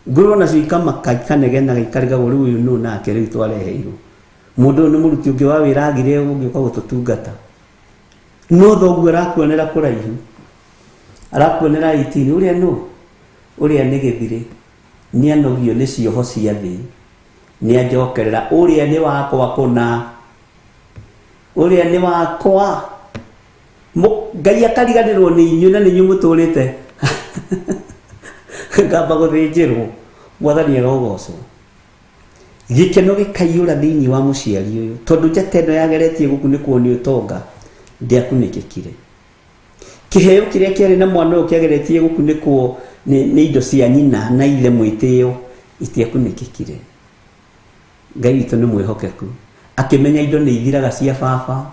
ngũrwe nacio ikamaka ikanegenaga ikarigagwo rĩu ũyũ nũ nake rĩu twareheirwo. Mũndũ ũyũ nĩ mũruti ũngĩ wa wĩra agire ũngĩũka gũtũtungata. No thoguo arakuonera kũraihu. Arakuonera 18 ũrĩa nũ? Ũrĩa nĩ gĩthirĩ. Nĩ anogio nĩ cioho cia thĩ. Nĩ anjokerera ũrĩa nĩ wakwa kũna. Ũrĩa nĩ wakwa. Ngai akariganĩrwo nĩ inyuĩ na nĩ inyuĩ mũtũrĩte. Ngamba gũthĩnjĩrwo. Mwathani arogocwo. Gĩkeno gĩkaiyũra thĩinĩ wa mũciari ũyũ tondũ njata ĩno yageretie gũkunĩkwo nĩ ũtonga ndĩakunĩkĩkire. Kĩheo kĩrĩa kĩarĩ na mwana ũyũ kĩageretie gũkunĩkwo nĩ indo cia nyina na ithe mwĩtĩo itiakunĩkĩkire. Ngai witũ nĩ mwĩhokeku. Akĩmenya indo nĩ ithiraga cia baba,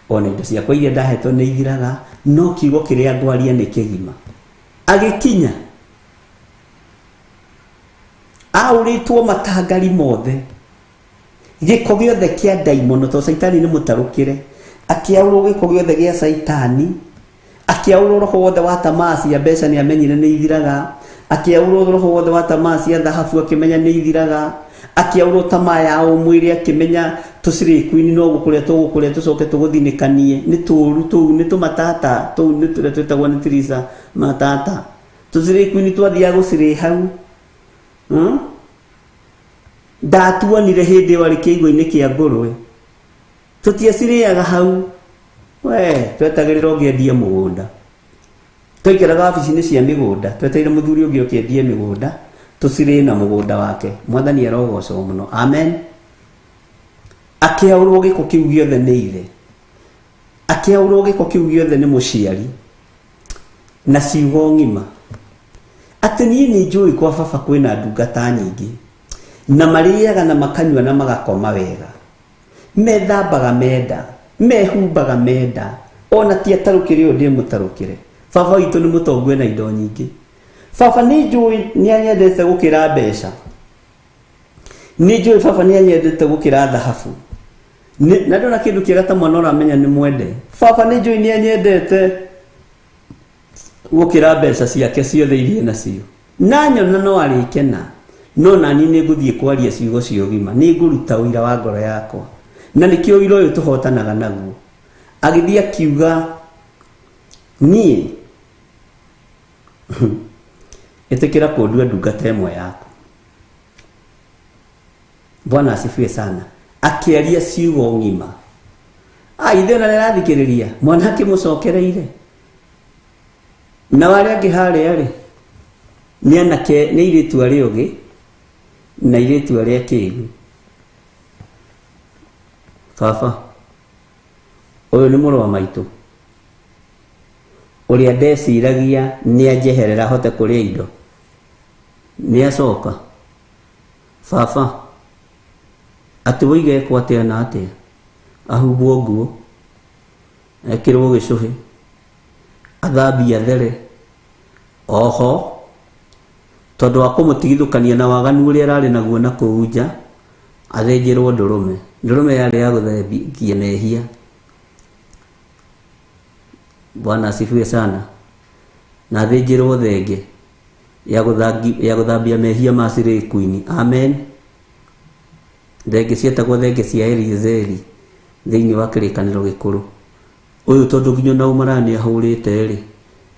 ona indo ciakwa iria ndahetwo nĩ ithiraga, no kiugo kĩrĩa ngwaria nĩ kĩgima. Agĩkinya aũrĩtwo matangari mothe, gĩko gĩothe kĩa ndaimono, tondũ caitani nĩ mũtarũkĩre. Akĩaũrwo gĩko gĩothe gĩa caitani, akĩaũrwo roho wothe wa tamaa cia mbeca nĩ amenyire nĩ ithiraga, akĩaũrwo roho wothe wa tamaa cia thahabu akĩmenya nĩ ithiraga, akĩaũrwo tamaa ya ũmwĩrĩ akĩmenya tũcirĩkuini no gũkũrĩa tũgũkũrĩa tũcoke tũgũthinĩkanie, nĩ tũũru tũu, nĩ tũmatata tũu nĩ tũrĩa twĩtagwo nĩ Tirisa matata. Tũcirĩkuini twathiaga gũcirĩ hau. Ndatuonire hĩndĩ ĩyo arĩ kĩigũ-inĩ kĩa ngũrwe. Tũtiacirĩaga hau. We, twetagĩrĩra ũngĩ endie mũgũnda. Twaikaraga wabici-inĩ cia mĩgũnda, twetereire mũthuri ũngĩ oke endie mĩgũnda, tũcirĩe na mũgũnda wake. Mwathani arogocwo mũno. Amen. Akĩaũrwo gĩko kĩu gĩothe nĩ ithe. Akĩaũrwo gĩko kĩu gĩothe nĩ mũciari. Na ciugo ng'ima. Atĩ niĩ nĩ njũĩ kwa baba kwĩna ndungata nyingĩ. Na marĩaga na makanyua na magakoma wega. Methambaga menda, mehumbaga menda, ona ti atarũkĩre ũyũ ndĩ mũtarũkĩre. Baba witũ nĩ mũtongu ena indo nyingĩ. Baba nĩ njũĩ nĩ anyendete gũkĩra mbeca. Nĩ njũĩ baba nĩ anyendete gũkĩra thahabu. Na ndona kĩndũ kĩega ta mwana ũramenya nĩ mwende. Baba nĩ njũĩ nĩ anyendete gũkĩra mbeca ciake ciothe iria nacio. Na nyona no arĩkena, no nani nĩ ngũthiĩ kwaria ciugo cia ũgima, nĩ ngũruta ũira wa ngoro yakwa. Na nĩkĩo ũira ũyũ tũhotanaga naguo. Agĩthiĩ akiuga, niĩ ĩtĩkĩra kũndua ndungata ĩmwe yaku. Bwana asifiwe sana. Akĩaria ciugo ng'ima. Ah, ithe ona nĩarathikĩrĩria mwana akĩmũcokereire. Nao arĩa angĩ harĩa rĩ, nĩ anake, nĩ airĩtu arĩa ogĩ na airĩtu arĩa akĩgu. Baba, ũyũ nĩ mũrũ wa maitũ ũrĩa ndeciragia nĩ anjeherera hote kũrĩa indo, nĩ acoka. Baba, atĩ woiga ekwo atĩa na atĩa? Ahumbwo nguo, ekĩrwo gĩcũhĩ, athambie athere, oho tondũ wa kũmũtigithũkania na waganu ũrĩa ararĩ naguo na kũu nja, athĩnjĩrwo ndũrũme. Ndũrũme yarĩ ya gũthengia mehia. Bwana asifiwe sana. Na athĩnjĩrwo thenge ya gũthambia mehia ma Slay Queen. Amen. Thenge cietagwo thenge cia Eliezeri thĩinĩ wa kĩrĩkanĩro gĩkũrũ. Ũyũ tondũ nginya ona ũmaraya nĩ ahũrĩte rĩ,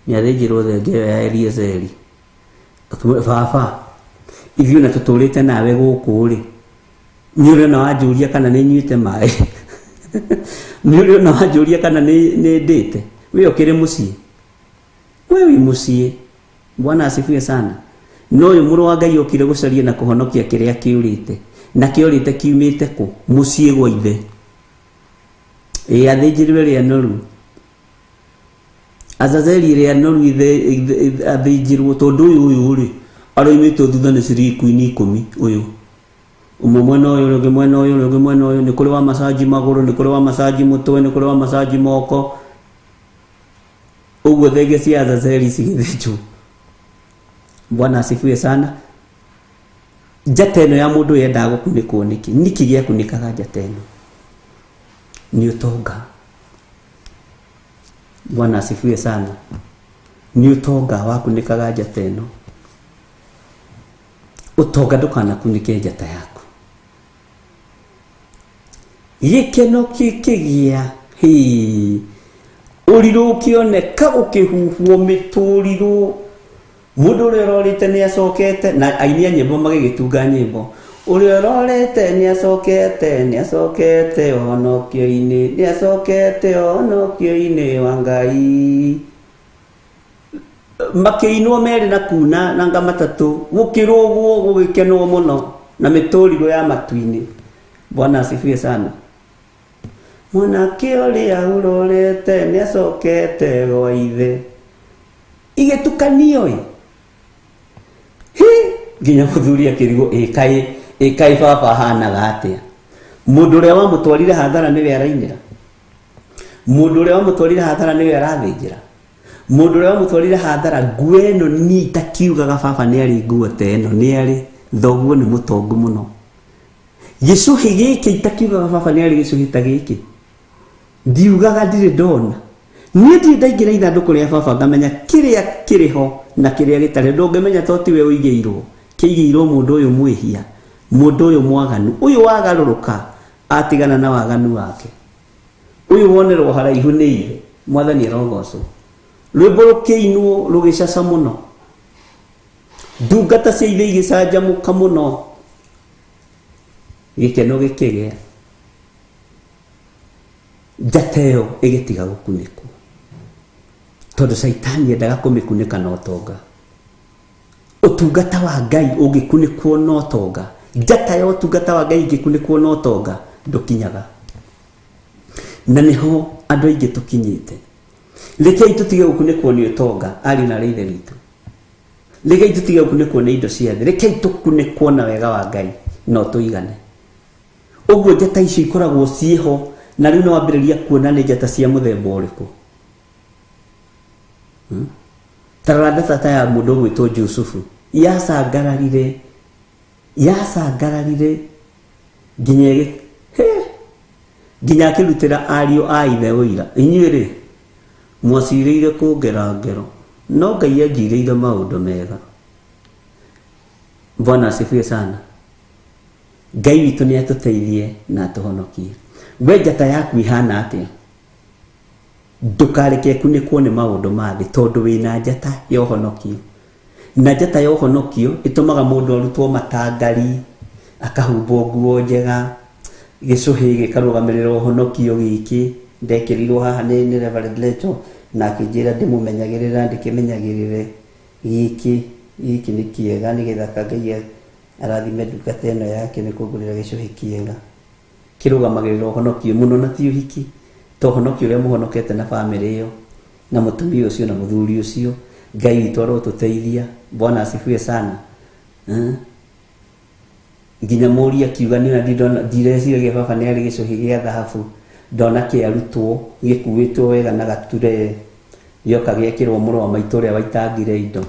nĩ athĩnjĩrwo thenge ĩyo ya Eliezeri. Akĩmwĩra, baba, ithuĩ na tũtũrĩte nawe gũkũ rĩ, nĩ ũrĩ ona wanjũria kana nĩ nyuĩte maĩ? Nĩ ũrĩ ona wanjũria kana nĩ ndĩte? We ũkĩrĩ mũciĩ? We wĩ mũciĩ. Bwana asifiwe sana. No ũyũ mũrũ wa Ngai okire gũcaria na kũhonokia kĩrĩa kĩũrĩte. Na kĩorĩte kiumĩte kũ? Mũciĩ gwa ithe. Ĩ athĩnjĩrwo ĩrĩa noru. Azazeli ĩrĩa noru athĩnjĩrwo tondũ ũyũ ũyũ rĩ, aroimĩtwo thutha nĩ ciringi 10 ũyũ. Ũmwe mwena ũyũ, ũrĩa ũngĩ mwena ũyũ, ũrĩa ũngĩ mwena ũyũ, nĩ kũrĩ wa macaji magũrũ, nĩ kũrĩ wa macaji mũtwe, nĩ kũrĩ wa macaji moko. Ũguo thenge cia Azazeli cigĩthĩnjwo. Bwana asifiwe sana. Njata ĩno ya mũndũ yendaga gũkunĩkwo nĩkĩ? Nĩkĩ gĩakunĩkaga njata ĩno? Nĩ ũtonga. Bwana asifiwe sana. Nĩ ũtonga wakunĩkaga njata ĩno. Ũtonga ndũkanakunĩke njata yaku. Gĩkeno kĩkĩgĩa, hĩ, ũrirũ ũkĩoneka ũkĩhuhwo mĩtũrirũ. Mũndũ ũrĩa ũrorĩte nĩ acokete, na aini a nyĩmbo magĩgĩtunga nyĩmbo. Ũrĩa ũrorĩte nĩ acokete, nĩ acokete ũhonokio-inĩ, nĩ acokete ũhonokio-inĩ wa Ngai. Makĩinwo merĩ na kuna na nga matatũ, gũkĩrũgwo gũgĩkenwo mũno na mĩtũrirũ ya matu-inĩ. Bwana asifiwe sana. Mwanake ũrĩa ũrorete nĩ acokete gwa ithe. Igĩtukanio ĩ. Hi, nginya mũthuri akĩrigwo ĩkaĩ baba ahanaga atĩa. Mũndũ ũrĩa wamũtwarire hathara nĩwe arainĩra. Mũndũ ũrĩa wamũtwarire hathara nĩwe arathĩnjĩra. Mũndũ ũrĩa wamũtwarire hathara nguo ĩno niĩ itakiugaga baba nĩ arĩ nguo ta ĩno, nĩ arĩ thoguo nĩ mũtongu mũno. Gĩcũhĩ gĩkĩ itakiugaga baba nĩ arĩ gĩcũhĩ ta gĩkĩ. Ndiugaga ndirĩ ndona. Niĩ ndirĩ ndaingĩra ithandũkũ rĩa baba ngamenya kĩrĩa kĩrĩ ho na kĩrĩa gĩtarĩ. Ndũngĩmenya to tiwe ũigĩirwo. Kĩigĩirwo mũndũ ũyũ mwĩhia, mũndũ ũyũ mwaganu, ũyũ wagarũrũka atigana na waganu wake. Ũyũ wonerwo haraihu nĩ ithe. Mwathani arogocwo. Rwĩmbo rũkĩinwo rũgĩcaca mũno. Ndungata cia ithe igĩcanjamũka mũno. Gĩkeno gĩkĩgĩa. Njata ĩyo ĩgĩtiga gũkunĩkwo. Tondũ Caitani endaga kũmĩkunĩka na ũtonga. Ũtungata wa Ngai ũngĩkunĩkwo na ũtonga, njata ya ũtungata wa Ngai ĩngĩkunĩkwo na ũtonga, ndũkinyaga. Na nĩho andũ aingĩ tũkinyĩte. Rekei tũtige gũkunĩkwo nĩ ũtonga, ariũ na arĩ ithe witũ. Rekei tũtige gũkunĩkwo nĩ indo cia thĩ. Rekei tũkunĩkwo na wega wa Ngai, no tũigane. Ũguo njata icio ikoragwo ciĩho, na rĩu nĩ wambĩrĩria kuona nĩ njata cia mũthemba ũrĩkũ. Ta rora njata ta ya mũndũ ũgwĩtwo Jusufu. Yacangararire, yacangararire nginya he, nginya akĩrutĩra ariũ a ithe ũira. Inyuĩ rĩ, mwacirĩire kũngera ngero, no Ngai anjirĩire maũndũ mega. Bwana asifiwe sana. Ngai witũ nĩ atũteithie na atũhonokie. We njata yaku ihana atĩa? Ndũkareke ĩkunĩkwo nĩ maũndũ ma thĩ, tondũ wĩna njata ya ũhonokio. Na njata ya ũhonokio ĩtũmaga mũndũ arutwo matangari, akahumbwo nguo njega, gĩcũhĩ gĩkarũgamĩrĩra ũhonokio gĩkĩ. Ndekĩrirwo haha nĩ nĩ Reverend Lecho na akĩnjĩra ndĩmũmenyagĩrĩra ndĩkĩmenyagĩrĩre gĩkĩ gĩkĩ nĩ kĩega nĩgetha Ngai arathime ndungata ĩno yake nĩ kũngũrĩra gĩcũhĩ kĩega. Kĩrũgamagĩrĩra ũhonokio mũno na ti ũhiki, to ũhonokio ũrĩa mũhonokete na bamĩrĩ ĩyo na mũtumia ũcio na mũthuri ũcio. Ngai witũ arotũteithia. Bwana asifiwe sana. Nginya mũriũ akiuga niĩ ona ndireciragia baba nĩ arĩ gĩcũhĩ gĩa thahabu, ndona kĩarutwo gĩkuĩtwo wega na gaturee gĩoka gĩekĩrwo mũrũ wa maitũ ũrĩa waitangire indo.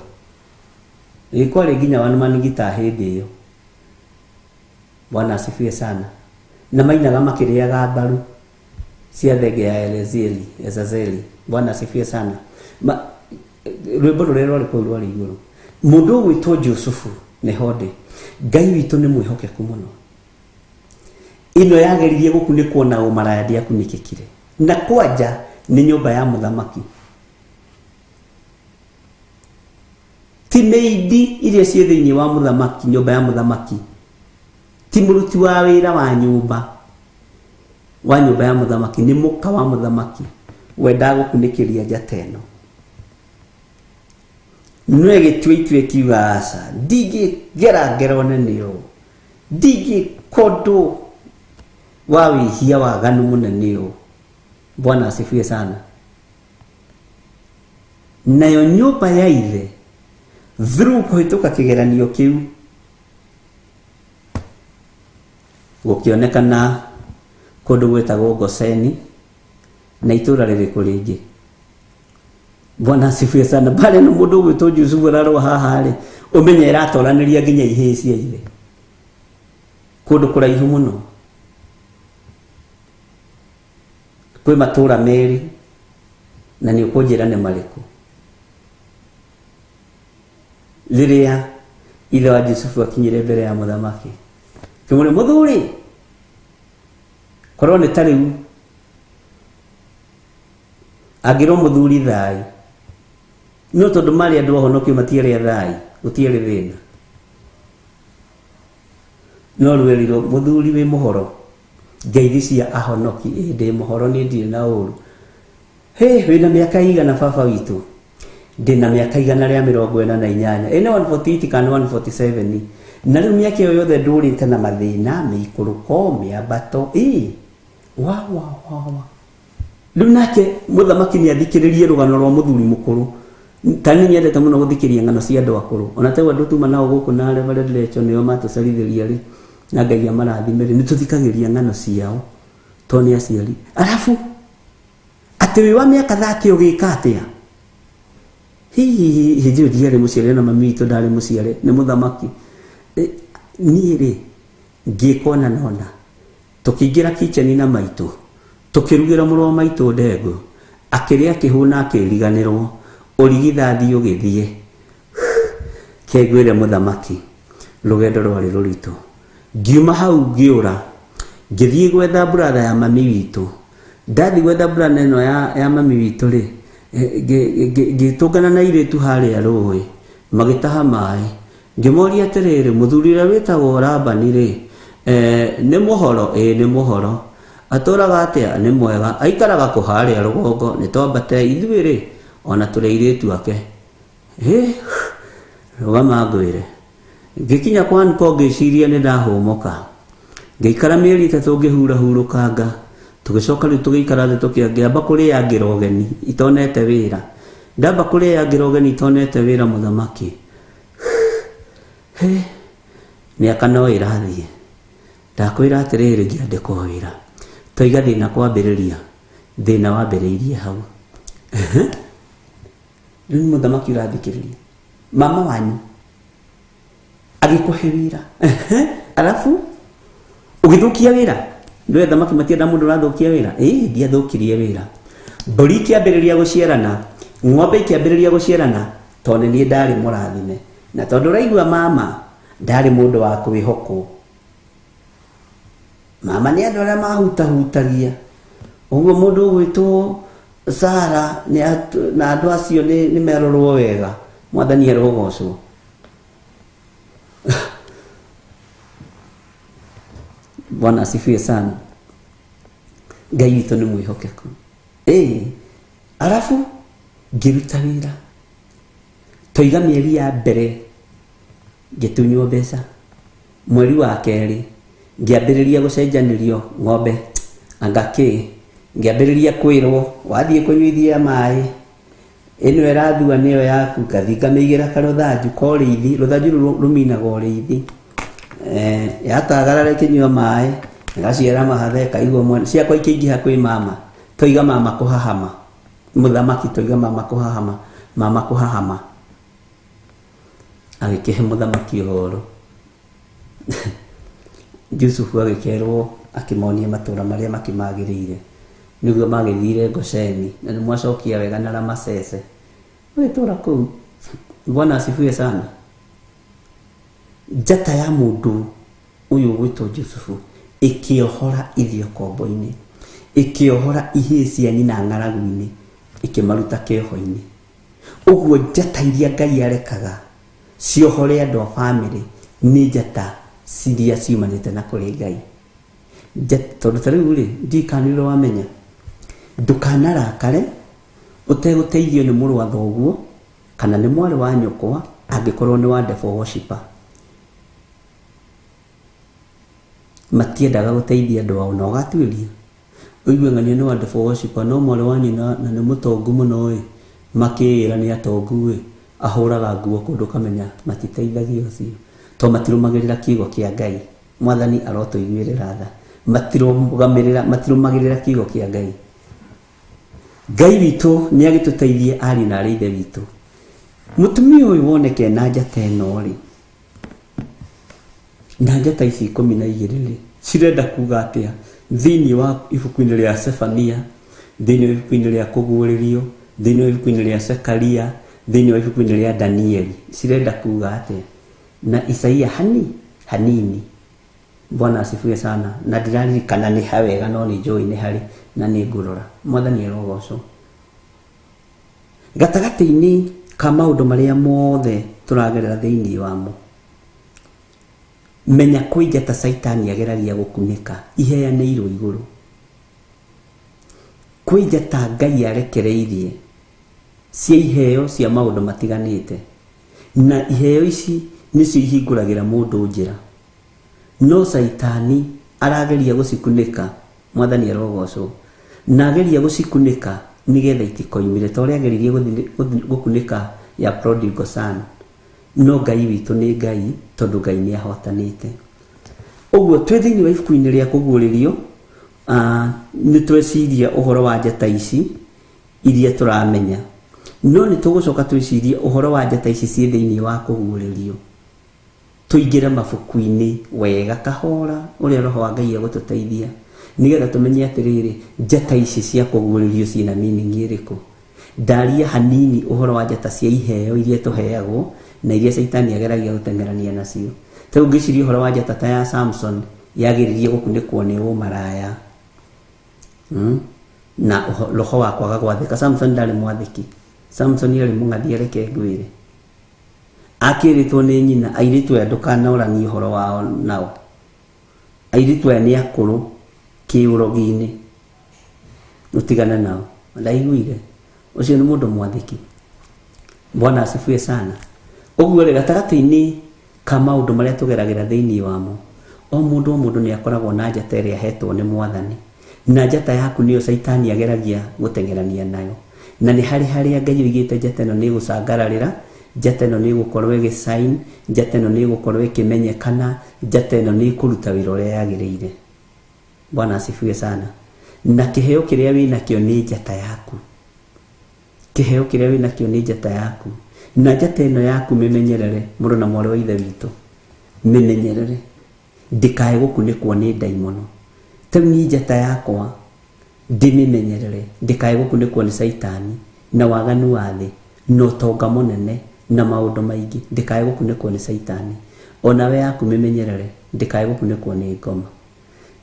Ĩ kwarĩ nginya one man guitar hĩndĩ ĩyo. Bwana asifiwe sana. Na mainaga makĩrĩaga mbaru cia thenge ya Eleazeli, Ezazeli. Bwana asifiwe sana. Ma, rwĩmbo rũrĩa rwarĩ kũu rwarĩ igũrũ. Mũndũ ũgwĩtwo Jusufu nĩho ndĩ. Ngai witũ nĩ mwĩhokeku mũno. Ĩno yageririe gũkunĩkwo na ũmaraya ndĩakunĩkĩkire. Na kwanja nĩ nyũmba ya mũthamaki. Ti mĩindi iria ciĩ thĩinĩ wa mũthamaki, nyũmba ya mũthamaki. Ti mũruti wa wĩra wa nyũmba wa nyũmba ya mũthamaki, nĩ mũka wa mũthamaki wendaga gũkunĩkĩria njata ĩno. No ĩgĩtua itua ĩkiuga aca, ndingĩgera ngero nene ũũ, ndingĩka ũndũ wa wĩhia waganu mũnene ũũ. Bwana asifiwe sana. Nayo nyũmba ya ithe through kũhĩtũka kĩgeranio kĩu gũkĩonekana kũndũ gwĩtagwo Goseni na itũra rĩrĩkũ rĩngĩ. Bwana asifiwe sana. Pale no mũndũ ũgwĩtwo Jusufu ararũa haha rĩ, ũmenye ĩratoranĩria nginya ihĩĩ cia ithe kũndũ kũraihu mũno. Kwĩ matũra merĩ na nĩ ũkũnjĩra nĩ marĩkũ. Rĩrĩa ithe wa Jusufu akinyire mbere ya mũthamaki, kĩmũrĩ mũthuri, korwo nĩ ta rĩu angĩrwo mũthuri thai, no tondũ marĩ andũ ahonokio matiarĩ athai, gũtiarĩ thĩna. No rĩu erirwo mũthuri wĩ mũhoro, ngeithi cia ahonoki, ĩ ndĩ mũhoro niĩ ndirĩ na ũru. Hĩ, wĩna mĩaka igana baba witũ? Ndĩna mĩaka 148. Ĩ nĩ 148 kana 147. Na rĩu mĩaka ĩyo yothe ndũrĩte na mathĩna, mĩikũrũko, mĩambato. Ĩ, wa wa wa wa. Rĩu nake mũthamaki nĩ athikĩrĩrie rũgano rwa mũthuri mũkũrũ. Ta niĩ nyendete mũno gũthikĩria ng'ano cia andũ akũrũ. Ona ta rĩu andũ tuma nao gũkũ na Reverend Lecho nĩo matũcerithĩria rĩ, na Ngai amarathime rĩ, nĩ tũthikagĩria ng'ano ciao tondũ nĩ aciari. Arabu atĩ wĩ wa mĩaka 30 ũgĩka atĩa? Hihi hĩndĩ ĩyo ndiarĩ mũciare na mami witũ ndarĩ mũciare, nĩ mũthamaki. Niĩ rĩ, ngĩka ona na ona. Tũkĩingĩra kitchen na maitũ, tũkĩrugĩra mũrũ wa maitũ ndengũ, akĩrĩa akĩhũna akĩriganĩrwo, ũrigithathi ũgĩthiĩ. Kengwĩre mũthamaki, rũgendo rwarĩ rũritũ. Ngiuma hau ngĩũra, ngĩthiĩ gwetha brother ya mami witũ. Ndathiĩ gwetha brother ĩno ya mami witũ rĩ, ngĩtũngana na airĩtu harĩa rũĩ, magĩtaha maĩ. Ngĩmoria atĩrĩrĩ, mũthuri ũrĩa wĩtagwo Labani rĩ, nĩ mũhoro? Ĩĩ nĩ mũhoro. Atũraga atĩa? Nĩ mwega. Aikaraga kũ? Harĩa rũgongo. Nĩ twambate ithuĩ rĩ, ona tũrĩ airĩtu ake. Hĩ, rũgama ngwĩre. Ngĩkinya kwa Nko ngĩciria nĩ ndahũmũka. Ngĩikara mĩeri 3 ngĩhurahurũkanga. Tũgĩcoka rĩu tũgĩikara thĩ tũkĩamba kũrĩangĩra ũgeni itonete wĩra. Ndamba kũrĩangĩra ũgeni itonete wĩra mũthamaki. Hĩ, mĩaka no ĩrathiĩ. Ndakwĩra atĩrĩrĩ ngĩandĩkwo wĩra. Twaiga thĩna kwambĩrĩria, thĩna wambĩrĩirie hau. Rĩu nĩ mũthamaki ũrathikĩrĩria. Mama wanyu agĩkũhe wĩra. Alafu ũgĩthũkia wĩra. Ndũĩ athamaki matienda mũndũ ũrathũkia wĩra. Ĩĩ, ndiathũkirie wĩra. Mbũri ikĩambĩrĩria gũciarana, ng'ombe ikĩambĩrĩria gũciarana, tondũ nĩ niĩ ndarĩ mũrathime. Na tondũ ũraigua mama ndarĩ mũndũ wa kwĩhokwo. Mama nĩ andũ arĩa mahutahutagia. Ũguo mũndũ ũgwĩtwo Sara na andũ acio nĩ merorwo wega. Mwathani arogocwo. Bwana asifiwe sana. Ngai witũ nĩ mwĩhokeku. Ĩĩ, arabu ngĩruta wĩra toiga mĩeri ya mbere ngĩtunywo mbeca, mweri wa kerĩ ngĩambĩrĩria gũcenjanĩrio ng'ombe anga kĩ, ngĩambĩrĩria kwĩrwo wathiĩ kũnyuithia maĩ ĩno ĩrathua nĩyo yaku, ngathiĩ ngamĩigĩra karũthanju ka ũrĩithi, rũthanju rũu rũminaga ũrĩithi. Yatagarara ĩkĩnyua maĩ ĩgaciara mahatha ĩkaigwo mwena, ciakwa ikĩingĩha kwĩ mama, toiga mama kũhahama, mũthamaki toiga mama kũhahama, mama kũhahama, agĩkĩhe mũthamaki ũhoro. Jusufu agĩkerwo akĩmonia matũra marĩa makĩmagĩrĩire, nĩguo magĩthire Gosheni, na nĩ mwacokia wega na Ramasese, magĩtũra kũu. Bwana asifiwe sana. Njata ya mũndũ ũyũ ũgwĩtwo Jusufu ĩkĩohora ithe ũkombo-inĩ, ĩkĩohora ihĩĩ cia nyina ng'aragu-inĩ, ĩkĩmaruta kĩoho-inĩ. Ũguo njata iria Ngai arekaga ciohore andũ a bamĩrĩ nĩ njata ciria ciumanĩte na kũrĩ Ngai. Tondũ ta rĩu rĩ, ndiũĩ kana nĩ ũrĩ wamenya, ndũkanarakare ũtegũteithio nĩ mũrũ wa thoguo kana nĩ mwarĩ wa nyũkwa angĩkorwo nĩ wa devil worshipper. Matiendaga gũteithia andũ ao na ũgatuĩria ũigue ng'ania nĩ wa devil worshipper, no mwarĩ wa nyina na nĩ mũtongu mũno ĩ, makĩĩra nĩ atongu ĩ, ahũraga nguo kũndũ ũkamenya matiteithagia ũcio, tondũ matirũmagĩrĩra kiugo kĩa Ngai. Mwathani arotũiguĩrĩra tha, matirũmagĩrĩra kiugo kĩa Ngai. Ngai witũ nĩ agĩtũteithie ariũ na arĩ ithe witũ. Mũtumia ũyũ woneke na njata ĩno rĩ, na njata ici 12 rĩ, cirenda kuga atĩa thĩinĩ wa ibuku-inĩ rĩa Sefania, thĩinĩ wa ibuku-inĩ rĩa Kũguũrĩrio, thĩinĩ wa ibuku-inĩ rĩa Zekaria, thĩinĩ wa ibuku-inĩ rĩa Danieli, cirenda kuga atĩa? Na Isaia hanini. Bwana asifiwe sana. Na ndĩraririkana nĩ ha wega, no nĩ njũĩ nĩ harĩ na nĩ ngũrora. Mwathani arogocwo. Gatagatĩ-inĩ ka maũndũ marĩa mothe tũragerera thĩinĩ wamo, menya kwĩ njata Caitani ageragia gũkunĩka iheanĩirwo igũrũ. Kwĩ njata Ngai arekereirie cia iheo cia maũndũ matiganĩte, na iheo ici nĩcio ihingũragĩra mũndũ njĩra, no Caitani arageria gũcikunĩka. Mwathani arogocwo. Na ageria gũcikunĩka nĩgetha itikoimire, ta ũrĩa ageririe gũkunĩka ya prodigal son. No Ngai witũ nĩ Ngai, tondũ Ngai nĩ ahotanĩte. Ũguo twĩ thĩinĩ wa ibuku-inĩ rĩa Kũguũrĩrio, nĩ tweciria ũhoro wa njata ici iria tũramenya, no nĩ tũgũcoka twĩcirie ũhoro wa njata ici ciĩ thĩinĩ wa Kũguũrĩrio, tũingĩre mabuku-inĩ wega kahora ũrĩa Roho wa Ngai egũtũteithia, nĩgetha tũmenye atĩrĩrĩ, njata ici cia Kũguũrĩrio ciĩna meaning ĩrĩkũ. Ndaria hanini ũhoro wa njata cia iheo iria tũheagwo na iria Caitani ageragia gũteng'erania nacio. Ta rĩu ngĩciria ũhoro wa njata ta ya Samson, yagĩrĩrie gũkunĩkwo nĩ ũmaraya, na roho wa kwaga gwathĩka. Samson ndarĩ mwathĩki, Samson arĩ mũng'athie, reke ngwĩre. Akĩrĩtwo nĩ nyina, airĩtu aya ndũkanoranie ũhoro wao nao, airĩtu aya nĩ akũrũ kĩũrogi-inĩ, ũtigane nao. Ndaiguire ũcio nĩ mũndũ mwathĩki. Bwana asifiwe sana. Ũguo rĩ, gatagatĩ-inĩ ka maũndũ marĩa tũgeragĩra thĩinĩ wamo, o mũndũ o mũndũ nĩ akoragwo na njata ĩrĩa ahetwo nĩ Mwathani, na njata yaku nĩyo Caitani ageragia gũteng'erania nayo. Na nĩ harĩ harĩa Ngai oigĩte njata ĩno nĩ ĩgũcangararĩra, njata ĩno nĩ ĩgũkorwo ĩgĩshine, njata ĩno nĩ ĩgũkorwo ĩkĩmenyekana, njata ĩno nĩ ĩkũruta wĩra ũrĩa yagĩrĩire. Bwana asifiwe sana. Na kĩheo kĩrĩa wĩnakĩo nĩ njata yaku, kĩheo kĩrĩa wĩnakĩo nĩ njata yaku, na njata ĩno yaku mĩmenyerere, mũrũ na mwarĩ wa ithe witũ, mĩmenyerere ndĩkae gũkunĩkwo nĩ ndaimono. Ta rĩu niĩ njata yakwa ndĩmĩmenyerere ndĩkae gũkunĩkwo nĩ Caitani na waganu wa thĩ na ũtonga mũnene na maũndũ maingĩ, ndĩkae gũkunĩkwo nĩ Caitani. Onawe yaku mĩmenyerere ndĩkae gũkunĩkwo nĩ ngoma.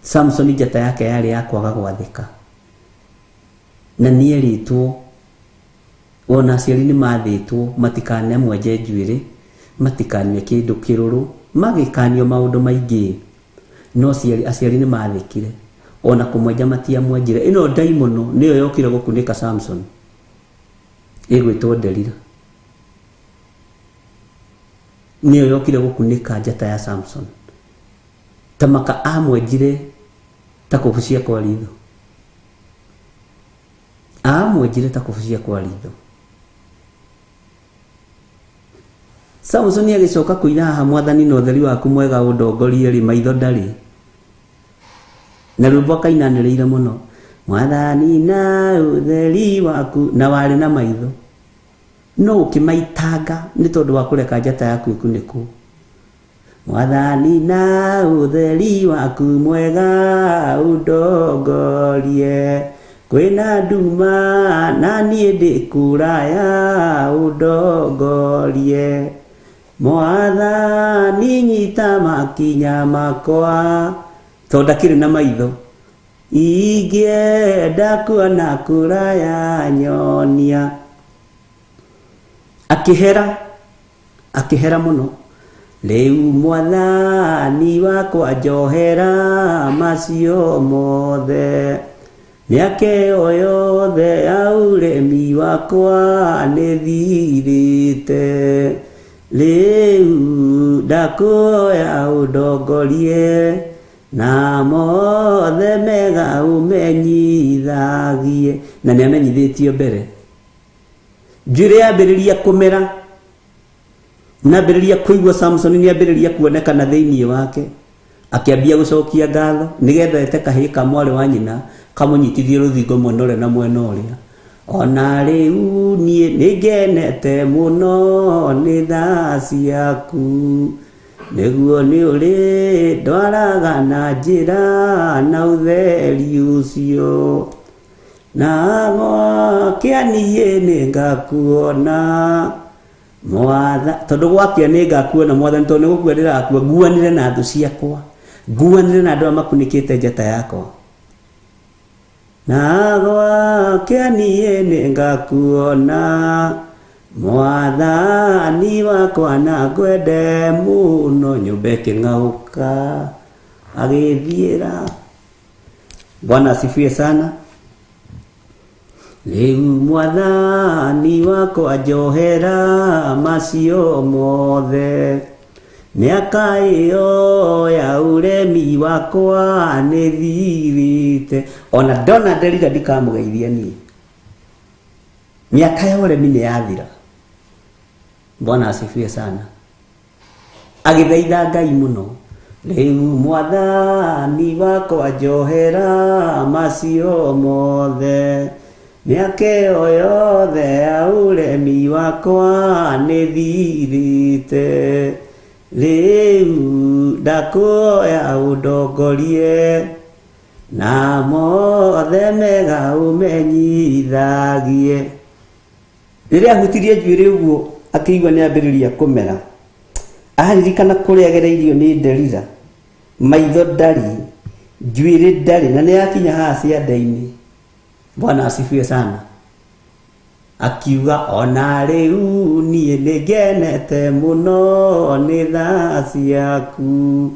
Samson njata yake yarĩ ya kwaga gwathĩka, na nĩerĩtwo ona aciari nĩ mathĩtwo matikanamwenje njuĩrĩ, matikanyue kĩndũ kĩrũrũ, magĩkanio maũndũ maingĩ, no aciari nĩ mathĩkire. Ona kũmwenja matiamwenjire. Ĩno ndaimono nĩyo yokire gũkunĩka Samson, ĩgwĩtwo Delila, nĩyo yokire gũkunĩka njata ya Samson. Tamaka amwenjire ta kũbucia kwa ritho, amwenjire ta kũbucia kwa ritho. Samson agĩcoka kũina haha, Mwathani na ũtheri waku mwega ũndongorie rĩ, maitho ndarĩ na rwĩmbo akainanĩrĩire mũno, Mwathani na ũtheri waku, na warĩ na maitho no ũkĩmaitanga nĩ tondũ wa kũreka njata yaku ĩkunĩkwo. Mwathani na ũtheri waku mwega ũndongorie, kwĩna nduma na niĩ ndĩ kũraya ũndongorie. Mwathani nyita makinya makwa, tondũ ndakĩrĩ na maitho, ingĩenda kuona kũraya nyonia. Akĩhera, akĩhera mũno. Rĩu Mwathani wakwa njohera macio mothe, mĩaka ĩyo yothe ya ũremi wakwa nĩthirĩte. Rĩu ndakũhoya ũndongorie, na mothe mega ũmenyithagie. Na nĩamenyithĩtio mbere. Njuĩrĩ yambĩrĩria kũmera, nambĩrĩria kũigua Samson nĩambĩrĩria kuonekana thĩinĩ wake, akĩambia gũcokia ngatho nĩgetha ete kahĩĩ ka mwarĩ wa nyina kamũnyitithie rũthingo mwena ũrĩa na mwena ũrĩa. Ona rĩu niĩ nĩngenete mũno nĩ tha ciaku, nĩguo nĩ ũrĩ ndwaraga na njĩra na ũtheri ũcio, na gwakĩa niĩ nĩngakuona Mwatha, tondũ gwakĩa nĩngakuona Mwathani, tondũ nĩgũkua ndĩrakua, nguanĩre na thũ ciakwa, nguanĩre na andũ arĩa makunĩkĩte njata yakwa. Na gwakĩa niĩ nĩngakuona Mwathani wakwa na ngwende mũno. Nyũmba ĩkĩng'aũka agĩthiĩra. Bwana asifiwe sana. Rĩu Mwathani wakwa njohera macio mothe, mĩaka ĩyo ya ũremi wakwa nĩthirĩte. Ona ndona Delila ndikamũgeithia niĩ, mĩaka ya ũremi nĩ yathira. Bwana asifiwe sana. Agĩthaitha Ngai mũno, rĩu Mwathani wakwa njohera macio mothe, mĩaka ĩyo yothe ya ũremi wakwa nĩthirĩte. Rĩu ndakũhoya ũndongorie, na mothe mega ũmenyithagie. Rĩrĩa ahutirie njuĩrĩ ũguo akĩigua nĩambĩrĩria kũmera, aririkana kũrĩa agereirio nĩ Delila, maitho ndarĩ, njuĩrĩ ndarĩ, na nĩyakinya haha ciande-inĩ. Bwana asifiwe sana. Akiuga ona rĩu niĩ nĩngenete mũno nĩ tha ciaku,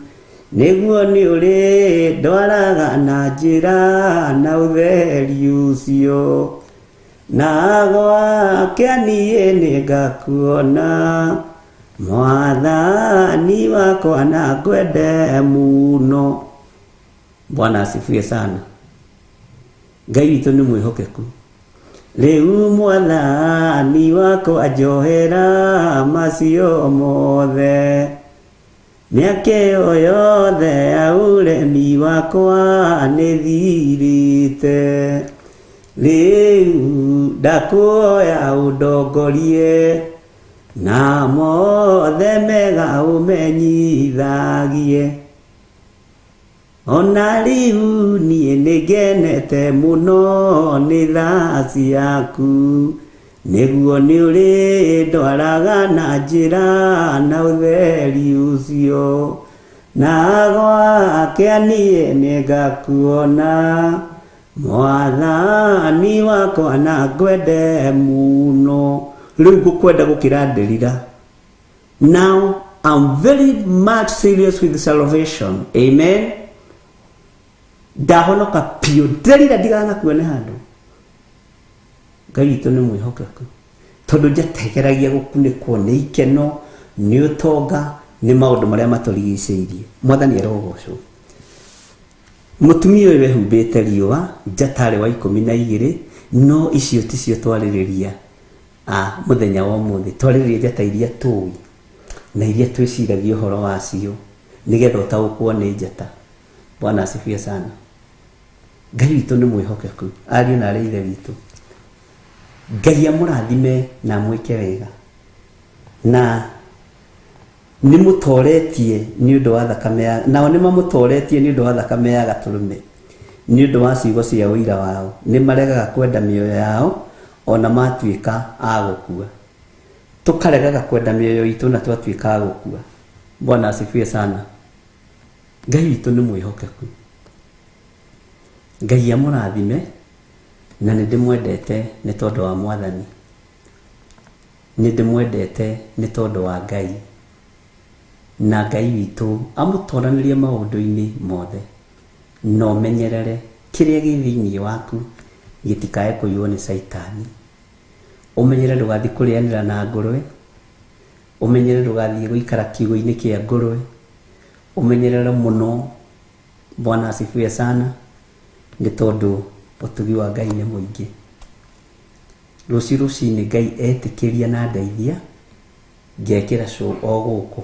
nĩguo nĩ ũrĩ ndwaraga na njĩra na ũtheri ũcio, na gwakĩa niĩ nĩngakuona Mwathani wakwa na ngwende mũno. Bwana asifiwe sana. Ngai witũ nĩ mwĩhokeku. Rĩu Mwathani wakwa njohera macio mothe, mĩaka ĩyo yothe ya ũremi wakwa nĩthirĩte. Rĩu ndakũhoya ũndongorie, na mothe mega ũmenyithagie. Ona rĩu niĩ nĩngenete mũno nĩ tha ciaku, nĩguo nĩ ũrĩ ndwaraga na njĩra na ũtheri ũcio, na gwakĩa niĩ nĩngakuona Mwathani wakwa na ngwende mũno. Rĩu ngũkwenda gũkĩra Delila. Now I'm very much serious with salvation. Amen. Ndahonoka piũ, nderira ndiganakuone handũ. Ngai witũ nĩ mwĩhokeku, tondũ njategeragia gũkunĩkwo nĩ ikeno, nĩ ũtonga, nĩ maũndũ marĩa matũrigicĩirie. Mwathani arogocwo. Mũtumia ũyũ wehumbĩte riũa njatarĩ wa 12, no icio ticio twarĩrĩria mũthenya wa ũmũthĩ. Twarĩrĩria njata iria tũĩ na iria twĩciragia ũhoro wacio, nĩgetha ũtaũkwo nĩ njata. Bwana asifiwe sana. Ngai witũ nĩ mwĩhokeku, ariũ na arĩ ithe witũ. Ngai amũrathime na amwĩke wega, na nĩ mũtoretie nĩ ũndũ wa thakame ya, nao nĩ mamũtoretie nĩ ũndũ wa thakame ya gatũrũme, nĩ ũndũ wa ciugo cia ũira wao. Nĩ maregaga kwenda mĩoyo yao ona matuĩka a gũkua. Tũkaregaga kwenda mĩoyo itũ na twatuĩka a gũkua. Bwana asifiwe sana. Ngai witũ nĩ mwĩhokeku. Ngai amũrathime, na nĩ ndĩmwendete nĩ tondũ wa Mwathani, nĩ ndĩmwendete nĩ tondũ wa Ngai, na Ngai witũ amũtoranĩrie maũndũ-inĩ mothe. Na ũmenyerere kĩrĩa gĩ thĩinĩ waku gĩtikae kũiywo nĩ Caitani. Ũmenyere ndũgathiĩ kũrĩanĩra na ngũrwe, ũmenyere ndũgathiĩ gũikara kiugũ-inĩ kĩa ngũrwe, ũmenyerere mũno. Bwana asifiwe sana, nĩ tondũ ũtugi wa Ngai nĩ mũingĩ. Rũciũ rũcinĩ Ngai etĩkĩria na ndeithia, ngekĩra show o gũkũ.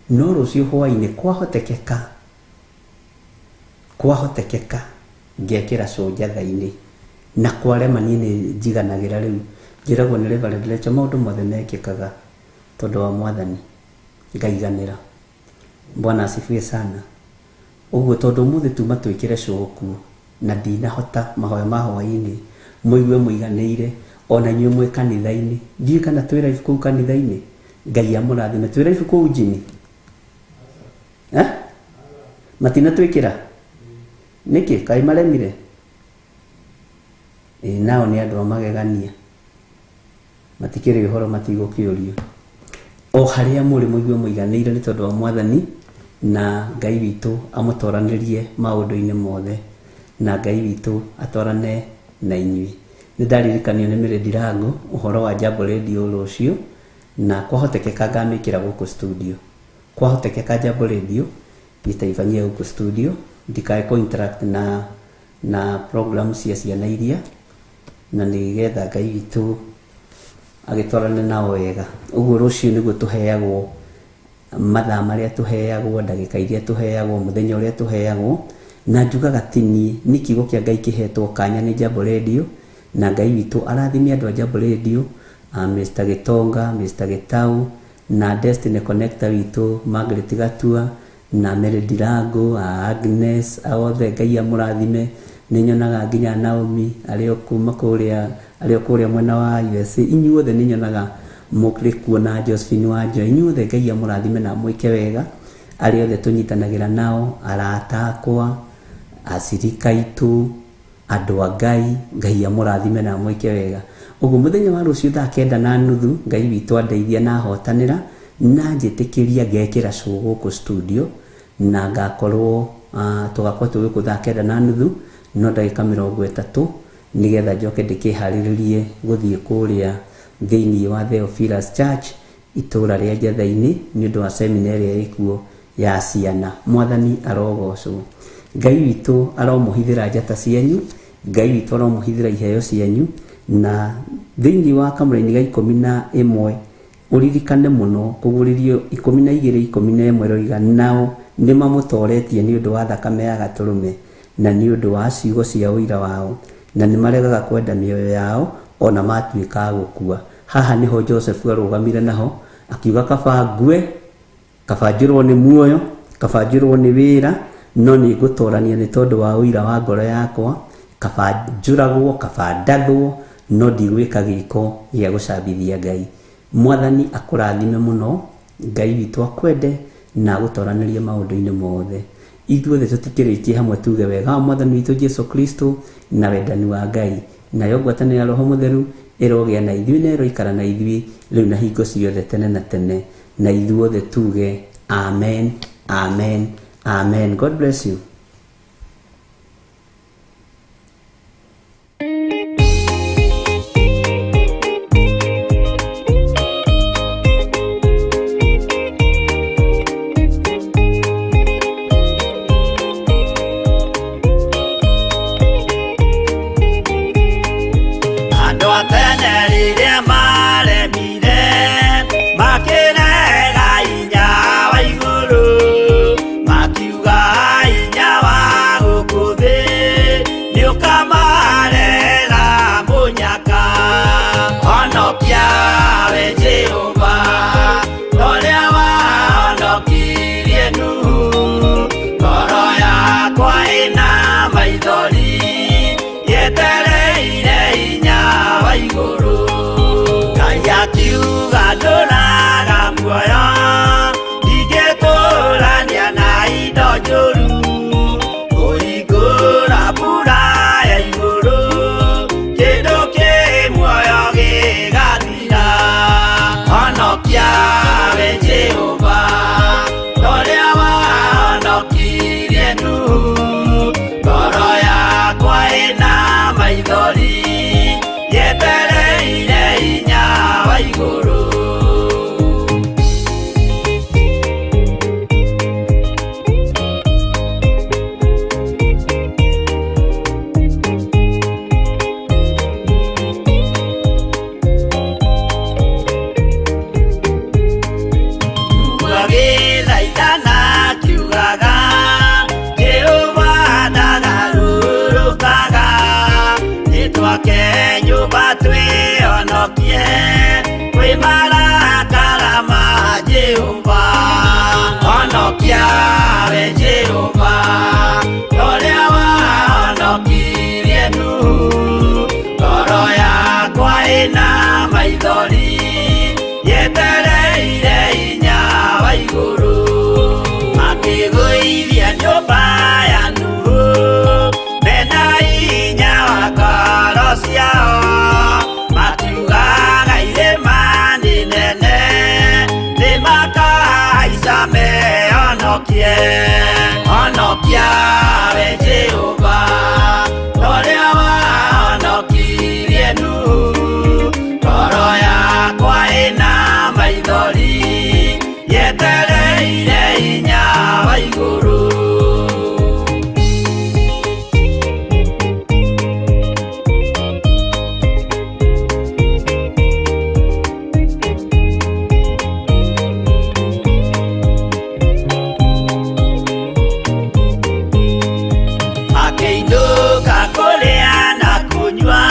No rũciũ hwaĩ-inĩ kwahotekeka ngekĩra show njatha-inĩ, na kwarema niĩ nĩ njiganagĩra rĩu. Njĩragwo nĩ Reverend Rachel maũndũ mothe mekĩkaga tondũ wa Mwathani, ngaiganĩra. Bwana asifiwe sana. Ũguo tondũ ũmũthĩ tuma twĩkĩre show kuo, na ndinahota mahoya ma hwaĩ-inĩ mũigue mũiganĩire, ona inyuĩ mwĩ kanitha-inĩ. Ndiũĩ kana twĩ live kũu kanitha-inĩ. Ngai amũrathime. Twĩ live kũu Jimmy? Matinatwĩkĩra? Nĩkĩ? Kaĩ maremire? Nao nĩ andũ a magegania, matikĩrĩ ũhoro, matigũkĩũrio. O harĩa mũrĩ mũigue mũiganĩire nĩ tondũ wa Mwathani, na Ngai witũ amũtoranĩrie maũndũ-inĩ mothe, na Ngai witũ atwarane na inyuĩ. Nĩ ndaririkanio nĩ Mary Ndirango ũhoro wa Jambo Radio rũciũ, na kwahotekeka ngamĩkĩra gũkũ studio. Kwahotekeka Jambo Radio nitaifanyia gũkũ studio, ndikae kũ interact na program cia ciana iria, na nĩgetha Ngai witũ agĩtwarane nao wega. Ũguo rũciũ nĩguo tũheagwo mathaa marĩa tũheagwo, ndagĩka iria tũheagwo, mũthenya ũrĩa tũheagwo. Na njugaga ti niĩ, nĩ kiugo kĩa Ngai kĩhetwo kanya nĩ Jambo Radio, na Ngai witũ arathime andũ a Jambo Radio, Mr. Gitonga, Mr. Gitau, na Destiny Connector witũ Margaret Gatua, na Mary Ndirango, Agnes, othe Ngai amũrathime. Nĩ nyonaga nginya Naomi arĩ o kuma kũrĩa, arĩ o kũrĩa mwena wa USA. Inyuothe nĩ nyonaga mũkĩrĩ kuo, na Josephine wa Njoya. Inyuothe Ngai amũrathime na amwĩke wega. Arĩa othe tũnyitanagĩra nao, arata akwa, acirika aitũ, andũ a Ngai, Ngai amũrathime na amwĩke wega. Ũguo mũthenya wa rũciũ thaa 9:30, Ngai witũ andeithia na ahotanĩra, na njĩtĩkĩria ngekĩra show gũkũ studio, na ngakorwo, tũgakorwo twĩ gũkũ thaa 9:30, no ndagĩka 30, nĩgetha njoke ndĩkĩharĩrĩrie gũthiĩ kũrĩa thĩinĩ wa Theophilus Church, itũũra rĩa Njatha-inĩ, nĩ ũndũ wa seminar ĩrĩa ĩkuo ya ciana. Mwathani arogocwo. Ngai witũ aromũhithĩra njata cianyu, Ngai witũ aromũhithĩra iheo cianyu, na thĩinĩ wa kamũraini ga 11 ũririkane mũno kũgũrĩrio 12 11 roiga, nao nĩ mamũtoretie nĩ ũndũ wa thakame ya gatũrũme, na nĩ ũndũ wa ciugo cia ũira wao, na nĩ maregaga kwenda mĩoyo yao ona matuĩka a gũkua. Haha nĩho Joseph arũgamire naho akiuga, kaba ngue, kaba njũrwo nĩ muoyo, kaba njũrwo nĩ wĩra, no nĩ ngũtorania nĩ tondũ wa ũira wa ngoro yakwa, kaba njũragwo, kaba ndathwo, no ndigwĩka gĩko gĩa gũcambithia Ngai. Mwathani akũrathime mũno, Ngai witũ akwende na agũtoranĩrie maũndũ-inĩ mothe. Ithuothe tũtikĩrĩkie hamwe tuge wega wa Mwathani witũ Jesu Kristo na wendani wa Ngai, nayo ngwatanĩro ya Roho Mũtheru ĩrogĩa na ithuĩ na ĩroikara na ithuĩ rĩu na hingo ciothe tene na tene, na ithuothe tuge amen, amen, amen. God bless you. Akiuga ndũraga muoyo ndingĩtũrania na indo njũru kũhingũra mbura ya igũrũ kĩndũ kĩ muoyo gĩgathira honokia we Jehova torĩa wahonokirie Nuhu ngoro yakwa ĩna maithori yetereire hinya wa igũrũ. Agĩthaithana akiugaga Jehova ndagarũrũkaga nĩtwake nyũmba twĩhonokie kwĩ marakara ma Jehova honokia we Jehova torĩa wahonokirie Nuhu ngoro yakwa ĩna maithori yetereire hinya wa igũrũ makĩgũithia nyũmba ya Nuhu mena hinya wa ngoro ciao makiugaga irĩma nĩ nene nĩmakahaica mehonokie honokia we Jehova torĩa wahonokirie Nuhu ngoro yakwa ĩna maithori yetereire hinya wa igũrũ. Akĩinũka kũrĩa na kũnyua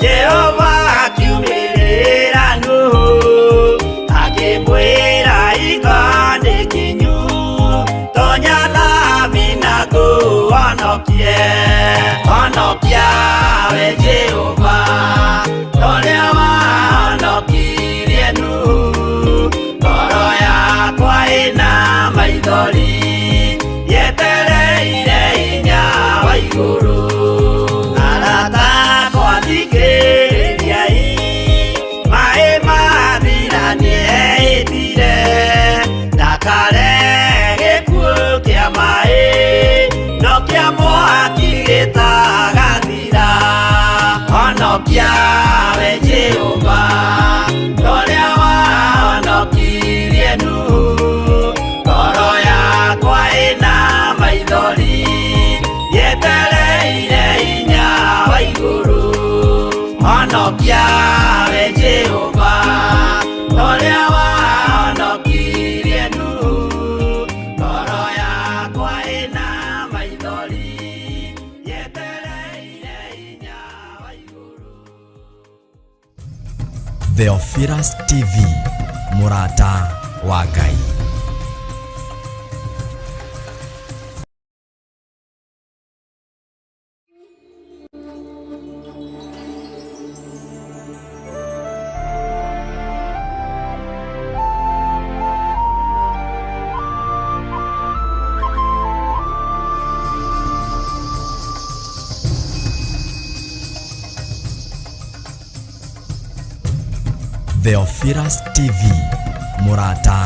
Jehova akiumĩrĩra Nuhu akĩmwĩra iko nĩ kinyu tonya thabina ngũhonokie honokia we Jehova torĩa wahonokirie Nuhu ngoro yakwa ĩna maithori yetereire hinya wa igũrũ arata akwa thikĩrĩriai maĩ mathira nĩehĩtire ndakare gĩkuũ kĩa maĩ no kĩa mwaki gĩtagathira honokia we Jehova torĩa wahonokirie Nuhu ngoro yakwa ĩna maithori yetereire hinya wa igũrũ honokia we Jehova torĩa wahonokirie Nuhu ngoro yakwa ĩna maithori yetereire hinya wa igũrũ. Theophilus TV, mũrata wa Ngai. Theophilus TV, mũrata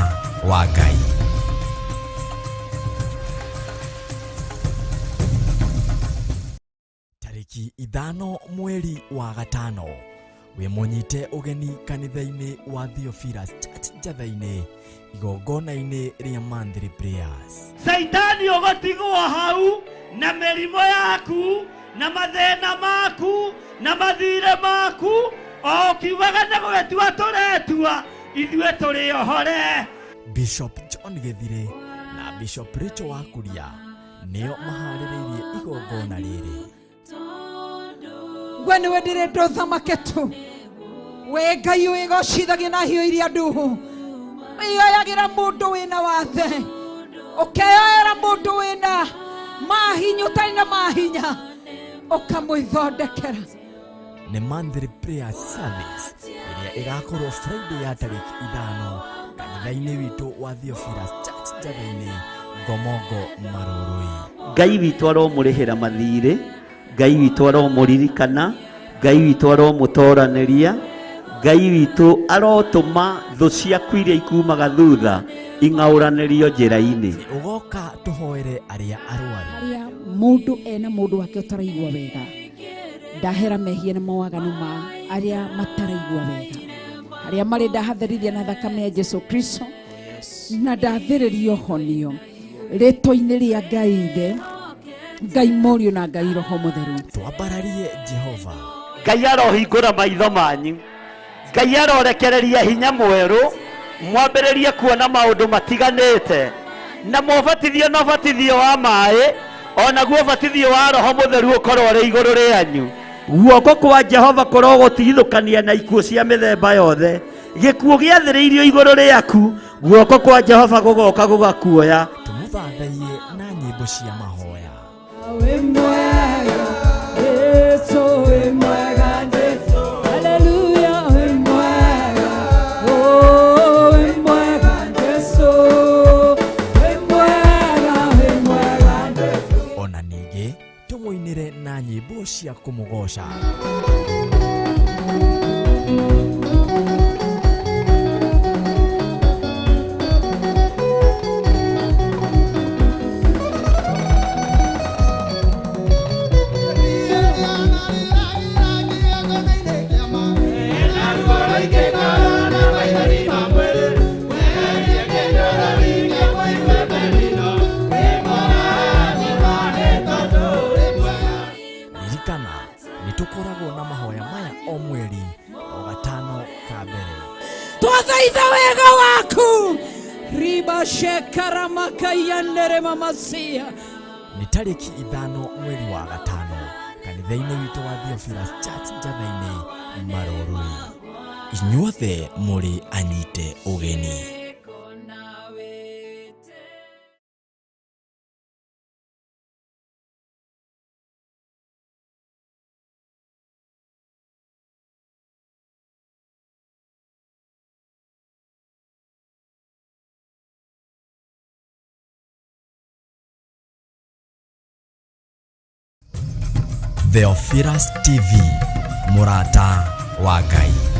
wa Ngai. Tarĩki 5 mweri wa 5 wĩ mũnyite ũgeni kanitha-inĩ wa Theophilus Church Njatha-inĩ igongona-inĩ rĩa monthly prayers. Saitani ũgũtigwo hau na mĩrimũ yaku na mathĩna maku na mathirĩ maku o ũkiugaga nĩ gũgĩtua tũretua ithuĩ tũrĩ ohore. Bishop John Gĩthire na Bishop Rachel Wakuria nĩo maharĩrĩirie igongona rĩrĩ. We nĩwe ndĩrenda ũthamake tu we Ngai wĩgocithagia na hiũ iria nduhu wĩyoyagĩra mũndũ wĩna wathe ũkeyoera mũndũ wĩna mahinya ũtarĩ na mahinya ũkamwĩthondekera. Nĩ monthly prayer service ĩrĩa ĩgakorwo Friday ya tarĩki 5 kanitha-inĩ witũ wa Theophilus Church Njatha-inĩ, Ngomongo, Marũrũi. Ngai witũ aromũrĩhĩra mathirĩ, Ngai witũ aromũririkana, Ngai witũ aromũtoranĩria, Ngai witũ arotũma thũ ciaku iria ikumaga thutha ing'aũranĩrio njĩra-inĩ. Ũgoka tũhoere arĩa arwaru. Harĩa mũndũ ena mũndũ wake ũtaraigua wega, ndahera mehia na mawaganu ma arĩa mataraigua wega, harĩa marĩ ndahatherithia na thakame ya Jesu Kristo, na ndathĩrĩrio honio rĩtwa-inĩ rĩa Ngai Ithe, Ngai Mũriũ na Ngai Roho Mũtheru. Twambararie Jehova. Ngai arohingũra maitho manyu, Ngai arorekereria hinya mwerũ, mwambĩrĩrie kuona maũndũ matiganĩte, na mwabatithio na ũbatithio wa maĩ, onaguo ũbatithio wa Roho Mũtheru ũkorwo ũrĩ igũrũ rĩanyu. Guoko kwa Jehova kũrogũtigithũkania na ikuũ cia mĩthemba yothe. Gĩkuũ gĩathĩrĩirio igũrũ rĩaku, guoko kwa Jehova gũgoka gũgakuoya. Tũmũthathaiye na nyĩmbo cia mahoya. Wĩ mwega, Jesu wĩ mwega, Jesu. Haleluya, wĩ mwega, oh, wĩ mwega, Jesu. Wĩ mwega, wĩ mwega, Jesu. Ona ningĩ tũmũinĩre na nyĩmbo cia kũmũgoca. Ririkana nĩ tũkoragwo na mahoya maya o mweri o gatano ka mbere. Twathaitha wega waku riba shekaramakaiyanere mamasia. Nĩ tarĩki 5 mweri wa 5 kanitha-inĩ witũ wa Theophilus Church Njatha-inĩ, Marũrũi. Inyuothe mũrĩ anyite ũgeni. Theophilus TV, mũrata wa Ngai.